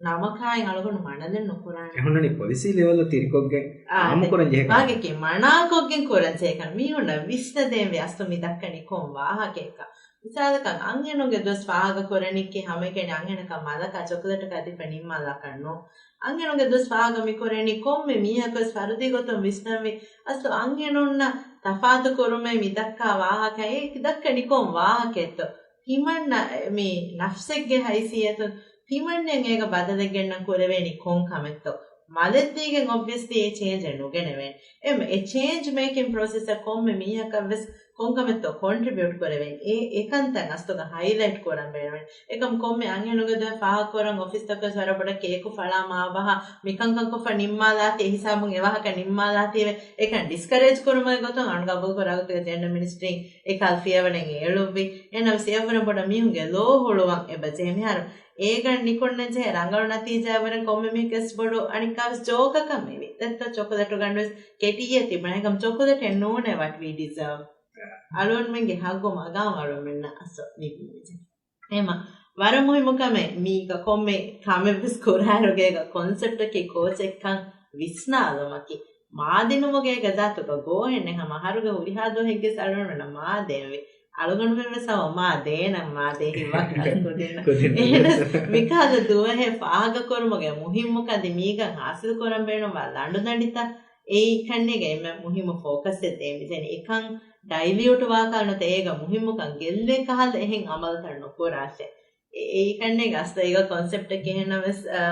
ނަމަކާއިން އަޅުގަނޑު މަނަލެއް ނުކުރާނެ. އެހުންނަނީ ޕޮލިސީ ލެވެލް ތިރިކޮށްގެން އާ، އާއްމުކުރަން ޖެހޭ ކަމެއް. މާގެކީ މަނާކޮށްގެން ކުރަން ޖެހޭ ކަމެއް. މީހުންނަށް ވިސްނަދޭންވެ އަސްލު މި ދައްކަނީ ކޮން ވާހަކައެއްކަން. މިސާލަކަށް އަންހެނުންގެ ދުވަސް ފާހަގަ ކުރަނީކީ ހަމައެކަނި އަންހެނަކަށް މަލަކާ ޗޮކްލެޓަކާ ދީފަ ނިންމާލާކަށް ނޫން. އަންހެނުންގެ ދުވަސް ފާހަގަ މި ކުރަނީ ކޮންމެ މީހަކުވެސް ފަރުދީ ގޮތުން ވިސްނަންވީ އަސްލު އަންހެނުންނަށް ތަފާތު ކުރުމޭ މި ދައްކާ ވާހަކަ. އެ ދައްކަނީ ކޮން ވާހަކައެއްތޯ؟ ތިމަންނަ މި ނަފްސެއްގެ ހައިސިއްޔަތުން ތިމަންނެން އޭގަ ބަދަލެއް ގެންނަން ކުރެވޭނީ ކޮން ކަމެއްތޯ؟ މަލެއްދީގެން އޮބްވިއަސްލީ އެ ޗޭންޖެއް ނުގެނެވޭނެ. އެ، އެ ޗޭންޖް މޭކިން ޕްރޮސެސަށް ކޮންމެ މީހަކަށްވެސް ކޮންކަމެއްތޯ ކޮންޓްރިބިއުޓް ކުރެވޭނެ. އެ، އެކަންތައް އަސްލުގަ ހައިލައިޓް ކުރަން ބޭނުންވޭނެ. އެކަމް ކޮންމެ އަންހެނުންގެ ދުވަހެއް ފާހަގަކުރަން އޮފީސްތަކުވެސް ވަރަށް ބޮޑަށް ކޭކު ފަޅާ މާބަހާ މިކަންކަން ކޮށްފަ ނިންމާލާތީ، އެހިސާބުން އެވާހަކަ ނިންމާލާތީވެ. އެކަން ޑިސްކަރޭޖް ކުރުމުގެ ގޮތުން އަންގަބޫލް ކުރާ ގޮތުގަ ޖެންޑަ މިނިސްޓްރީން އެކަހަލަ ފިޔަވަޅެއް އެޅުއްވި. އެހެންނަމަވެސް އެއަށްވުރެން ބޮޑަށް މީހުންގެ ލޯ ހުޅުވަން އެބަ ޖެހޭ. މިހާރު އޭގަ ނިކުންނަން ޖެހޭ ރަނގަޅު ނަތީޖާއަށްވުރެން ކޮންމެ މީހަކަށް ވެސް ބޮޑު އަނެއްކާވެސް ޖޯކަކަށް މިވީ. ދެއްތޯ ޗޮކޮލެޓު ގަނޑުވެސް ކެޓިއްޔޭ ތިބުނަ. އެކަމް ޗޮކޮލެޓެއް ނޫނޭ what we deserve. އަޅުގަނޑުމެންގެ ހައްގު މަގާމް އަޅުގަނޑުމެންނަށް އަސްލު ލިބުނީ. އެހެމަ ވަރަށް މުހިއްމު ކަމެއް މީގަ ކޮންމެ ކަމެއްވެސް ކުރާއިރުގޭގަ ކޮންސެޕްޓަކީ ކޯޗެއްކަން ވިސްނާލުމަކީ. މާދިނުމުގޭގަ ޒާތުގަ ގޯހެއްނެ ހަމަ އަހަރުގެ ހުރިހާ ދުވަހެއްގެސް އަޅުގަނޑުމެންނަށް މާ ދޭންވީ. އަޅުގަނޑުމެންވެސް ހަމަ މާ ދޭނަން މާ ދޭ ހިތްވާކަށް ކުދިންނަށް. ކުދިން އެހެނަސް މިކަހަލަ ދުވަހެއް ފާހަގަކުރުމުގެ މުހިއްމުކަން އަދި މީގަ ހާސިލް ކުރަން ބޭނުންވާ ލަނޑުދަނޑިތައް އެއީ ކަންނޭގެ އެންމެ މުހިއްމު ފޯކަސްއެއް ދޭން މިދަނީ. އެކަން ޑައިލިއުޓް ވާކަށް ނުވަތަ އޭގަ މުހިއްމުކަން ގެއްލޭ ކަހަލަ އެހެން އަމަލުތައް ނުކުރާށޭ. އެ-، އެއީ ކަންނޭގެ އަސްލު އޭގަ ކޮންސެޕްޓެއް ކިހިނެއްނަމަވެސް، އަ،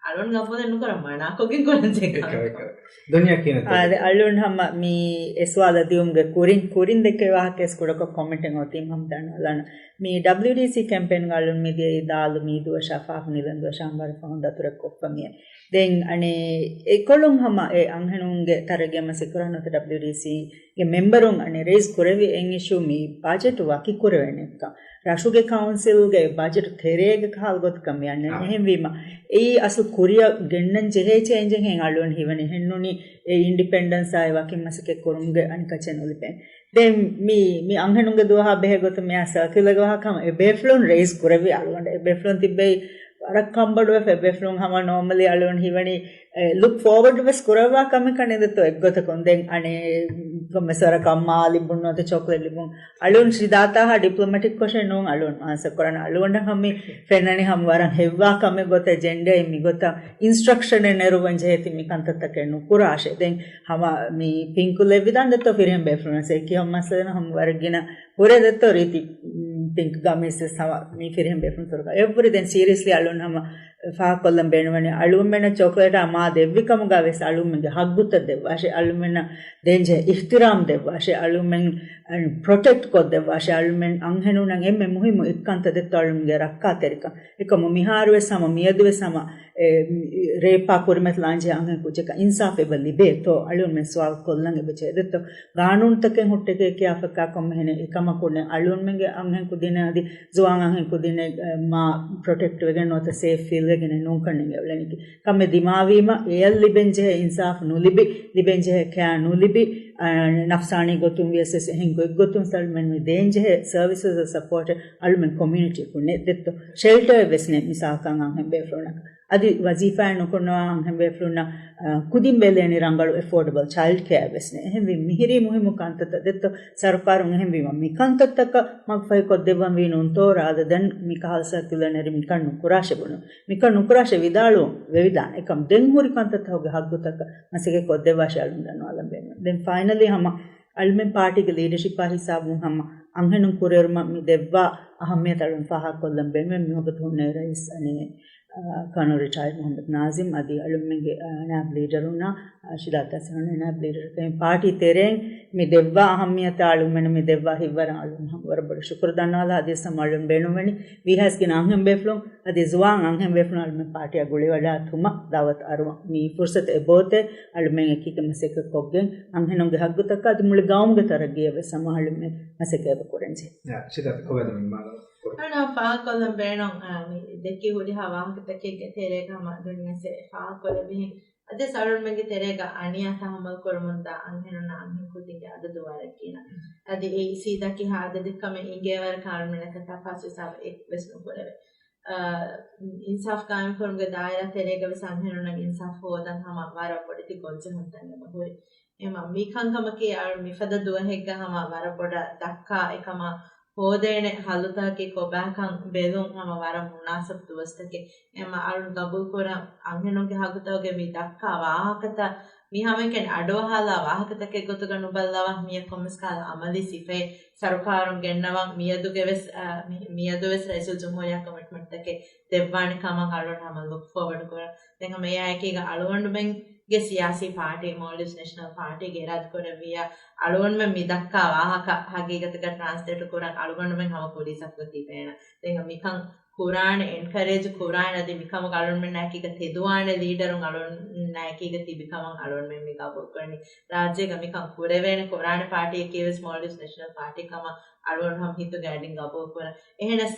އަޅުން ގަބޫލެއް ނުކުރަން މަނާކޮށްގެން ކުރަން ޖެހޭ ކަމެއް. އެކަ، އެކަ. ދުނިޔެ ކިހިނެއް އާދެ، އަޅުން ހަމަ މި އެ ސުވާލަށް ދިއުމުގެ ކުރިން، ކުރިން ދެއްކޭ ވާހަކައެއް ކުޑަކޮށް ކޮމެންޓެއް އޮތީ ހަމަ ދަންނަލާނަ. މި ޑަބްލިއުޑީސީ ކެމްޕޭންގަ އަޅުން މިދިޔައީ ދާލު މީ ދުވަށާ ފާފު ނިލަން ދުވަށާ ވަރަށް ފަހުން ދަތުރެއް ކޮށްފަ މިއައި. ދެން އަނެއް އެކޮޅުން ހަމަ އެ އަންހެނުންގެ ތަރައްގީ މަސައްކަތް ކުރާ ނުވަތަ ޑަބްލިއުޑީސީގެ މެމްބަރުން އަނެއް ރޭޒް ކުރެއްވި އެއް އިޝޫ މި ބަޖެޓް ވަކި ކުރެވޭނެކަން. ރަށުގެ ކައުންސިލްގެ ބަޖެޓް ތެރޭގެ ކަހަލަ ގޮތަކަށް މި އަންނަނީ. އާ. އެހެންވީމަ އެއީ އަސްލު ކުރިއަށް ގެންނަން ޖެހޭ ޗޭންޖެއްހެން އަޅުގަނޑު ހީވަނީ. އެހެންނޫނީ އެ އިންޑިޕެންޑެންސާއި ވަކި މަސައްކަތް ކުރުމުގެ އަނިކައްޗެއް ނުލިބޭނެ. ދެން މި، މި އަންހެނުންގެ ދުވަހާ ބެހޭ ގޮތުން މިއާ ސަރކިއުލަރގެ ވާހަކަ ހަމަ އެބޭފުޅުން ރޭޒް ކުރެއްވި އަޅުގަނޑަށް. އެބޭފުޅުން ތިއްބެވި ވަރަށް ކަންބޮޑުވެފަ. އެބޭފުޅުން ހަމަ ނޯމަލީ އަޅުގަނޑު ހީވަނީ، އެ، ލުކް ފޯވަޑް ވެސް ކުރައްވާ ކަމެއް ކަންނޭނގެ ދެއްތޯ އެއްގޮތަކުން. ދެން އަނެއް ކޮންމެސް ވަރަކަށް މާ ލިބުން ނުވަތަ ޗޮކްލެޓް ލިބުން. އަޅުން ޝިދާތާހާ ޑިޕްލޮމެޓިކް ކޮށެއް ނޫން އަޅުން އާންސަރ ކުރަން. އަޅުގަނޑަށް ހަމަ މި ފެންނަނީ ހަމަ ވަރަށް ހެއްވާ ކަމެއް ގޮތަށް ޖެންޑައި މި ގޮތަށް އިންސްޓްރަކްޝަނެއް ނެރުވަން ޖެހޭތީ މި ކަންތައްތަކެއް ނުކުރާށޭ. ދެން ހަމަ މި ޕިންކު ލެއްވިދާން ދެއްތޯ ފިރިހެން ބޭފުޅުން ސެކި ހަމަ މައްސަލަ ހަމަ ވަރަށް ގިނަ ހުރޭ ދެއްތޯ ރީތި، މް، ޕިންކް ގަމީސް ހަމަ މި ފިރިހެން ބޭފުޅުން ތުރުކަ. އެވްރި ދެން ސީރިއަސްލީ އަޅުން ހަމަ ފާހަގަކޮށްލަން ބޭނުންވަނީ އަޅުގަނޑުމެންނަށް ޗޮކްލޭޓާ މާ ދެއްވި ކަމުގަ ވެސް އަޅުގަނޑުމެންގެ ހައްގުތައް ދެއްވާށޭ، އަޅުގަނޑުމެންނަށް ދޭންޖެހޭ އިޙްތިރާމް ދެއްވާށޭ، އަޅުގަނޑުމެން ޕްރޮޓެކްޓް ކޮށްދެއްވާށޭ، އަޅުގަނޑުމެން އަންހެނުންނަށް އެންމެ މުހިއްމު އެއްކަންތައް ދެއްތޯ އަޅުގަނޑުމެންގެ ރައްކާތެރިކަން. އެކަމު މިހާރު ވެސް ހަމަ މިއަދު ވެސް ހަމަ އެ، ރޭޕާ ކުރިމަތިލާންޖެހޭ އަންހެން ކުއްޖަކަށް އިންސާފް އެބަ ލިބޭތޯ އަޅުގަނޑުމެން ސުވާލު ކޮށްލަން އެބަ ޖެހޭ. ދެއްތޯ ގާނޫނުތަކެއް ހުއްޓެކޭ ކިޔާފައްކާ ކޮންމެހެނެއް އެކަމަކު ނެތް. އަޅުގަނޑުމެންގެ އަންހެން ކުދިންނަށް އަދި ޒުވާން އަންހެން ކުދިންނެއް، އެ، މާ ޕްރޮޓެކްޓް ވެގެން ނުވަތަ ސޭފް ފީލް ވެގެނެއް ނޫންކަން ނެގެއްލެނީކީ. ކަމެއް ދިމާވީމަ އެޔަށް ލިބެންޖެހޭ އިންސާފް ނުލިބި، ލިބެންޖެހޭ ކެއާ ނުލިބި، އަ، ނަފްސާނީ ގޮތުން ވިޔަސް ވެސް އެހެން ގޮތްގޮތުން އަޅުގަނޑުމެން މި ދޭންޖެހޭ ސަރވިސަސް ސަޕޯޓެއް އަޅުގަނޑުމެން ކޮމިއުނިޓީއަކުން ނެތް. ދެއްތޯ ޝެލްޓަރެއް ވެސް ނެތް މިސާލަކަށް އަންހެން ބޭފުޅުންނަށް. އަދި ވަޒީފާއެއް ނުކުންނަވާ އަންހެން ބޭފުޅުންނަށް، އަ، ކުދިން ބެލޭނީ ރަނގަޅު އެފޯޑަބަލް ޗައިލްޑް ކެއާ ވެސް ނެތް. އެހެންވީ މިހިރީ މުހިއްމު ކަންތައްތައް ދެއްތޯ ސަރުކާރުން އެހެންވީމަ މިކަންތައްތަކަށް މަގުފަހިކޮށްދެއްވަންވީ ނޫންތޯ ރާދަ ދެން މިކަހަލަ ސަރކިއުލަރ ނެރި މިކަން ނުކުރާށޭ ބުނުން. މިކަން ނުކުރާށޭ ވިދާޅުވުން ވެވިދާނެ. އެކަމް ދެން ހުރި ކަންތައްތަކުގެ ހައްގުތަކަށް މަސައްކަތް ކޮށްދެއްވާށޭ އަޅުގަނޑު ދަންނަވާލަން ބޭނުން. ދެން ފައިނަލީ ހަމަ އަޅުމެން ޕާޓީގެ ލީޑަޝިޕާ ހިސާބުން ހަމަ އަންހެނުން ކުރިއެރުމަށް މި ދެއްވާ އަހައްމިޔަތަށް އަޅުން ފާހަގަކޮށްލަން ބޭނުމޭ މިވަގުތު ހުންނަ ރައީސް އަނެއް، އާ، ކަނު ރިޓަޔަރޑް މުޙައްމަދު ނާޒިމް އަދި އަޅުމެންގެ، އާ، ނާއިބް ލީޑަރުންނާ، އާ، ޝިދާ ތަސް ހުންނަ ނާއިބް ލީޑަރަކަށް ޕާޓީ ތެރެއިން މި ދެއްވާ އަހައްމިޔަތަށް އަޅުމެން މި ދެއްވާ ހިތްވަރަށް އަޅުން ހަމަ ވަރަށް ބޮޑަށް ޝުކުރު ދަންނަވާލާ. އަދިވެސް ހަމަ އަޅުން ބޭނުންވަނީ ވީހާވެސް ގިނަ އަންހެން ބޭފުޅުން އަދި ޒުވާން އަންހެން ބޭފުޅުން އަޅުމެން ޕާޓީއަށް ގުޅިވަޑާ ތުމަށް ދައުވަތު އަރުވަން. މި ފުރުސަތު އެބައޮތޭ އަޅުމެން އެކީގަ މަސައްކަތް ކޮށްގެން އަންހެނުންގެ ހައްގުތަކަށް އަދި މުޅި ގައުމުގެ ތަރައްގީއަށް ވެސް ހަމަ އަޅުމެން މަސައްކަތް އެބަ ކުރަންޖެހޭ. ޝިދާ ކޮބާ މި މާލަ ކުރު. އަނާ ފާހަގަކޮށްލަން ބޭނުން، އާ، މި ދެއްކި ހުރިހާ ވާހަކަތަކެއްގެ ތެރޭގަ ހަމަ ދުނިޔެސެ ފާހަގަކޮށްލެވިހެން. އަދި އަޅުންމެންގެ ތެރޭގަ އަނިޔާ ތަހައްމަލް ކުރަމުންދާ އަންހެނުންނާ އަންހެން ކުދިންގެ އަދަދު ވަރަށް ގިނަ. އަދި އެއީ ސީދާ ކިހާ އަދަދެއްކަމެއް އިނގޭވަރަކަށް އަޅުމެންނަކަށް ތަފާސް ހިސާބަށް އެއްވެސް ނުކުރެވޭ. އާ، އިންސާފް ޤާއިމްކުރުމުގެ ދާއިރާ ތެރޭގަ ވެސް އަންހެނުންނަށް އިންސާފް ހޯދަން ހަމަ ވަރަށް ބޮޑެތި ގޮންޖެހުންތައް އެބަ ހުރި. އެމަ މި ކަންކަމަކީ އަޅު މިފަދަ ދުވަހެއްގަ ހަމަ ވަރަށް ބޮޑަށް ދައްކާ އެކަމާ ހޯދޭނެ ހައްލުތަކަކީ ކޮބާކަން ބެލުން ހަމަ ވަރަށް މުނާސަބު ދުވަސްތަކެއް. އެމަ އަޅުން ގަބޫލުކުރަން އަންހެނުންގެ ހައްގުތަކުގެ މި ދައްކާ ވާހަކަތައް މި ހަމައެކަނި އަޑުއަހާލާ ވާހަކަތަކެއް ގޮތުގަ ނުބައްލަވާ މިއަށް ކޮންމެސް ކަހަލަ އަމަލީ ސިފައެއް ސަރުކާރުން ގެންނަވަން މިއަދުގެ ވެސް، އަ، މި-، މިއަދު ވެސް ރައީސުލްޖުމްހޫރިއްޔާ ކޮމިޓްމަންޓްތަކެއް ދެއްވާނެ ކަމަށް އަޅުން ހަމަ ލުކް ފޯވަޑް ކުރަން. ދެން ހަމަ އެއާއެކީގަ އަޅުގަނޑުމެންގެ ސިޔާސީ ޕާޓީ، މޯލްޑިވްސް ނޭޝަނަލް ޕާޓީގެ އިރާދަކުރެއްވިއްޔާ، އަޅުގަނޑުމެން މި ދައްކާ ވާހަކަ ހަގީގަތުގަ ޓްރާންސްލޭޓް ކުރަން އަޅުގަނޑުމެން ހަމަ ކުރީ ސަފުގަ ތިބޭނަ. ދެން މިކަން ކުރާނެ، އެންކަރޭޖް ކުރާނެ، އަދި މިކަމަށް އަޅުގަނޑުމެންނާއެކީގަ ތެދުވާނެ ލީޑަރުން އަޅުގަނޑުމެންނާއެކީގަ ތިބި ކަމަށް އަޅުގަނޑުމެން މި ގަބޫލުކުރަނީ. ރާއްޖޭގަ މިކަން ކުރެވޭނެ ކުރާނެ ޕާޓީއަކީ ވެސް މޯލްޑިވްސް ނޭޝަނަލް ޕާޓީ ކަމަށް އަޅުގަނޑު ހަމަ ހިތުގެ އަޑިން ގަބޫލުކުރަން. އެހެނަސް،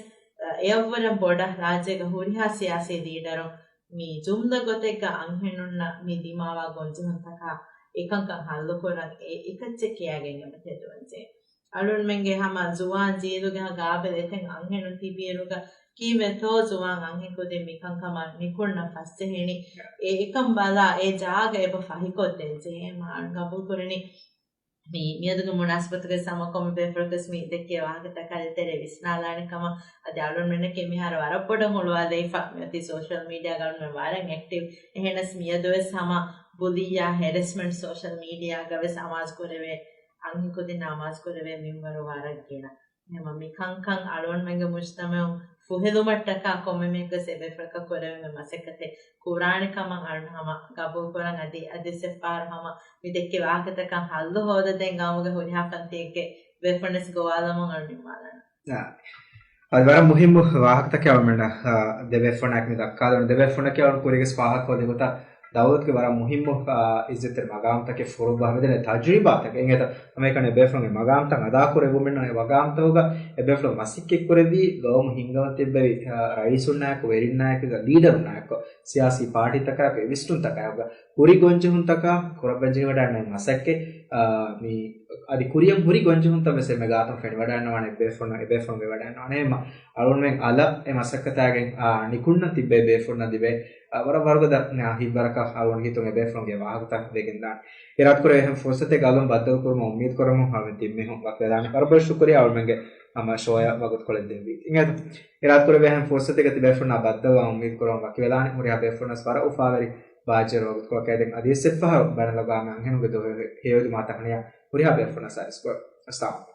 އެއަށްވުރެން ބޮޑަށް ރާއްޖޭގަ ހުރިހާ ސިޔާސީ ލީޑަރުން މި ޖުމްލަ ގޮތެއްގަ އަންހެނުންނަށް މި ދިމާވާ ގޮންޖެހުންތަކާ އެކަންކަން ހައްލުކުރަން އެ އެކައްޗެއް ކިޔާގެން އެބަ ތެދުވަންޖެހޭ. އަޅުންމެންގެ ހަމަ ޒުވާން ޖީލުގެ ގާބިލް އެތައް އަންހެނުން ތިބިއިރުގަ ކީއްވެތޯ ޒުވާން އަންހެންކުދިން މިކަންކަމަށް ނިކުންނަން ފަސްޖެހެނީ. އެ އެކަން ބަލާ އެ ޖާގަ އެބަ ފަހިކޮށްދޭންޖެހޭ. މާ ގަބޫލުކުރަނީ މި މިއަދުގެ މުނާސަބަތުގަ ސަމަ ކޮންމެ ބޭފުޅަކަސް މި ދެއްކޭ ވާހަކަތަކާ ތެރޭ ވިސްނާލާނެ ކަމަށް. އަދި އަޅުންމެންނަކީ މިހާރު ވަރަށް ބޮޑަށް ހުޅުވާލައިފަ މިއޮތީ ސޯޝަލް މީޑިއާގަ އަޅުންމެން ވަރަށް އެކްޓިވް. އެހެނަސް މިއަދުވެސް ހަމަ ބުލީއާ ހެރެސްމަންޓް ސޯޝަލް މީޑިއާގަ ވެސް އަމާޒުކުރެވޭ، އަންހެންކުދިންނަށް އަމާޒުކުރެވޭ މިންވަރު ވަރަށް ގިނަ. ހަމަ މި ކަންކަން އަޅުގަނޑުމެންގެ މުޖްތަމަޢުން ފުހެލުމަށްޓަކާ ކޮންމެ މީހަކުވެސް އެބޭފުޅަކަށް ކުރެވޭ މަސައްކަތެއް ކުރާނެ ކަމަށް އަޅުން ހަމަ ގަބޫލުކުރަން. އަދި އަދިވެސް އެއްފަހަރު ހަމަ މި ދެއްކި ވާހަކަތަކަށް ހައްލު ހޯދަދޭން ގައުމުގެ ހުރިހާ ކަންތައްތަކެއް ބޭފުޅުންނަސް ގޮވާލަމުން އަޅުން ނިންމާލާނަން. އާ. އަދި ވަރަށް މުހިއްމު ވާހަކަތަކެއް އަޅުމެންނަށް، އާ، ދެ ބޭފުޅުންނާއެކު މި ދައްކާލަން. ދެ ބޭފުޅުންނަކީ އަޅުން ކުރީގަސް ފާހަގަކޮށްލި ގޮތަށް ދައުލަތުގެ ވަރަށް މުހިއްމު، އާ، އިއްޒަތްތެރި މަގާމްތަކެއް ފުރުބަހަމެދެނެ ތަޖުރިބާތަކެއް އިނގޭތަ؟ ހަމައެކަނި ބޭފުޅުންގެ މަގާމްތައް އަދާކުރެއްވުމެއްނު އެ ވަގާމްތަކުގަ އެ ބޭފުޅުން މަސައްކަތް ކުރެއްވީ ގައުމު ހިންގަމަށް ތިއްބެވި، އާ، ރައީސުންނާއެކު، ވެރިންނާއެކު، ލީޑަރުންނާއެކު، ސިޔާސީ ޕާޓީތަކާއެކު، އެވިސްނުންތަކާއެކު ހުރި ގޮންޖެހުންތަކާ ކުރައްވަންޖެހިވަޑައިގަންނަވާ މަސައްކަތް، އާ، މި އަދި ކުރިއަށް ހުރި ގޮންޖެހުންތައް ވެސް އެންމެ ގާތުން ފެނިވަޑައިގަންނަވާނެ އެ ބޭފުޅުން، އެ ބޭފުޅުން ވެވަޑައިގަންނަވާނެ. އެހެންމަ އަޅުގަނޑުމެން އަލަށް އެ މަސައްކަތާގެން، އާ، ނިކުންނަ ތިއްބޭ ބޭފުޅުންނަށް ދިބޭ، އާ، ވަރަށް ވަރުގަދަ، އާ، ހިތްވަރަކަށް އަޅުގަނޑު ހިތުން އެ ބޭފުޅުންގެ ވާހަކަތައް ވެގެންދާނެ. އިރާދަކުރެވޭ އެހެން ފުރުސަތެއްގަ އަލުން ބައްދަލުކުރުމަށް އުއްމީދު ކުރަމުން ހަމަ ތިން މީހުން ވަކިވެލާނެ. ވަރަށް ބޮޑަށް ޝުކުރިއްޔާ އަޅުމެންގެ ހަމަ ޝޯއަށް ވަގުތުކޮޅެއް ދެއްވީ. އިނގޭތަ؟ އިރާދަކުރެވޭ އެހެން ފުރުސަތެއްގަ ތިބޭފުޅުންނާ ބައްދަލުވާން އުއްމީދު ކުރަމުން ވަކިވެލާނެ. ހުރިހާ ބޭފުޅުންނަސް ވަރަށް އުފާވެރި ބާއްޖަވެރި ވަގުތުކޮޅަކަށް. ދެން އަދިވެސް އެއްފަހަރު ބައިނަލްއަގްވާމީ އަންހެނުންގެ ދުވަހު ހެޔޮއެދުމާ ތަހުނިޔާ ހުރިހާ ބޭފުޅުންނަސް އައިސް ކޮށް. އައްސަލާމު